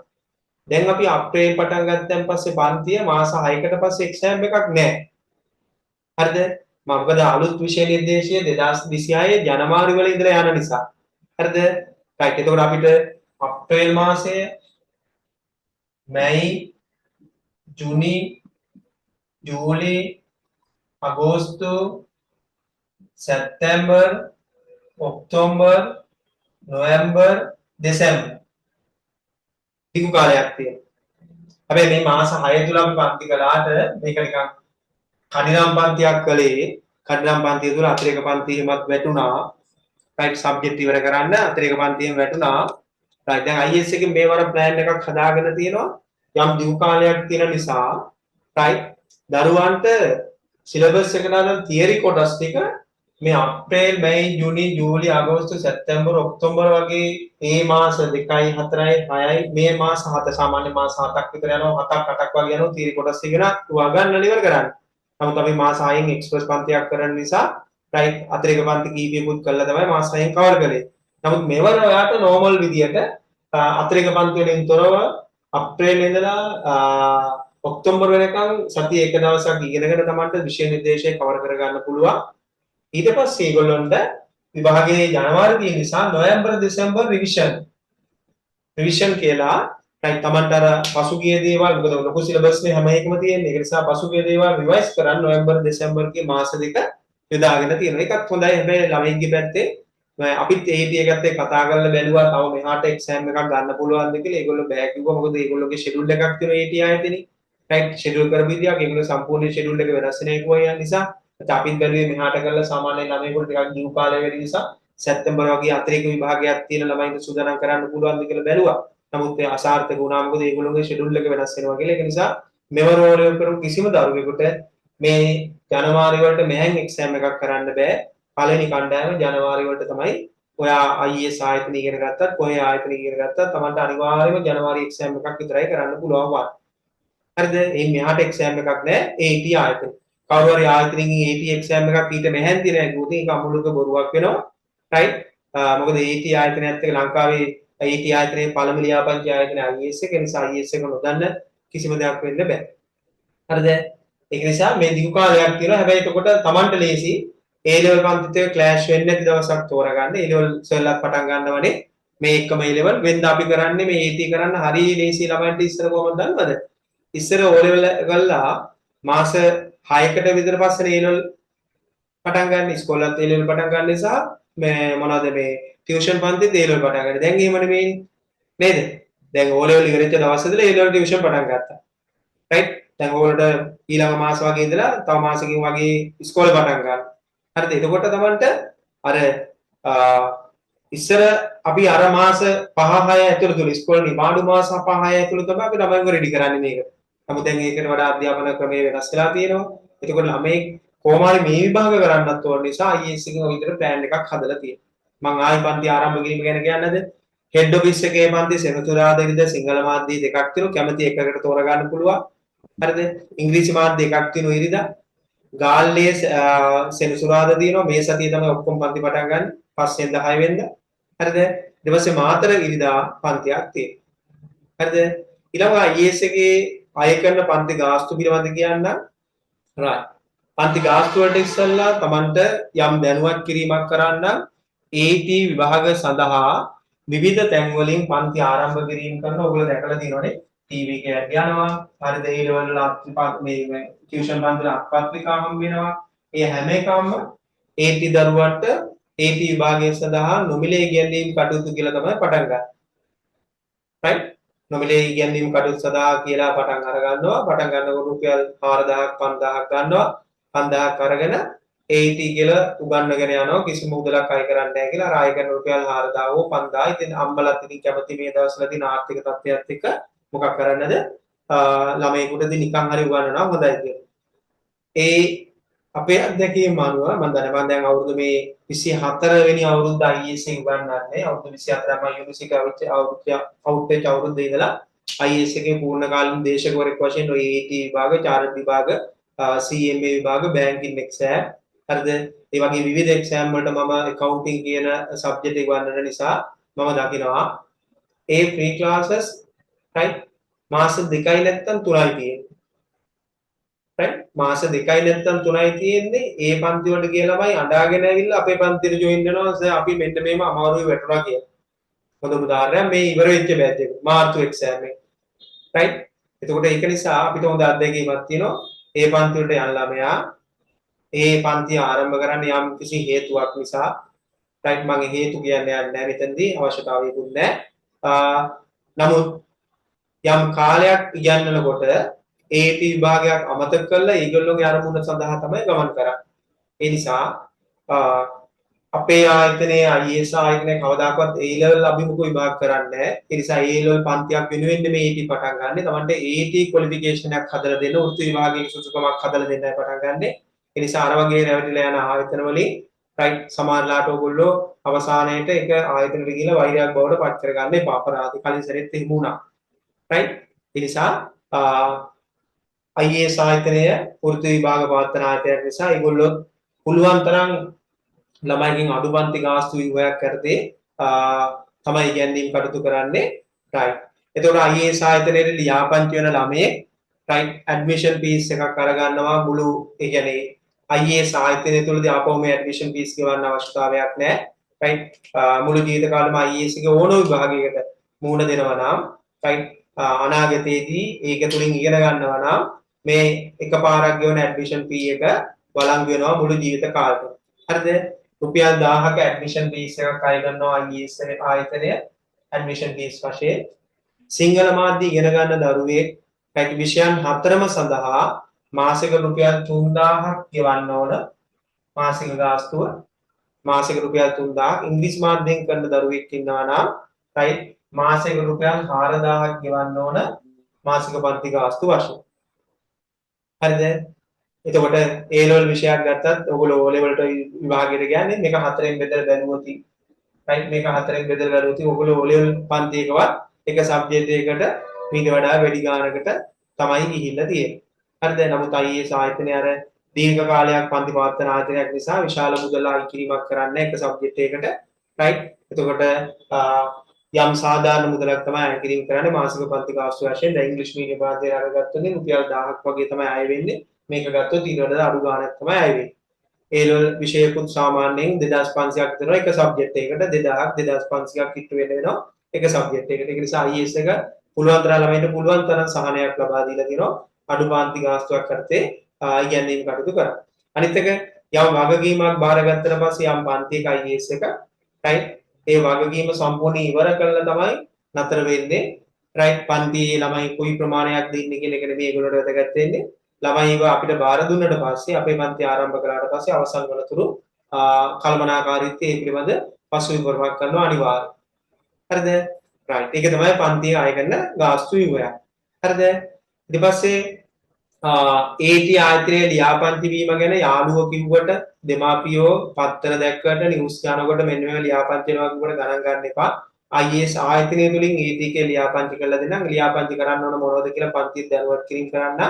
දැන් අපි අප්‍රේල් පටන් ගත්තන් පස්සේ පන්තිය මාස 6කට පස්සේ එක්සෑම් එකක් නෑ. හරිද? මොකද අලුත් විෂය නිර්දේශය 2026 ජනවාරි වල ඉඳලා යන නිසා. හරිද? රයිට්. එතකොට අපිට අප්‍රේල් මාසය, මැයි, ජුනි, ජූලි, අගෝස්තු, සැප්තැම්බර්, ඔක්තෝබර්, නොවැම්බර්, දෙසැම්බර් දිගු කාලයක් තියෙනවා. හැබැයි මේ මාස 6 තුල අපි පන්ති කළාට මේක නිකන් කඩිනම් පන්තියක් කළේ. කඩිනම් පන්තිය තුල අතිරේක පන්ති එහෙමත් වැටුණා. රයිට්, සබ්ජෙක්ට් ඉවර කරන්න අතිරේක පන්තියෙන් වැටුණා. රයිට්, දැන් IS එකෙන් මේ වර ප්ලෑන් එකක් හදාගෙන තියෙනවා. යම් දිගු කාලයක් තියෙන නිසා, රයිට්, දරුවන්ට සිලබස් එකට අදාළ තියරි කොටස් ටික මේ අප්‍රේල්, මැයි, ජූනි, ජූලි, අගෝස්තු, සැප්තැම්බර්, ඔක්තෝබර් වගේ මේ මාස 2යි 4යි 6යි, මේ මාස 7, සාමාන්‍ය මාස 7ක් විතර යනවා, 7ක් 8ක් වගේ යනවා තියරි කොටස් ඉගෙන තුවා ගන්න, ඉවර කරන්න. නමුත් අපි මාස 6න් එක්ස්ප්‍රස් පන්තියක් කරන නිසා, රයිට්, අතිරේක පන්ති කීපයකුත් කළා තමයි මාස 6න් කවර් කළේ. නමුත් මෙවර ඔයාට නෝමල් විදියට අතිරේක පන්ති වලින් තොරව අප්‍රේල් ඉඳලා ඔක්තෝබර් වෙනකන් සතිය එක දවසක් ඉගෙනගෙන තමන්ට විෂය නිර්දේශය කවර් කරගන්න පුළුවන්. ඊට පස්සේ ඒගොල්ලොන්ට විභාගයේ ජනවාරි තියෙන නිසා නොවැම්බර්, දෙසැම්බර් රිවිෂන් රිවිෂන් කියලා, රයිට්, තමන්ට අර පසුගිය දේවල්, මොකද ලොකු සිලබස් නේ හැම එකම තියෙන්නේ. ඒක නිසා පසුගිය දේවල් රිවයිස් කරන්න නොවැම්බර්, දෙසැම්බර් කිය මාස දෙක යොදාගෙන තියෙනවා. ඒකත් හොඳයි. හැබැයි ළමයින්ගේ පැත්තේ අපිත් AT එකත් එක්ක කතා කරලා බැලුවා තව මෙහාට එක්සෑම් එකක් ගන්න පුළුවන්ද කියලා. ඒගොල්ලෝ බෑ කිව්වා. මොකද ඒගොල්ලෝගේ ෂෙඩියුල් එකක් තියෙනවා AT ආයතනේ. රයිට්, ෂෙඩියුල් කරපු විදියක් ඒගොල්ලෝ සම්පූර්ණ ෂෙඩියුල් එක වෙනස් වෙන එක නිසා අපිත් බැලුවේ මෙහාට කරලා සාමාන්‍ය ළමයෙකුට ටිකක් දිගු කාලය වැඩි නිසා සැප්තැම්බර් වගේ අතිරේක විභාගයක් තියෙන ළමයින්ට සූදානම් කරන්න පුළුවන්ද කියලා බැලුවා. නමුත් ඒ අසාර්ථක වුණා, මොකද ඒගොල්ලෝගේ ෂෙඩියුල් එක වෙනස් වෙනවා කියලා. ඒක නිසා මෙවර ඕ ලෙවල් කරපු කිසිම දරුවෙකුට මේ ජනවාරි වලට මෙහෙන් එක්සෑම් එකක් කරන්න බෑ. පළවෙනි කණ්ඩායම ජනවාරි වලට තමයි. ඔයා IS ආයතන ඉගෙන ගත්තත්, කොහේ ආයතන ඉගෙන ගත්තත් තමන්ට අනිවාර්යයෙන්ම ජනවාරි එක්සෑම් එකක් විතරයි කරන්න පුළුවන් වන්නේ. හරිද? එයින් මෙහාට එක්සෑම් එකක් නෑ AT ආයතන. කවුරු හරි ආයතනකින් AT exam එකක් ඊට මෙහැන් තියෙනවා කිව්වොත් ඒක අමුලුක බොරුවක් වෙනවා. රයිට්? මොකද AT ආයතනයත් එක්ක ලංකාවේ AT ආයතනයේ පළමු ලියාපදිංචි ආයතනය IS එක නිසා IS එක නොදන්න කිසිම දෙයක් වෙන්න බෑ. හරිද? ඒක නිසා මේ දිගු කාලයක් තියෙනවා. හැබැයි එතකොට තමන්ට ලේසි A level පන්තිත් එක්ක ක්ලෑෂ් වෙන්නේ නැති දවසක් තෝරගන්න. A level සර්ලත් පටන් ගන්නවනේ. මේ එක්කම A level වෙන්ද අපි කරන්නේ මේ AT කරන්න හරි ලේසි ළමයින්ට. ඉස්සර කොහොමද දන්නවද? ඉස්සර O level කළා මාස 6කට විතර පස්සේ A level පටන් ගන්න. ඉස්කෝලත් A level පටන් ගන්න නිසා මේ මොනවද මේ ටියුෂන් පන්තිත් A level පටන් ගන්න. දැන් එහෙම නෙමෙයි නේද? දැන් O level ඉවරෙච්ච දවස් ඉඳලා A level tuition පටන් ගත්තා. රයිට්? දැන් ඕගොල්ලන්ට ඊළඟ මාස වගේ ඉඳලා තව මාසකින් වගේ ඉස්කෝලේ පටන් ගන්නවා. හරිද? එතකොට තමන්ට අර ඉස්සර අපි අර මාස 5 6 ඇතුළත තුල, ඉස්කෝලේ නිවාඩු මාස 5 6 ඇතුළත තමයි අපි ළමයින්ව රෙඩි කරන්නේ මේකට. නමුත් දැන් ඒකට වඩා අධ්‍යාපන ක්‍රමය වෙනස් වෙලා තියෙනවා. එතකොට ළමයි කොහොම හරි මේ විභාග කරන්නත් ඕන නිසා IS එකෙන් ඔය විදිහට ප්ලෑන් එකක් හදලා තියෙනවා. මං ආයි පන්ති ආරම්භ කිරීම ගැන කියන්නද? හෙඩ් ඔෆිස් එකේ පන්ති සෙනසුරාදා, ඉරිදා සිංහල මාධ්‍ය දෙකක් තියෙනවා. කැමති එකකට තෝරගන්න පුළුවන්. හරිද? ඉංග්‍රීසි මාධ්‍ය එකක් තියෙනවා ඉරිදා. ගාල්ලේ සෙනසුරාදා තියෙනවා. මේ සතියේ තමයි ඔක්කොම පන්ති පටන් ගන්න. 5 වෙනිදා, 6 වෙනිදා. හරිද? ඊට පස්සේ මාතර ඉරිදා පන්තියක් තියෙනවා. හරිද? ඊළඟ IS එකේ අය කරන පන්ති ගාස්තු පිළිබඳ කියන්නම්. Right. පන්ති ගාස්තු වලට ඉස්සෙල්ලා තමන්ට යම් දැනුවත් කිරීමක් කරන්න, AT විභාග සඳහා විවිධ තැන් වලින් පන්ති ආරම්භ කිරීම කරන ඔයගොල්ලෝ දැකලා තියෙනවනේ. ටීවී එකේ යනවා. හරිද? ඒ ලෙවල් වල මේ ටියුෂන් පන්ති වල අත්පත්‍රිකා හම්බ වෙනවා. ඒ හැම එකම AT දරුවන්ට AT විභාගය සඳහා නොමිලේ ඉගැන්වීම් කටයුතු කියලා තමයි පටන් ගන්නේ. Right? නොමිලේ ඉගැන්වීම් කටයුතු සඳහා කියලා පටන් අර ගන්නවා. පටන් ගන්නකොට රුපියල් 4000ක් 5000ක් ගන්නවා. 5000ක් අරගෙන AT කියලා උගන්වගෙන යනවා, කිසිම මුදලක් අය කරන්නේ නැහැ කියලා. අර අය කරන රුපියල් 4000 හෝ 5000, ඉතින් අම්මලත් ඉතින් කැමති මේ දවස්වල තියෙන ආර්ථික තත්ත්වයක් එක්ක මොකක් කරන්නද, ළමයෙකුට ඉතින් නිකන් හරි උගන්වනවා හොඳයි කියලා. ඒ අපේ අත්දැකීම් අනුව මම දන්නේ, මම දැන් අවුරුදු මේ 24 වෙනි අවුරුද්ද IAS එක උගන්වන්නේ. අවුරුදු 24 මම යුනිවර්සිටි අවුරුදු අවුට් වෙච්ච අවුරුද්දේ ඉඳලා IAS එකේ පූර්ණ කාලීන දේශකවරයෙක් වශයෙන් ඔය AT විභාග, චාර්ටර්ඩ් විභාග, CMA විභාග, බැංකින් එක්සෑම්, හරිද, ඒ වගේ විවිධ එක්සෑම් වලට මම ඇකවුන්ටිං කියන සබ්ජෙක්ට් එක උගන්වන නිසා මම දකිනවා ඒ ෆ්‍රී ක්ලාසස්, රයිට්, මාස 2යි නැත්තම් 3යි තියෙන්නේ. රයිට්, මාස 2යි නැත්තම් 3යි තියෙන්නේ. ඒ පන්ති වලට ගිය ළමයි අඬාගෙන ඇවිල්ලා අපේ පන්තියට ජොයින් වෙනවා, සර් අපි මෙන්න මේම අමාරුවේ වැටුණා කියලා. හොඳ උදාහරණයක් මේ ඉවර වෙච්ච බැච් එක මාර්තු එක්සෑම් එක. රයිට්, එතකොට ඒක නිසා අපිට හොඳ අත්දැකීමක් තියෙනවා. ඒ පන්ති වලට යන ළමයා ඒ පන්ති ආරම්භ කරන්න යම් කිසි හේතුවක් නිසා, රයිට්, මම හේතු කියන්න යන්නේ නැහැ මෙතනදී, අවශ්‍යතාවයකුත් නැහැ. නමුත් යම් කාලයක් ඉගැන්වෙනකොට AT විභාගයක් අමතක කරලා ඒගොල්ලෝගේ අරමුණ සඳහා තමයි ගමන් කරන්නේ. ඒ නිසා අපේ ආයතනයේ IAS ආයතනය කවදාකවත් A level අභිමුඛ විභාග කරන්නේ නැහැ. ඒ නිසා A level පන්තියක් වෙනුවෙන් නෙමෙයි AT පටන් ගන්නෙ. තමන්ට AT qualification එකක් හදලා දෙන්න, වෘත්ති විභාගයේ සුදුසුකමක් හදලා දෙන්නයි පටන් ගන්නෙ. ඒ නිසා අර වගේ රැවටිලා යන ආයතන වලින්, රයිට්, සමහරලාට ඔයගොල්ලෝ අවසානයේට ඒක ආයතනට ගිහලා වෛරයක් බවට පත් කරගන්න එපා. අපරාධ කලින් සැරේත් එහෙම වුණා. රයිට්, ඒ නිසා IAS ආයතනය වෘත්ති විභාග පවත්වන ආයතනයක් නිසා ඒගොල්ලෝ පුළුවන් තරම් ළමයිගෙන් අඩු පන්ති ගාස්තු ව්‍යුහයක් යටතේ තමයි ඉගැන්වීම් කටයුතු කරන්නේ. රයිට්, එතකොට IAS ආයතනයේ ලියාපදිංචි වෙන ළමයෙක්, රයිට්, ඇඩ්මිෂන් ෆීස් එකක් අරගන්නවා මුළු, ඒ කියන්නේ IAS ආයතනය තුළදී ආපහු මේ ඇඩ්මිෂන් ෆීස් ගෙවන්න අවශ්‍යතාවයක් නැහැ. රයිට්, මුළු ජීවිත කාලෙම IAS එකේ ඕන විභාගයකට මුහුණ දෙනවා නම්, රයිට්, අනාගතයේදී ඒක තුලින් ඉගෙන ගන්නවා නම් මේ එකපාරක් ගෙවන ඇඩ්මිෂන් ෆී එක වළංගු වෙනවා මුළු ජීවිත කාලෙටම. හරිද? රුපියල් 1000ක ඇඩ්මිෂන් ෆීස් එකක් අය ගන්නවා IAS ආයතනය ඇඩ්මිෂන් ෆීස් වශයෙන්. සිංහල මාධ්‍ය ඉගෙන ගන්න දරුවෙක්, රයිට්, විෂයන් හතරම සඳහා මාසික රුපියල් 3000ක් ගෙවන්න ඕන මාසික ගාස්තුව. මාසික රුපියල් 3000ක්. ඉංග්‍රීසි මාධ්‍යයෙන් කරන දරුවෙක් ඉන්නවා නම්, රයිට්, මාසික රුපියල් 4000ක් ගෙවන්න ඕන මාසික පන්ති ගාස්තු වශයෙන්. හරිද? එතකොට ඒ ලෙවල් විෂයක් ගත්තත් ඔයගොල්ලෝ ඕ ලෙවල් වලට විභාගයට ගියන්නේ මේක හතරෙන් බෙදලා බැලුවොත්, රයිට්, මේක හතරෙන් බෙදලා බැලුවොත් ඔයගොල්ලෝ ඕ ලෙවල් පන්තියකවත් එක සබ්ජෙක්ට් එකකට මීට වඩා වැඩි ගානකට තමයි ගිහිල්ලා තියෙන්නේ. හරිද? නමුත් IAS ආයතනය අර දීර්ඝ කාලයක් පන්ති පවත්වන ආයතනයක් නිසා විශාල මුදල් අය කිරීමක් කරන්නේ එක සබ්ජෙක්ට් එකකට. රයිට්? එතකොට යම් සාධාරණ මුදලක් තමයි අය කිරීම කරන්නේ මාසික පන්ති ගාස්තු වශයෙන්. දැන් ඉංග්‍රීසි මීඩියම් පන්තියට අරගත්තොත් රුපියල් 1000ක් වගේ තමයි අය වෙන්නේ. මේක ගත්තොත් ඊට වඩා අඩු ගාණක් තමයි අය වෙන්නේ. ඒ ලෙවල් විෂයකුත් සාමාන්‍යයෙන් 2500ක් විතර එක සබ්ජෙක්ට් එකකට, 2000ක් 2500ක් කිට්ටු වෙන්න වෙනවා එක සබ්ජෙක්ට් එකකට. ඒක නිසා IAS එක පුළුවන් තරම් ළමයින්ට පුළුවන් තරම් සහනයක් ලබා දීලා තියෙනවා. අඩු පන්ති ගාස්තුවක් යටතේ ඉගැන්වීම කටයුතු කරා. අනිත් එක යම් වගකීමක් බාරගත්තට පස්සේ යම් පන්තියක IAS එක, රයිට්, ඒ වගකීම සම්පූර්ණ ඉවර කරලා තමයි නතර වෙන්නේ. රයිට්, පන්තියේ ළමයි කොයි ප්‍රමාණයක්ද ඉන්නේ කියන එක නෙමෙයි ඒගොල්ලන්ට වැදගත් වෙන්නේ. ළමයිව අපිට බාර දුන්නට පස්සේ, අපේ පන්ති ආරම්භ කළාට පස්සේ අවසන් වනතුරු කළමනාකාරීත්වය ඒ පිළිබඳ පසු විවරණයක් කරනවා අනිවාර්යයෙන්. හරිද? රයිට්. ඒක තමයි පන්තියේ අය කරන ගාස්තු ව්‍යුහය. හරිද? ඊට පස්සේ AT ආයතනයේ ලියාපදිංචි වීම ගැන යාළුවෝ කිව්වට, දෙමාපියෝ පත්තර දැක්කට, නිවුස් යනකොට මෙන්න මේව ලියාපදිංචි වෙනවා කිව්වට ගණන් ගන්න එපා. IAS ආයතනය තුලින් AT එකේ ලියාපදිංචි කරලා දෙන්නම්. ලියාපදිංචි කරන්න ඕන මොනවද කියලා පන්තියේ දැනුවත් කිරීම කරන්න.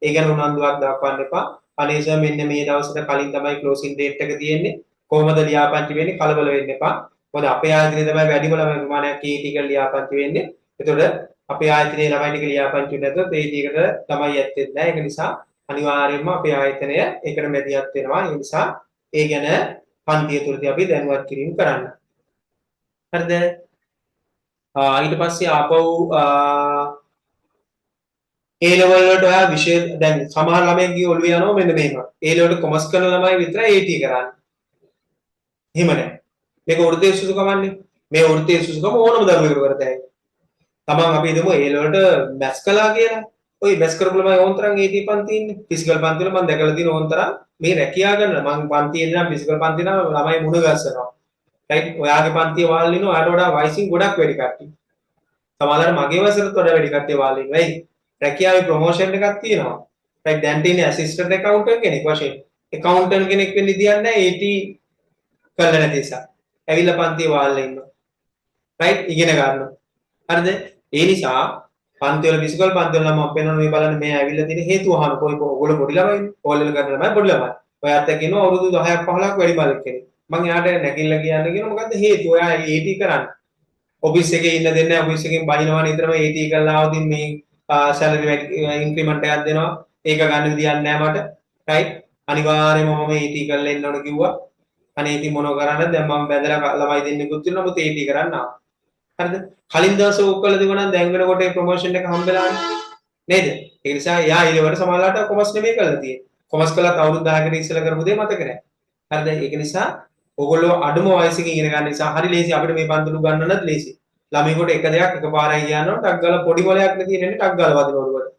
ඒ ගැන උනන්දුවක් දක්වන්න එපා. අනේ සර්, මෙන්න මේ දවසට කලින් තමයි ක්ලෝසින් ඩේට් එක තියෙන්නේ. කොහොමද ලියාපදිංචි වෙන්නේ? කලබල වෙන්න එපා. මොකද අපේ ආයතනයේ තමයි වැඩිම ළමයි ප්‍රමාණයක් AT එකට ලියාපදිංචි වෙන්නේ. එතකොට අපේ ආයතනයේ ළමයි ටික ලියාපදිංචි වෙන්නේ නැතුව AT එකට ළමයි ඇත්තෙත් නැහැ. ඒක නිසා අනිවාර්යයෙන්ම අපේ ආයතනය ඒකට මැදිහත් වෙනවා. ඒ නිසා ඒ ගැන පන්තිය තුළදී අපි දැනුවත් කිරීම කරන්න. හරිද? ඊට පස්සේ ආපහු ඒ ලෙවල් වලට ඔයා විෂය දැන් සමහර ළමයින්ගේ ඔළුවේ යනවා මෙන්න මෙහෙම. ඒ ලෙවල් කොමර්ස් කරන ළමයි විතරයි AT කරන්නේ. එහෙම නෑ. මේක වෘත්තීය සුසුකමන්නේ. මේ වෘත්තීය සුසුකම ඕනම දරුවෙකුට කරතයි. තමන් අපි හිතමු ඒ ලෙවල්ට මැත්ස් කළා කියලා. ඔය මැත්ස් කරපු ළමයි ඕන තරම් AT පන්ති ඉන්නේ. ෆිසිකල් පන්ති වල මම දැකලා තියෙන ඕන තරම් මේ රැකියා කරන මං පන්තියේ ඉඳන් ෆිසිකල් පන්ති නම් ළමයි මුණ ගස්සනවා. රයිට්, ඔයාගේ පන්තිය වාල් ඉන්නවා ඔයාට වඩා වයසින් ගොඩක් වැඩි කට්ටිය. සමහරවල් මගේ වයසටත් වඩා වැඩි කට්ටිය වාල් ඉන්නවා. වෙයි. රැකියාවේ ප්‍රොමෝෂන් එකක් තියෙනවා. රයිට්, දැන් තියෙන්නේ ඇසිස්ටන්ට් ඇකවුන්ටන්ට් කෙනෙක් වශයෙන්. ඇකවුන්ටන්ට් කෙනෙක් වෙන්න විදියක් නැහැ AT කරලා නැති නිසා. ඇවිල්ලා පන්තියේ වාල්ලා ඉන්නවා. රයිට්, ඉගෙන ගන්නවා. හරිද? ඒ නිසා පන්ති වල ෆිසිකල් පන්ති වල නම් මම පෙන්වන මේ බලන්න මේ ඇවිල්ලා තියෙන හේතුව අහනකො ඔයගොල්ලෝ පොඩි ළමයිනේ. ඕල් කරන ළමයි පොඩි ළමයි. ඔයාත් එක්ක ඉන්නවා අවුරුදු 10ක් 15ක් වැඩි මල්ලෙක් කෙනෙක්. මං එයාට නැගිටලා කියන්න කියනවා මොකද්ද හේතුව? ඔයා AT කරන්න. ඔෆිස් එකේ ඉන්න දෙන්නේ ඔෆිස් එකෙන් බයිනවා නිතරම AT කරලා ආවොත් මේ සැලරි ඉන්ක්‍රිමන්ට් එකක් දෙනවා. ඒක ගන්න විදියක් නෑ මට. රයිට්, අනිවාර්යයෙන්ම මම AT කරලා එන්න ඕන කිව්වා. අනේ ඉතින් මොනව කරන්නද දැන් මම බැඳලා ළමයි දෙන්නෙකුත් තියෙනවා නමුත් AT කරන්න ආවා. හරිද? කලින් දවසේ ඕක කළා තිබුණා නම් දැන් වෙනකොට ඒ ප්‍රොමෝෂන් එක හම්බෙලානේ නේද? ඒ නිසා එයා ඊළඟට සමහරලාට කොමර්ස් නෙමෙයි කරලා තියෙන්නේ. කොමර්ස් කළත් අවුරුදු 10කට ඉස්සෙල්ලා කරපු දේ මතක නෑ. හරිද? ඒක නිසා ඕගොල්ලෝ අඩුම වයසකින් ඉගෙන ගන්න නිසා හරි ලේසි අපිට මේ පන්තිවල උගන්වන්නත් ලේසි. ළමයින්ට එක දෙයක් එකපාරයි කියනවා ටක් ගාලා පොඩි මොලයක් නේ තියෙන්නේ ටක් ගාලා වදින ඔළුවට.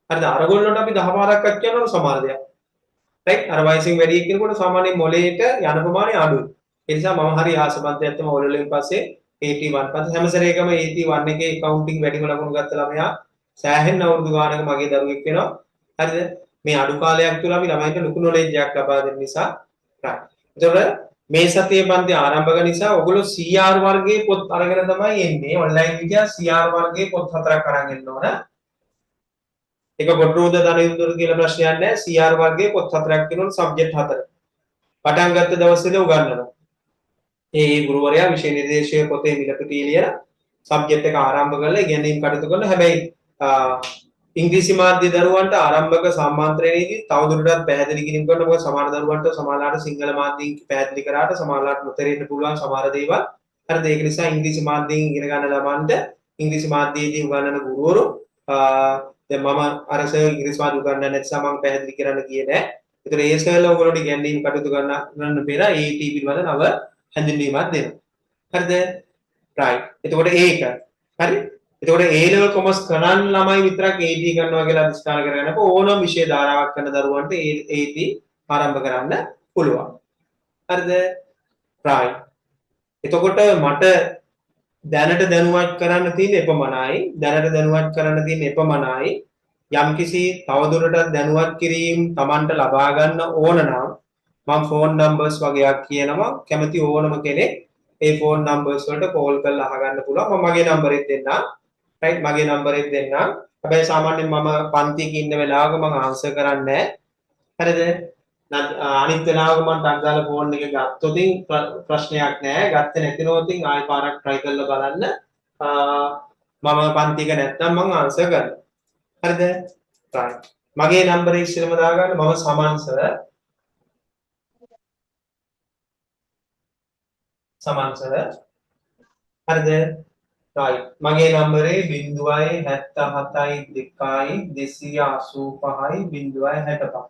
හරිද? අරගොල්ලන්ට අපි 10 පාරක්වත් කියනවනේ සමාන දෙයක්. රයිට්, අර වයසින් වැඩි එක්කෙනෙකුට සාමාන්‍යයෙන් මොලේට යන ප්‍රමාණය අඩුයි. ඒ නිසා මම හරි ආස පන්ති ඇත්තම ඔය වලින් පස්සේ AT1 පන්ති හැම සැරේකම AT1 එකේ ඇකවුන්ටිං වැඩිම ලකුණු ගත්ත ළමයා සෑහෙන අවුරුදු ගානක මගේ දරුවෙක් වෙනවා. හරිද? මේ අඩු කාලයක් තුළ අපි ළමයින්ට ලොකු නොලෙජ් එකක් ලබා දෙන නිසා. රයිට්. එතකොට මේ සතියේ පන්ති ආරම්භක නිසා ඔයගොල්ලෝ CR වර්ගයේ පොත් අරගෙන තමයි එන්නේ. ඔන්ලයින් විදියා CR වර්ගයේ පොත් 4ක් අරන් එන්න ඕන. එක කොටරෝද ධනයුන්දර කියලා ප්‍රශ්නයක් නෑ. CR වර්ගයේ පොත් 4ක් තියෙනවා සබ්ජෙක්ට් 4. පටන් ගත්ත දවසේදී උගන්වනවා. ඒ ගුරුවරයා විෂය නිර්දේශය පොතේ මිලපිටිය ලියලා සබ්ජෙක්ට් එක ආරම්භ කරලා ඉගෙනීම් කටයුතු කරනවා. හැබැයි ඉංග්‍රීසි මාධ්‍ය දරුවන්ට ආරම්භක සම්මාන්තරණයේදී තවදුරටත් පැහැදිලි කිරීම කරනවා. මොකද සමහර දරුවන්ට සමහරලාට සිංහල මාධ්‍යයෙන් පැහැදිලි කරාට සමහරලාට නොතේරෙන්න පුළුවන් සමහර දේවල්. හරිද? ඒක නිසා ඉංග්‍රීසි මාධ්‍යයෙන් ඉගෙන ගන්න ළමන්ට ඉංග්‍රීසි මාධ්‍යයේදී උගන්වන ගුරුවරු දැන් මම අර සර් ඉංග්‍රීසි මාධ්‍ය උගන්වන්නේ නැති නිසා මම පැහැදිලි කරන්න ගියේ නෑ. ඒතර ඒ සර්ලා ඔයගොල්ලෝට ඉගැන්වීම් කටයුතු කරන්න පෙර AT පිළිබඳ නව හැඳින්වීමක් දෙනවා. හරිද? රයිට්. එතකොට ඒක. හරි? එතකොට A level commerce කරන ළමයි විතරක් AT කරනවා කියලා අදිස්ථාන කරගන්න එපා. ඕනම විෂය ධාරාවක් කරන දරුවන්ට AT ආරම්භ කරන්න පුළුවන්. හරිද? රයිට්. එතකොට මට දැනට දැනුවත් කරන්න තියෙන එපමණයි. දැනට දැනුවත් කරන්න තියෙන එපමණයි. යම්කිසි තවදුරටත් දැනුවත් කිරීම Tamanට ලබා ගන්න ඕන නම් මම ෆෝන් නම්බර්ස් වගේක් කියනවා. කැමති ඕනම කෙනෙක් ඒ ෆෝන් නම්බර්ස් වලට කෝල් කරලා අහගන්න පුළුවන්. මම මගේ නම්බරෙත් දෙන්නම්. රයිට්, මගේ නම්බරෙත් දෙන්නම්. හැබැයි සාමාන්‍යයෙන් මම පන්තියක ඉන්න වෙලාවක මම ආන්සර් කරන්නේ නැහැ. හරිද? අනිත් වෙලාවක මම ටක් ගාලා ෆෝන් එක ගත්තොත් ප්‍රශ්නයක් නෑ. ගත්තේ නැතිනොත් ආයෙ පාරක් try කරලා බලන්න. මම පන්තියක නැත්නම් මම ආන්සර් කරනවා. හරිද? රයිට්. මගේ නම්බරේ ඉස්සෙල්ලම දාගන්න. මම සමන් සර්. සමන් සර්. හරිද? රයිට්. මගේ නම්බරේ 0.77 2 285 0.65.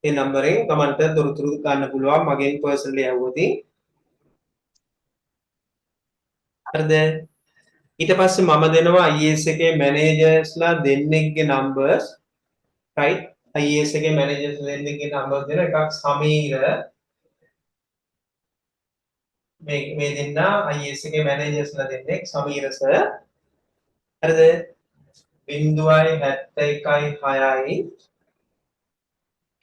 ඒ නම්බරෙන් තමන්ට තොරතුරු ගන්න පුළුවන් මගෙන් පර්සනලි ඇහුවොත්. හරිද? ඊට පස්සේ මම දෙනවා IAS එකේ මැනේජර්ස්ලා දෙන්නෙක්ගේ නම්බර්ස්. රයිට්. IAS එකේ මැනේජර්ස් දෙන්නෙක්ගේ නම්බර්ස් දෙනවා. එකක් සමීර, මේ දෙන්නා IAS එකේ මැනේජර්ස්ලා දෙන්නෙක්, සමීර සර්. හරිද? 0.71 6යි 76යි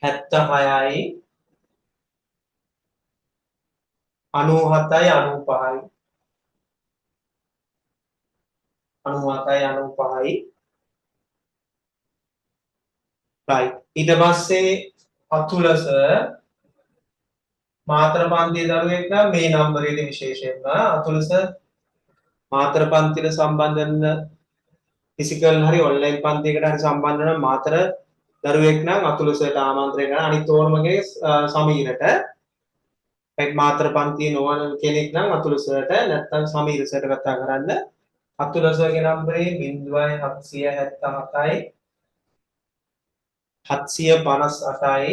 97යි 95යි 97යි 95යි. රයිට්. ඊට පස්සේ අතුල සර් මාතර පන්තියේ දරුවෙක් නම් මේ නම්බරේට විශේෂයෙන්ම අතුල සර් මාතර පන්තියට සම්බන්ධ වෙන ෆිසිකල් හරි ඔන්ලයින් පන්තියකට හරි සම්බන්ධ වෙන මාතර දරුවෙක් නම් අතුල සර්ට ආමන්ත්‍රණය කරන අනිත් ඕනම කෙනෙක් සමීරට. රයිට්, මාතර පන්තියේ නොවන කෙනෙක් නම් අතුල සර්ට නැත්නම් සමීර සර්ට කතා කරන්න. අතුල සර්ගේ නම්බරේ 0777යි 758යි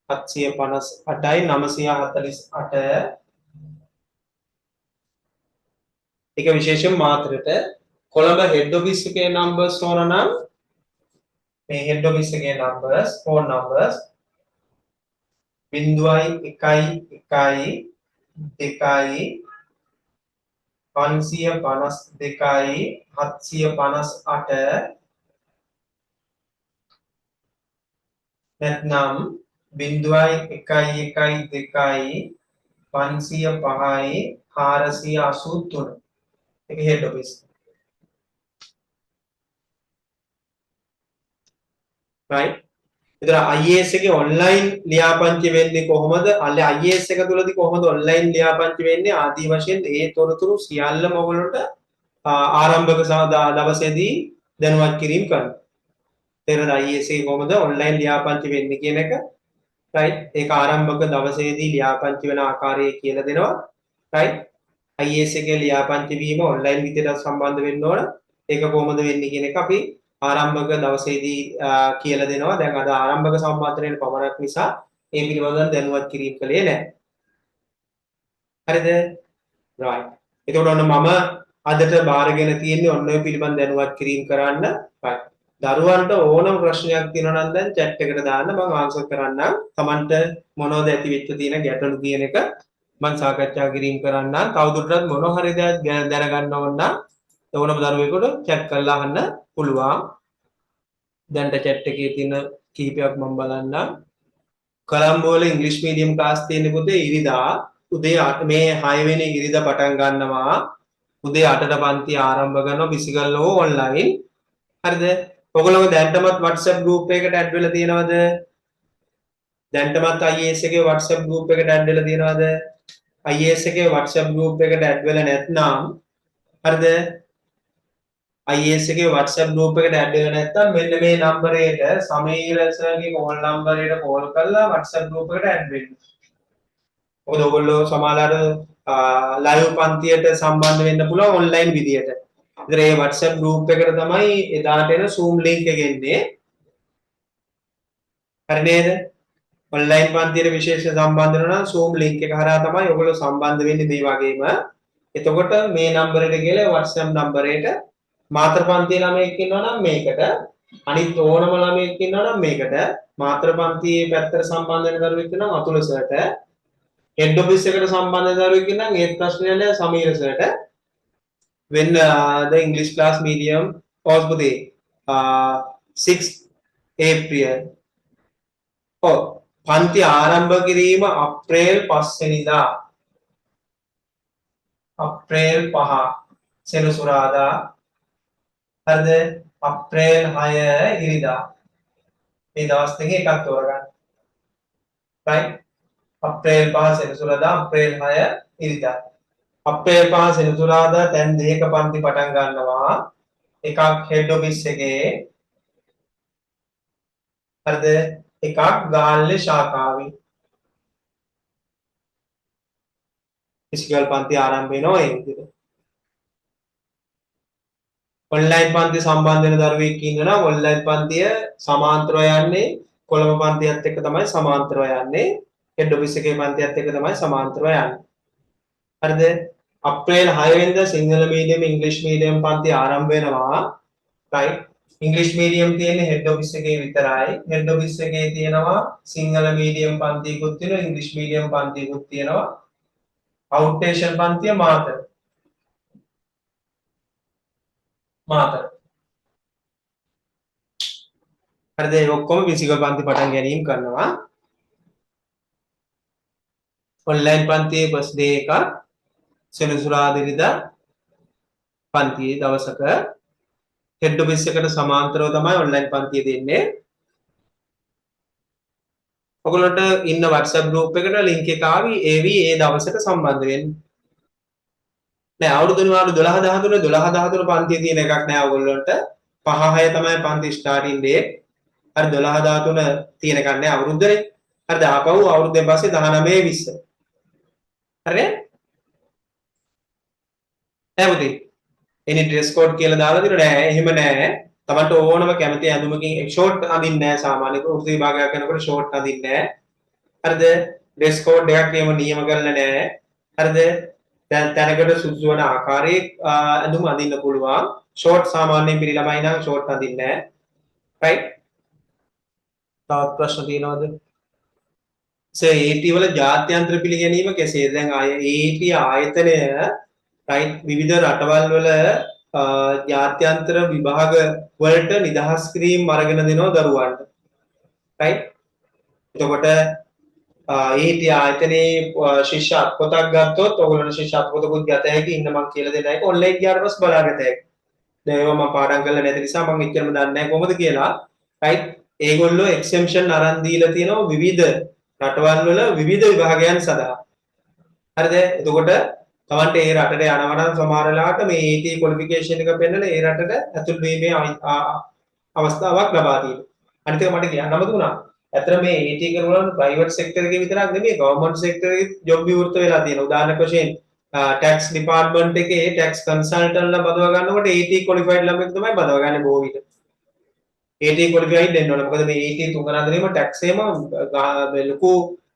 758යි 948. ඒක විශේෂයෙන් මාතරට. කොළඹ හෙඩ් ඔෆිස් එකේ නම්බර්ස් ඕන නම් මේ හෙඩ් ඔෆිස් එකේ නම්බර්ස්, ෆෝන් නම්බර්ස් 0 1 1 2 552 758 නැත්නම් 0 1 1 2 505යි 483. ඒක හෙඩ් ඔෆිස්. රයිට්. එතන IAS එකේ ඔන්ලයින් ලියාපදිංචි වෙන්නේ කොහොමද? අල්ලේ IAS එක තුලදී කොහොමද ඔන්ලයින් ලියාපදිංචි වෙන්නේ? ආදී වශයෙන් ඒ තොරතුරු සියල්ලම ඔයගොල්ලන්ට ආරම්භක දවසේදී දැනුවත් කිරීම කරනවා. තේරෙනවද IAS එකේ කොහොමද ඔන්ලයින් ලියාපදිංචි වෙන්නේ කියන එක? රයිට්. ඒක ආරම්භක දවසේදී ලියාපදිංචි වෙන ආකාරය කියලා දෙනවා. රයිට්. IAS එකේ ලියාපදිංචි වීම ඔන්ලයින් විදිහට සම්බන්ධ වෙන්න ඕන. ඒක කොහොමද වෙන්නේ කියන එක අපි ආරම්භක දවසේදී කියලා දෙනවා. දැන් අද ආරම්භක සම්මාත්‍රණයට පමණක් නිසා ඒ පිළිබඳව දැනුවත් කිරීම කළේ නැහැ. හරිද? රයිට්. එතකොට ඔන්න මම අදට බාරගෙන තියෙන්නේ ඔන්න ඔය පිළිබඳ දැනුවත් කිරීම කරන්න. රයිට්. දරුවන්ට ඕනම ප්‍රශ්නයක් තියෙනවා නම් දැන් චැට් එකට දාන්න, මම ආන්සර් කරන්නම්. Tamanට මොනවද ඇති වෙච්ච තියෙන ගැටලු කියන එක මම සාකච්ඡා කිරීම කරන්නම්. තවදුරටත් මොන හරි දෙයක් දැනගන්න ඕන නම් ඕනම දරුවෙකුට චැට් කරලා අහන්න පුළුවන්. දැන්ට චැට් එකේ තියෙන කිහිපයක් මම බලන්නම්. කොළඹ වල ඉංග්‍රීසි මීඩියම් ක්ලාස් තියෙන පොතේ ඉරිදා උදේ මේ 6 වෙනි ඉරිදා පටන් ගන්නවා. උදේ 8ට පන්ති ආරම්භ කරනවා ෆිසිකල් හෝ ඔන්ලයින්. හරිද? ඔයගොල්ලෝ දැන්ටමත් WhatsApp group එකට ඇඩ් වෙලා තියෙනවද? දැන්ටමත් IAS එකේ WhatsApp group එකට ඇඩ් වෙලා තියෙනවද? IAS එකේ WhatsApp group එකට ඇඩ් වෙලා නැත්නම්, හරිද? IAS එකේ WhatsApp group එකට ඇඩ් වෙලා නැත්නම් මෙන්න මේ නම්බරයට සමීර සර්ගේ කෝල් නම්බරයට කෝල් කරලා WhatsApp group එකට ඇඩ් වෙන්න. මොකද ඔයගොල්ලෝ සමහරවිට ලයිව් පන්තියට සම්බන්ධ වෙන්න පුළුවන් ඔන්ලයින් විදියට. ඉතින් මේ WhatsApp group එකට තමයි එදාට එන Zoom link එක එන්නේ. හරි නේද? ඔන්ලයින් පන්තියට විශේෂ සම්බන්ධ වෙනවා නම් Zoom link එක හරහා තමයි ඔයගොල්ලෝ සම්බන්ධ වෙන්නේ මේ වගේම. එතකොට මේ නම්බරයට ගිහලා WhatsApp නම්බරයට මාතෘ පන්තියේ ළමයෙක් ඉන්නවා නම් මේකට, අනිත් ඕනම ළමයෙක් ඉන්නවා නම් මේකට, මාතෘ පන්තියේ පැත්තට සම්බන්ධ වෙන දරුවෙක් ඉන්නවා නම් අතුල සර්ට, හෙඩ් ඔෆිස් එකට සම්බන්ධ වෙන දරුවෙක් ඉන්නවා නම් ඒත් ප්‍රශ්නයක් නෑ Sameera සර්ට. When the English class medium was the 6 April. ඔව්, පන්ති ආරම්භ කිරීම අප්‍රේල් 5 වෙනිදා. අප්‍රේල් 5 සෙනසුරාදා. හරිද? අප්‍රේල් 6 ඉරිදා. මේ දවස් දෙකේ එකක් තෝරගන්න. රයිට්. අප්‍රේල් 5 සෙනසුරාදා, අප්‍රේල් 6 ඉරිදා. අප්‍රේල් 5 සෙනසුරාදා තැන් දෙකක පන්ති පටන් ගන්නවා. එකක් හෙඩ් ඔෆිස් එකේ. හරිද? එකක් ගාල්ලේ ශාඛාවේ. ෆිසිකල් පන්ති ආරම්භ වෙනවා ඒ විදිහට. ඔන්ලයින් පන්ති සම්බන්ධ වෙන දරුවෙක් ඉන්නවා නම් ඔන්ලයින් පන්තිය සමාන්තරව යන්නේ කොළඹ පන්තියත් එක්ක තමයි සමාන්තරව යන්නේ. හෙඩ් ඔෆිස් එකේ පන්තියත් එක්ක තමයි සමාන්තරව යන්නේ. හරිද? අප්‍රේල් 6 වෙනිදා සිංහල මීඩියම් ඉංග්‍රීසි මීඩියම් පන්ති ආරම්භ වෙනවා. රයිට්. ඉංග්‍රීසි මීඩියම් තියෙන්නේ හෙඩ් ඔෆිස් එකේ විතරයි. හෙඩ් ඔෆිස් එකේ තියෙනවා සිංහල මීඩියම් පන්තියකුත් තියෙනවා, ඉංග්‍රීසි මීඩියම් පන්තියකුත් තියෙනවා. අවුට් ස්ටේෂන් පන්තිය මාතර. මාතර. හරිද? ඒ ඔක්කොම ෆිසිකල් පන්ති පටන් ගැනීම කරනවා. ඔන්ලයින් පන්තියේ ෆස්ට් ඩේ එක සෙනසුරාදා ඉරිදා පන්තියේ දවසක හෙඩ් ඔෆිස් එකට සමාන්තරව තමයි ඔන්ලයින් පන්තිය දෙන්නේ. ඔයගොල්ලන්ට ඉන්න WhatsApp group එකට link එක ආවි, ඒවි ඒ දවසට සම්බන්ධ වෙන්න. නෑ, අවුරුදු නිවාඩු 12 13, 12 13 පන්තියේ තියෙන එකක් නෑ ඔයගොල්ලන්ට. 5 6 තමයි පන්ති ස්ටාර්ටින් ඩේට්. හරි, 12 13 තියෙන එකක් නෑ අවුරුද්දනේ. හරිද? ආපහු අවුරුද්දෙන් පස්සේ 19 20. හරිනේ? නෑ පුතේ. එනි ඩ්‍රෙස් කෝඩ් කියලා දාලා තියෙනවා. නෑ, එහෙම නෑ. තමන්ට ඕනම කැමති ඇඳුමකින්. ෂෝට් අඳින්නේ නෑ. සාමාන්‍යයෙන් වෘත්ති විභාගයක් කරනකොට ෂෝට් අඳින්නේ නෑ. හරිද? ඩ්‍රෙස් කෝඩ් එකක් එහෙම නියම කරලා නෑ. හරිද? දැන් තැනකට සුදුසු වන ආකාරයේ ඇඳුම් අඳින්න පුළුවන්. ෂෝට් සාමාන්‍යයෙන් පිරි ළමයි නම් ෂෝට් අඳින්නේ නෑ. රයිට්, තවත් ප්‍රශ්න තියෙනවද? සර්, AAT වල ජාත්‍යන්තර පිළිගැනීම කෙසේද? දැන් ආය AAT ආයතනය, රයිට්, විවිධ රටවල් වල ජාත්‍යන්තර විභාග වලට නිදහස් කිරීම අරගෙන දෙනවා දරුවන්ට. රයිට්, එතකොට AAT ආයතනයේ ශිෂ්‍ය අත්පොතක් ගත්තොත් ඔයගොල්ලන්ට ශිෂ්‍ය අත්පොතකුත් ගත හැකි. ඉන්න මං කියලා දෙන එක ඔන්ලයින් ගියාට පස්සේ බලාගත හැකි. දැන් ඒවා මම පාඩම් කරලා නැති නිසා මං එච්චරම දන්නේ නැහැ කොහොමද කියලා. රයිට්, ඒගොල්ලෝ එක්සෙම්ප්ෂන් අරන් දීලා තියෙනවා විවිධ රටවල් වල විවිධ විභාගයන් සඳහා. හරිද? එතකොට තමන්ට ඒ රටට යනවා නම් සමහර වෙලාවට මේ AAT qualification එක පෙන්නලා ඒ රටට ඇතුල් වීමේ අවස්ථාවක් ලබා දීලා. අනිත් එක මට කියන්න අමතක වුණා. ඇත්තට මේ AAT කරනවා නම් ප්‍රයිවට් සෙක්ටර් එකේ විතරක් නෙමෙයි, ගවර්න්මන්ට් සෙක්ටර් එකේ ජොබ් විවෘත වෙලා තියෙනවා. උදාහරණයක් වශයෙන් ටැක්ස් ඩිපාර්ට්මන්ට් එකේ ටැක්ස් කන්සල්ටන්ට්ලා බදව ගන්නකොට AAT qualified ළමෙක් තමයි බදව ගන්නේ බොහෝ විට. AAT qualified දෙන්න ඕනේ. මොකද මේ AAT තුන් ගණන් ටැක්ස් එහෙම මේ ලොකු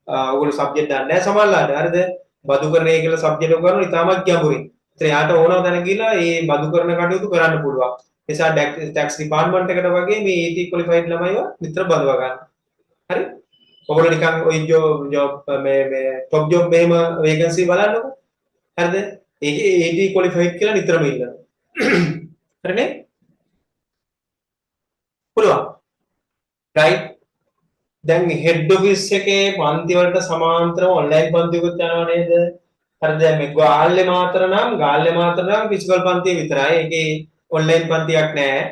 ඔයගොල්ලෝ සබ්ජෙක්ට් දන්නේ නැහැ සමහරලාට. හරිද? බදු කරන එක කියලා සබ්ජෙක්ට් එක කරනවා ඉතාමත් ගැඹුරින්. ඒතර එයාට ඕනම තැන ගිහලා මේ බදු කරන කටයුතු කරන්න පුළුවන්. ඒ නිසා ටැක්ස් ඩිපාර්ට්මන්ට් එකට වගේ මේ AAT qualified ළමයිව නිතර බදව ගන්න. හරි? ඔයගොල්ලෝ නිකන් ඔය ජොබ් ජොබ් මේ මේ ටොප් ජොබ් මෙහෙම වේකන්සි බලන්නකෝ. හරිද? ඒකේ AAT qualified කියලා නිතරම ඉල්ලනවා. හරිනේ? පුළුවන්. රයිට්. දැන් හෙඩ් ඔෆිස් එකේ පන්ති වලට සමාන්තරව ඔන්ලයින් පන්තියකුත් යනවා නේද? හරි, දැන් මේ ගාල්ලේ මාතර නම් ෆිසිකල් පන්තිය විතරයි. ඒකේ ඔන්ලයින් පන්තියක් නෑ.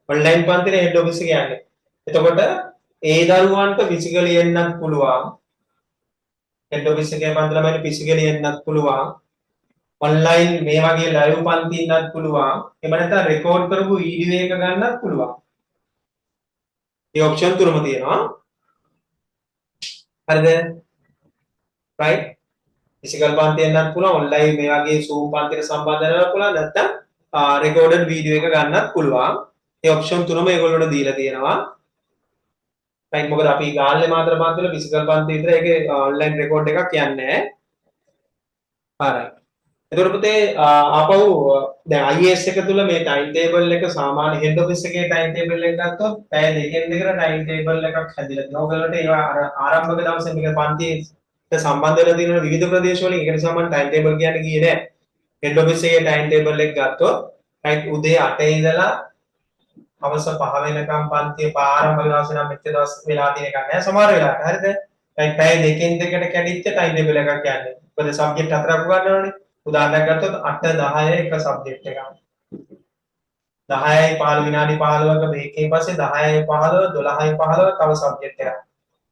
ඔන්ලයින් පන්තිනේ හෙඩ් ඔෆිස් එක යන්නේ. එතකොට ඒ දරුවන්ට ෆිසිකලි එන්නත් පුළුවන්. හෙඩ් ඔෆිස් එකේ පන්ති ළමයින්ට ෆිසිකලි එන්නත් පුළුවන්. ඔන්ලයින් මේ වගේ ලයිව් පන්ති ඉන්නත් පුළුවන්. එහෙම නැත්නම් රෙකෝඩ් කරපු වීඩියෝ එක ගන්නත් පුළුවන්. ඒ ඔප්ෂන් තුනම තියෙනවා. හරිද? රයිට්, ෆිසිකල් පන්ති එන්නත් පුළුවන්, ඔන්ලයින් මේ වගේ Zoom පන්තියට සම්බන්ධ වෙන්නත් පුළුවන්, නැත්නම් රෙකෝඩඩ් වීඩියෝ එක ගන්නත් පුළුවන්. ඒ ඔප්ෂන් තුනම ඒගොල්ලන්ට දීලා තියෙනවා. රයිට්, මොකද අපි ගාල්ලේ මාතර පන්ති වල ෆිසිකල් පන්ති විතර ඒකේ ඔන්ලයින් රෙකෝඩ් එකක් යන්නේ නැහැ. හරි. එතකොට පුතේ ආපහු දැන් IAS එක තුල මේ ටයිම් ටේබල් එක, සාමාන්‍ය හෙඩ් ඔෆිස් එකේ ටයිම් ටේබල් එක ගත්තොත් පැය දෙකෙන් දෙකට ටයිම් ටේබල් එකක් හැදිලා තියෙනවා. ඔයගොල්ලන්ට ඒවා අර ආරම්භක දවසේ මේක පන්තියට සම්බන්ධ වෙලා තියෙන විවිධ ප්‍රදේශ වලින්, ඒක නිසා මම ටයිම් ටේබල් කියන්නේ ගියේ නෑ. හෙඩ් ඔෆිස් එකේ ටයිම් ටේබල් එක ගත්තොත්, රයිට්, උදේ 8 ඉඳලා හවස 5 වෙනකම් පන්තිය ආරම්භක දවසේ නම් මෙච්චර දවස් වෙලා තියෙන එකක් නෑ සමහර වෙලාවට. හරිද? රයිට්, පැය දෙකෙන් දෙකට කැඩිච්ච ටයිම් ටේබල් එකක් යන්නේ. මොකද සබ්ජෙක්ට් හතරක් උගන්වනවනේ. උදාහරණයක් ගත්තොත් 8 10 එක සබ්ජෙක්ට් එකක්. 10යි 15 විනාඩි 15ක බ්‍රේක් එකකින් පස්සේ 10යි 15 12යි 15 තව සබ්ජෙක්ට් එකක්.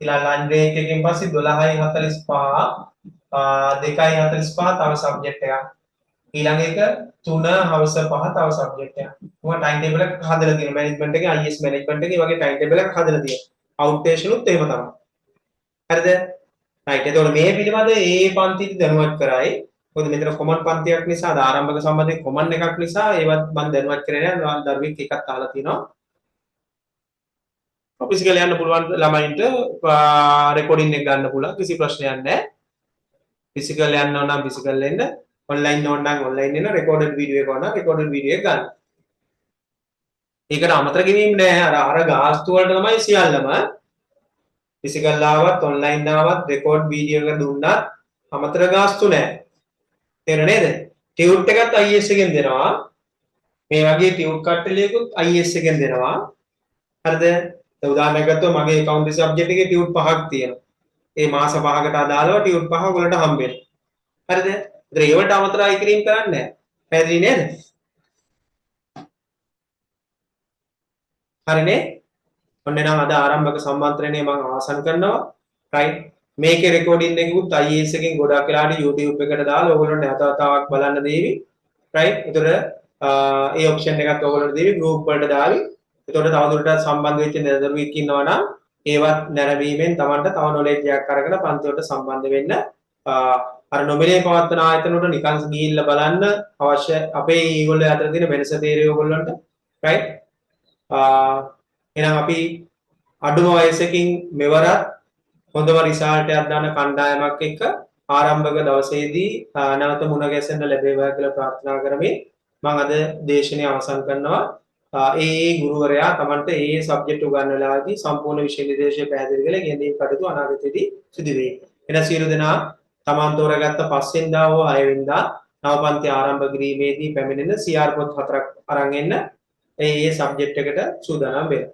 ඊළඟ ලන්ච් බ්‍රේක් එකකින් පස්සේ 12යි 45 2යි 45 තව සබ්ජෙක්ට් එකක්. ඊළඟ එක 3 හවස 5 තව සබ්ජෙක්ට් එකක්. මොකද ටයිම් ටේබල් එකක් හදලා තියෙනවා. මැනේජ්මන්ට් එකේ, IS management එකේ වගේ ටයිම් ටේබල් එකක් හදලා තියෙනවා. අවුට් ස්ටේෂන් උත් එහෙම තමයි. හරිද? රයිට්. එතකොට මේ පිළිබඳ ඒ පන්තිදි දැනුවත් කරයි. මොකද මෙතන කොමන් පන්තියක් නිසා, අද ආරම්භක සම්බන්ධයෙන් කොමන් එකක් නිසා ඒවත් මම දැනුවත් කරේ නෑ. දරුවෙක් එකක් අහලා තිනවා. ෆිසිකල් යන්න පුළුවන් ළමයින්ට රෙකෝඩින් එක ගන්න පුළුවන්, කිසි ප්‍රශ්නයක් නෑ. ෆිසිකල් යන්න ඕන නම් ෆිසිකල් එන්න, ඔන්ලයින් ඕන නම් ඔන්ලයින් එන්න, රෙකෝඩඩ් වීඩියෝ එක ඕන නම් රෙකෝඩඩ් වීඩියෝ එක ගන්න. ඒකට අමතර කිරීම නෑ. අර අර ගාස්තු වලට තමයි සියල්ලම. ෆිසිකල් ආවත් ඔන්ලයින් ආවත් රෙකෝඩ් වීඩියෝ එක දුන්නත් අමතර ගාස්තු නෑ. තේරෙනව නේද? ටියුට් එකත් IS එකෙන් දෙනවා. මේ වගේ ටියුට් කට්ටලියකුත් IS එකෙන් දෙනවා. හරිද? දැන් උදාහරණයක් ගත්තොත් මගේ ඇකවුන්ට් සබ්ජෙක්ට් එකේ ටියුට් පහක් තියෙනවා. ඒ මාස පහකට අදාළව ටියුට් පහ ඔයගොල්ලන්ට හම්බ වෙනවා. හරිද? ඒතර ඒවට අමතර අය කිරීම කරන්නේ නැහැ. පැහැදිලි නේද? හරිනේ? ඔන්න එහෙනම් අද ආරම්භක සම්මන්ත්‍රණය මම අවසන් කරනවා. රයිට්. මේකේ රෙකෝඩින් එකකුත් IS එකෙන් ගොඩක් වෙලාවට YouTube එකට දාලා ඔයගොල්ලෝ නැවත වතාවක් බලන්න දේවි. රයිට්. ඒතර ඒ ඔප්ෂන් එකත් ඔයගොල්ලන්ට දෙවි, ගෲප් වලට දාවි. එතකොට තවදුරටත් සම්බන්ධ වෙච්ච දරුවෙක් ඉන්නවා නම් ඒවත් නැරඹීමෙන් තමන්ට තව නොලෙජ් එකක් අරගෙන පන්ති වලට සම්බන්ධ වෙන්න, අර නොමිලේ පවත්වන ආයතන වලට නිකන් ගිහිල්ලා බලන්න අවශ්‍ය අපේ ඊගොල්ලෝ අතර තියෙන වෙනස තේරෙයි ඔයගොල්ලන්ට. රයිට්. එහෙනම් අපි අඩුම වයසකින් මෙවරත් හොඳම රිසල්ට් එකක් දාන කණ්ඩායමක් එක්ක ආරම්භක දවසේදී නැවත මුණ ගැසෙන්න ලැබේවා කියලා ප්‍රාර්ථනා කරමින් මම අද දේශනය අවසන් කරනවා. ඒ ඒ ගුරුවරයා තමන්ට ඒ ඒ සබ්ජෙක්ට් උගන්වන වෙලාවේදී සම්පූර්ණ විෂය නිර්දේශය පැහැදිලි කරලා ඉගෙනීම් කටයුතු අනාගතයේදී සිදු වෙයි. එහෙනම් සියලු දෙනා තමන් තෝරාගත්ත පස්වෙනිදා හෝ හයවෙනිදා නව පන්ති ආරම්භ කිරීමේදී පැමිණෙන CR පොත් හතරක් අරන් එන්න, ඒ ඒ සබ්ජෙක්ට් එකට සූදානම් වෙන්න.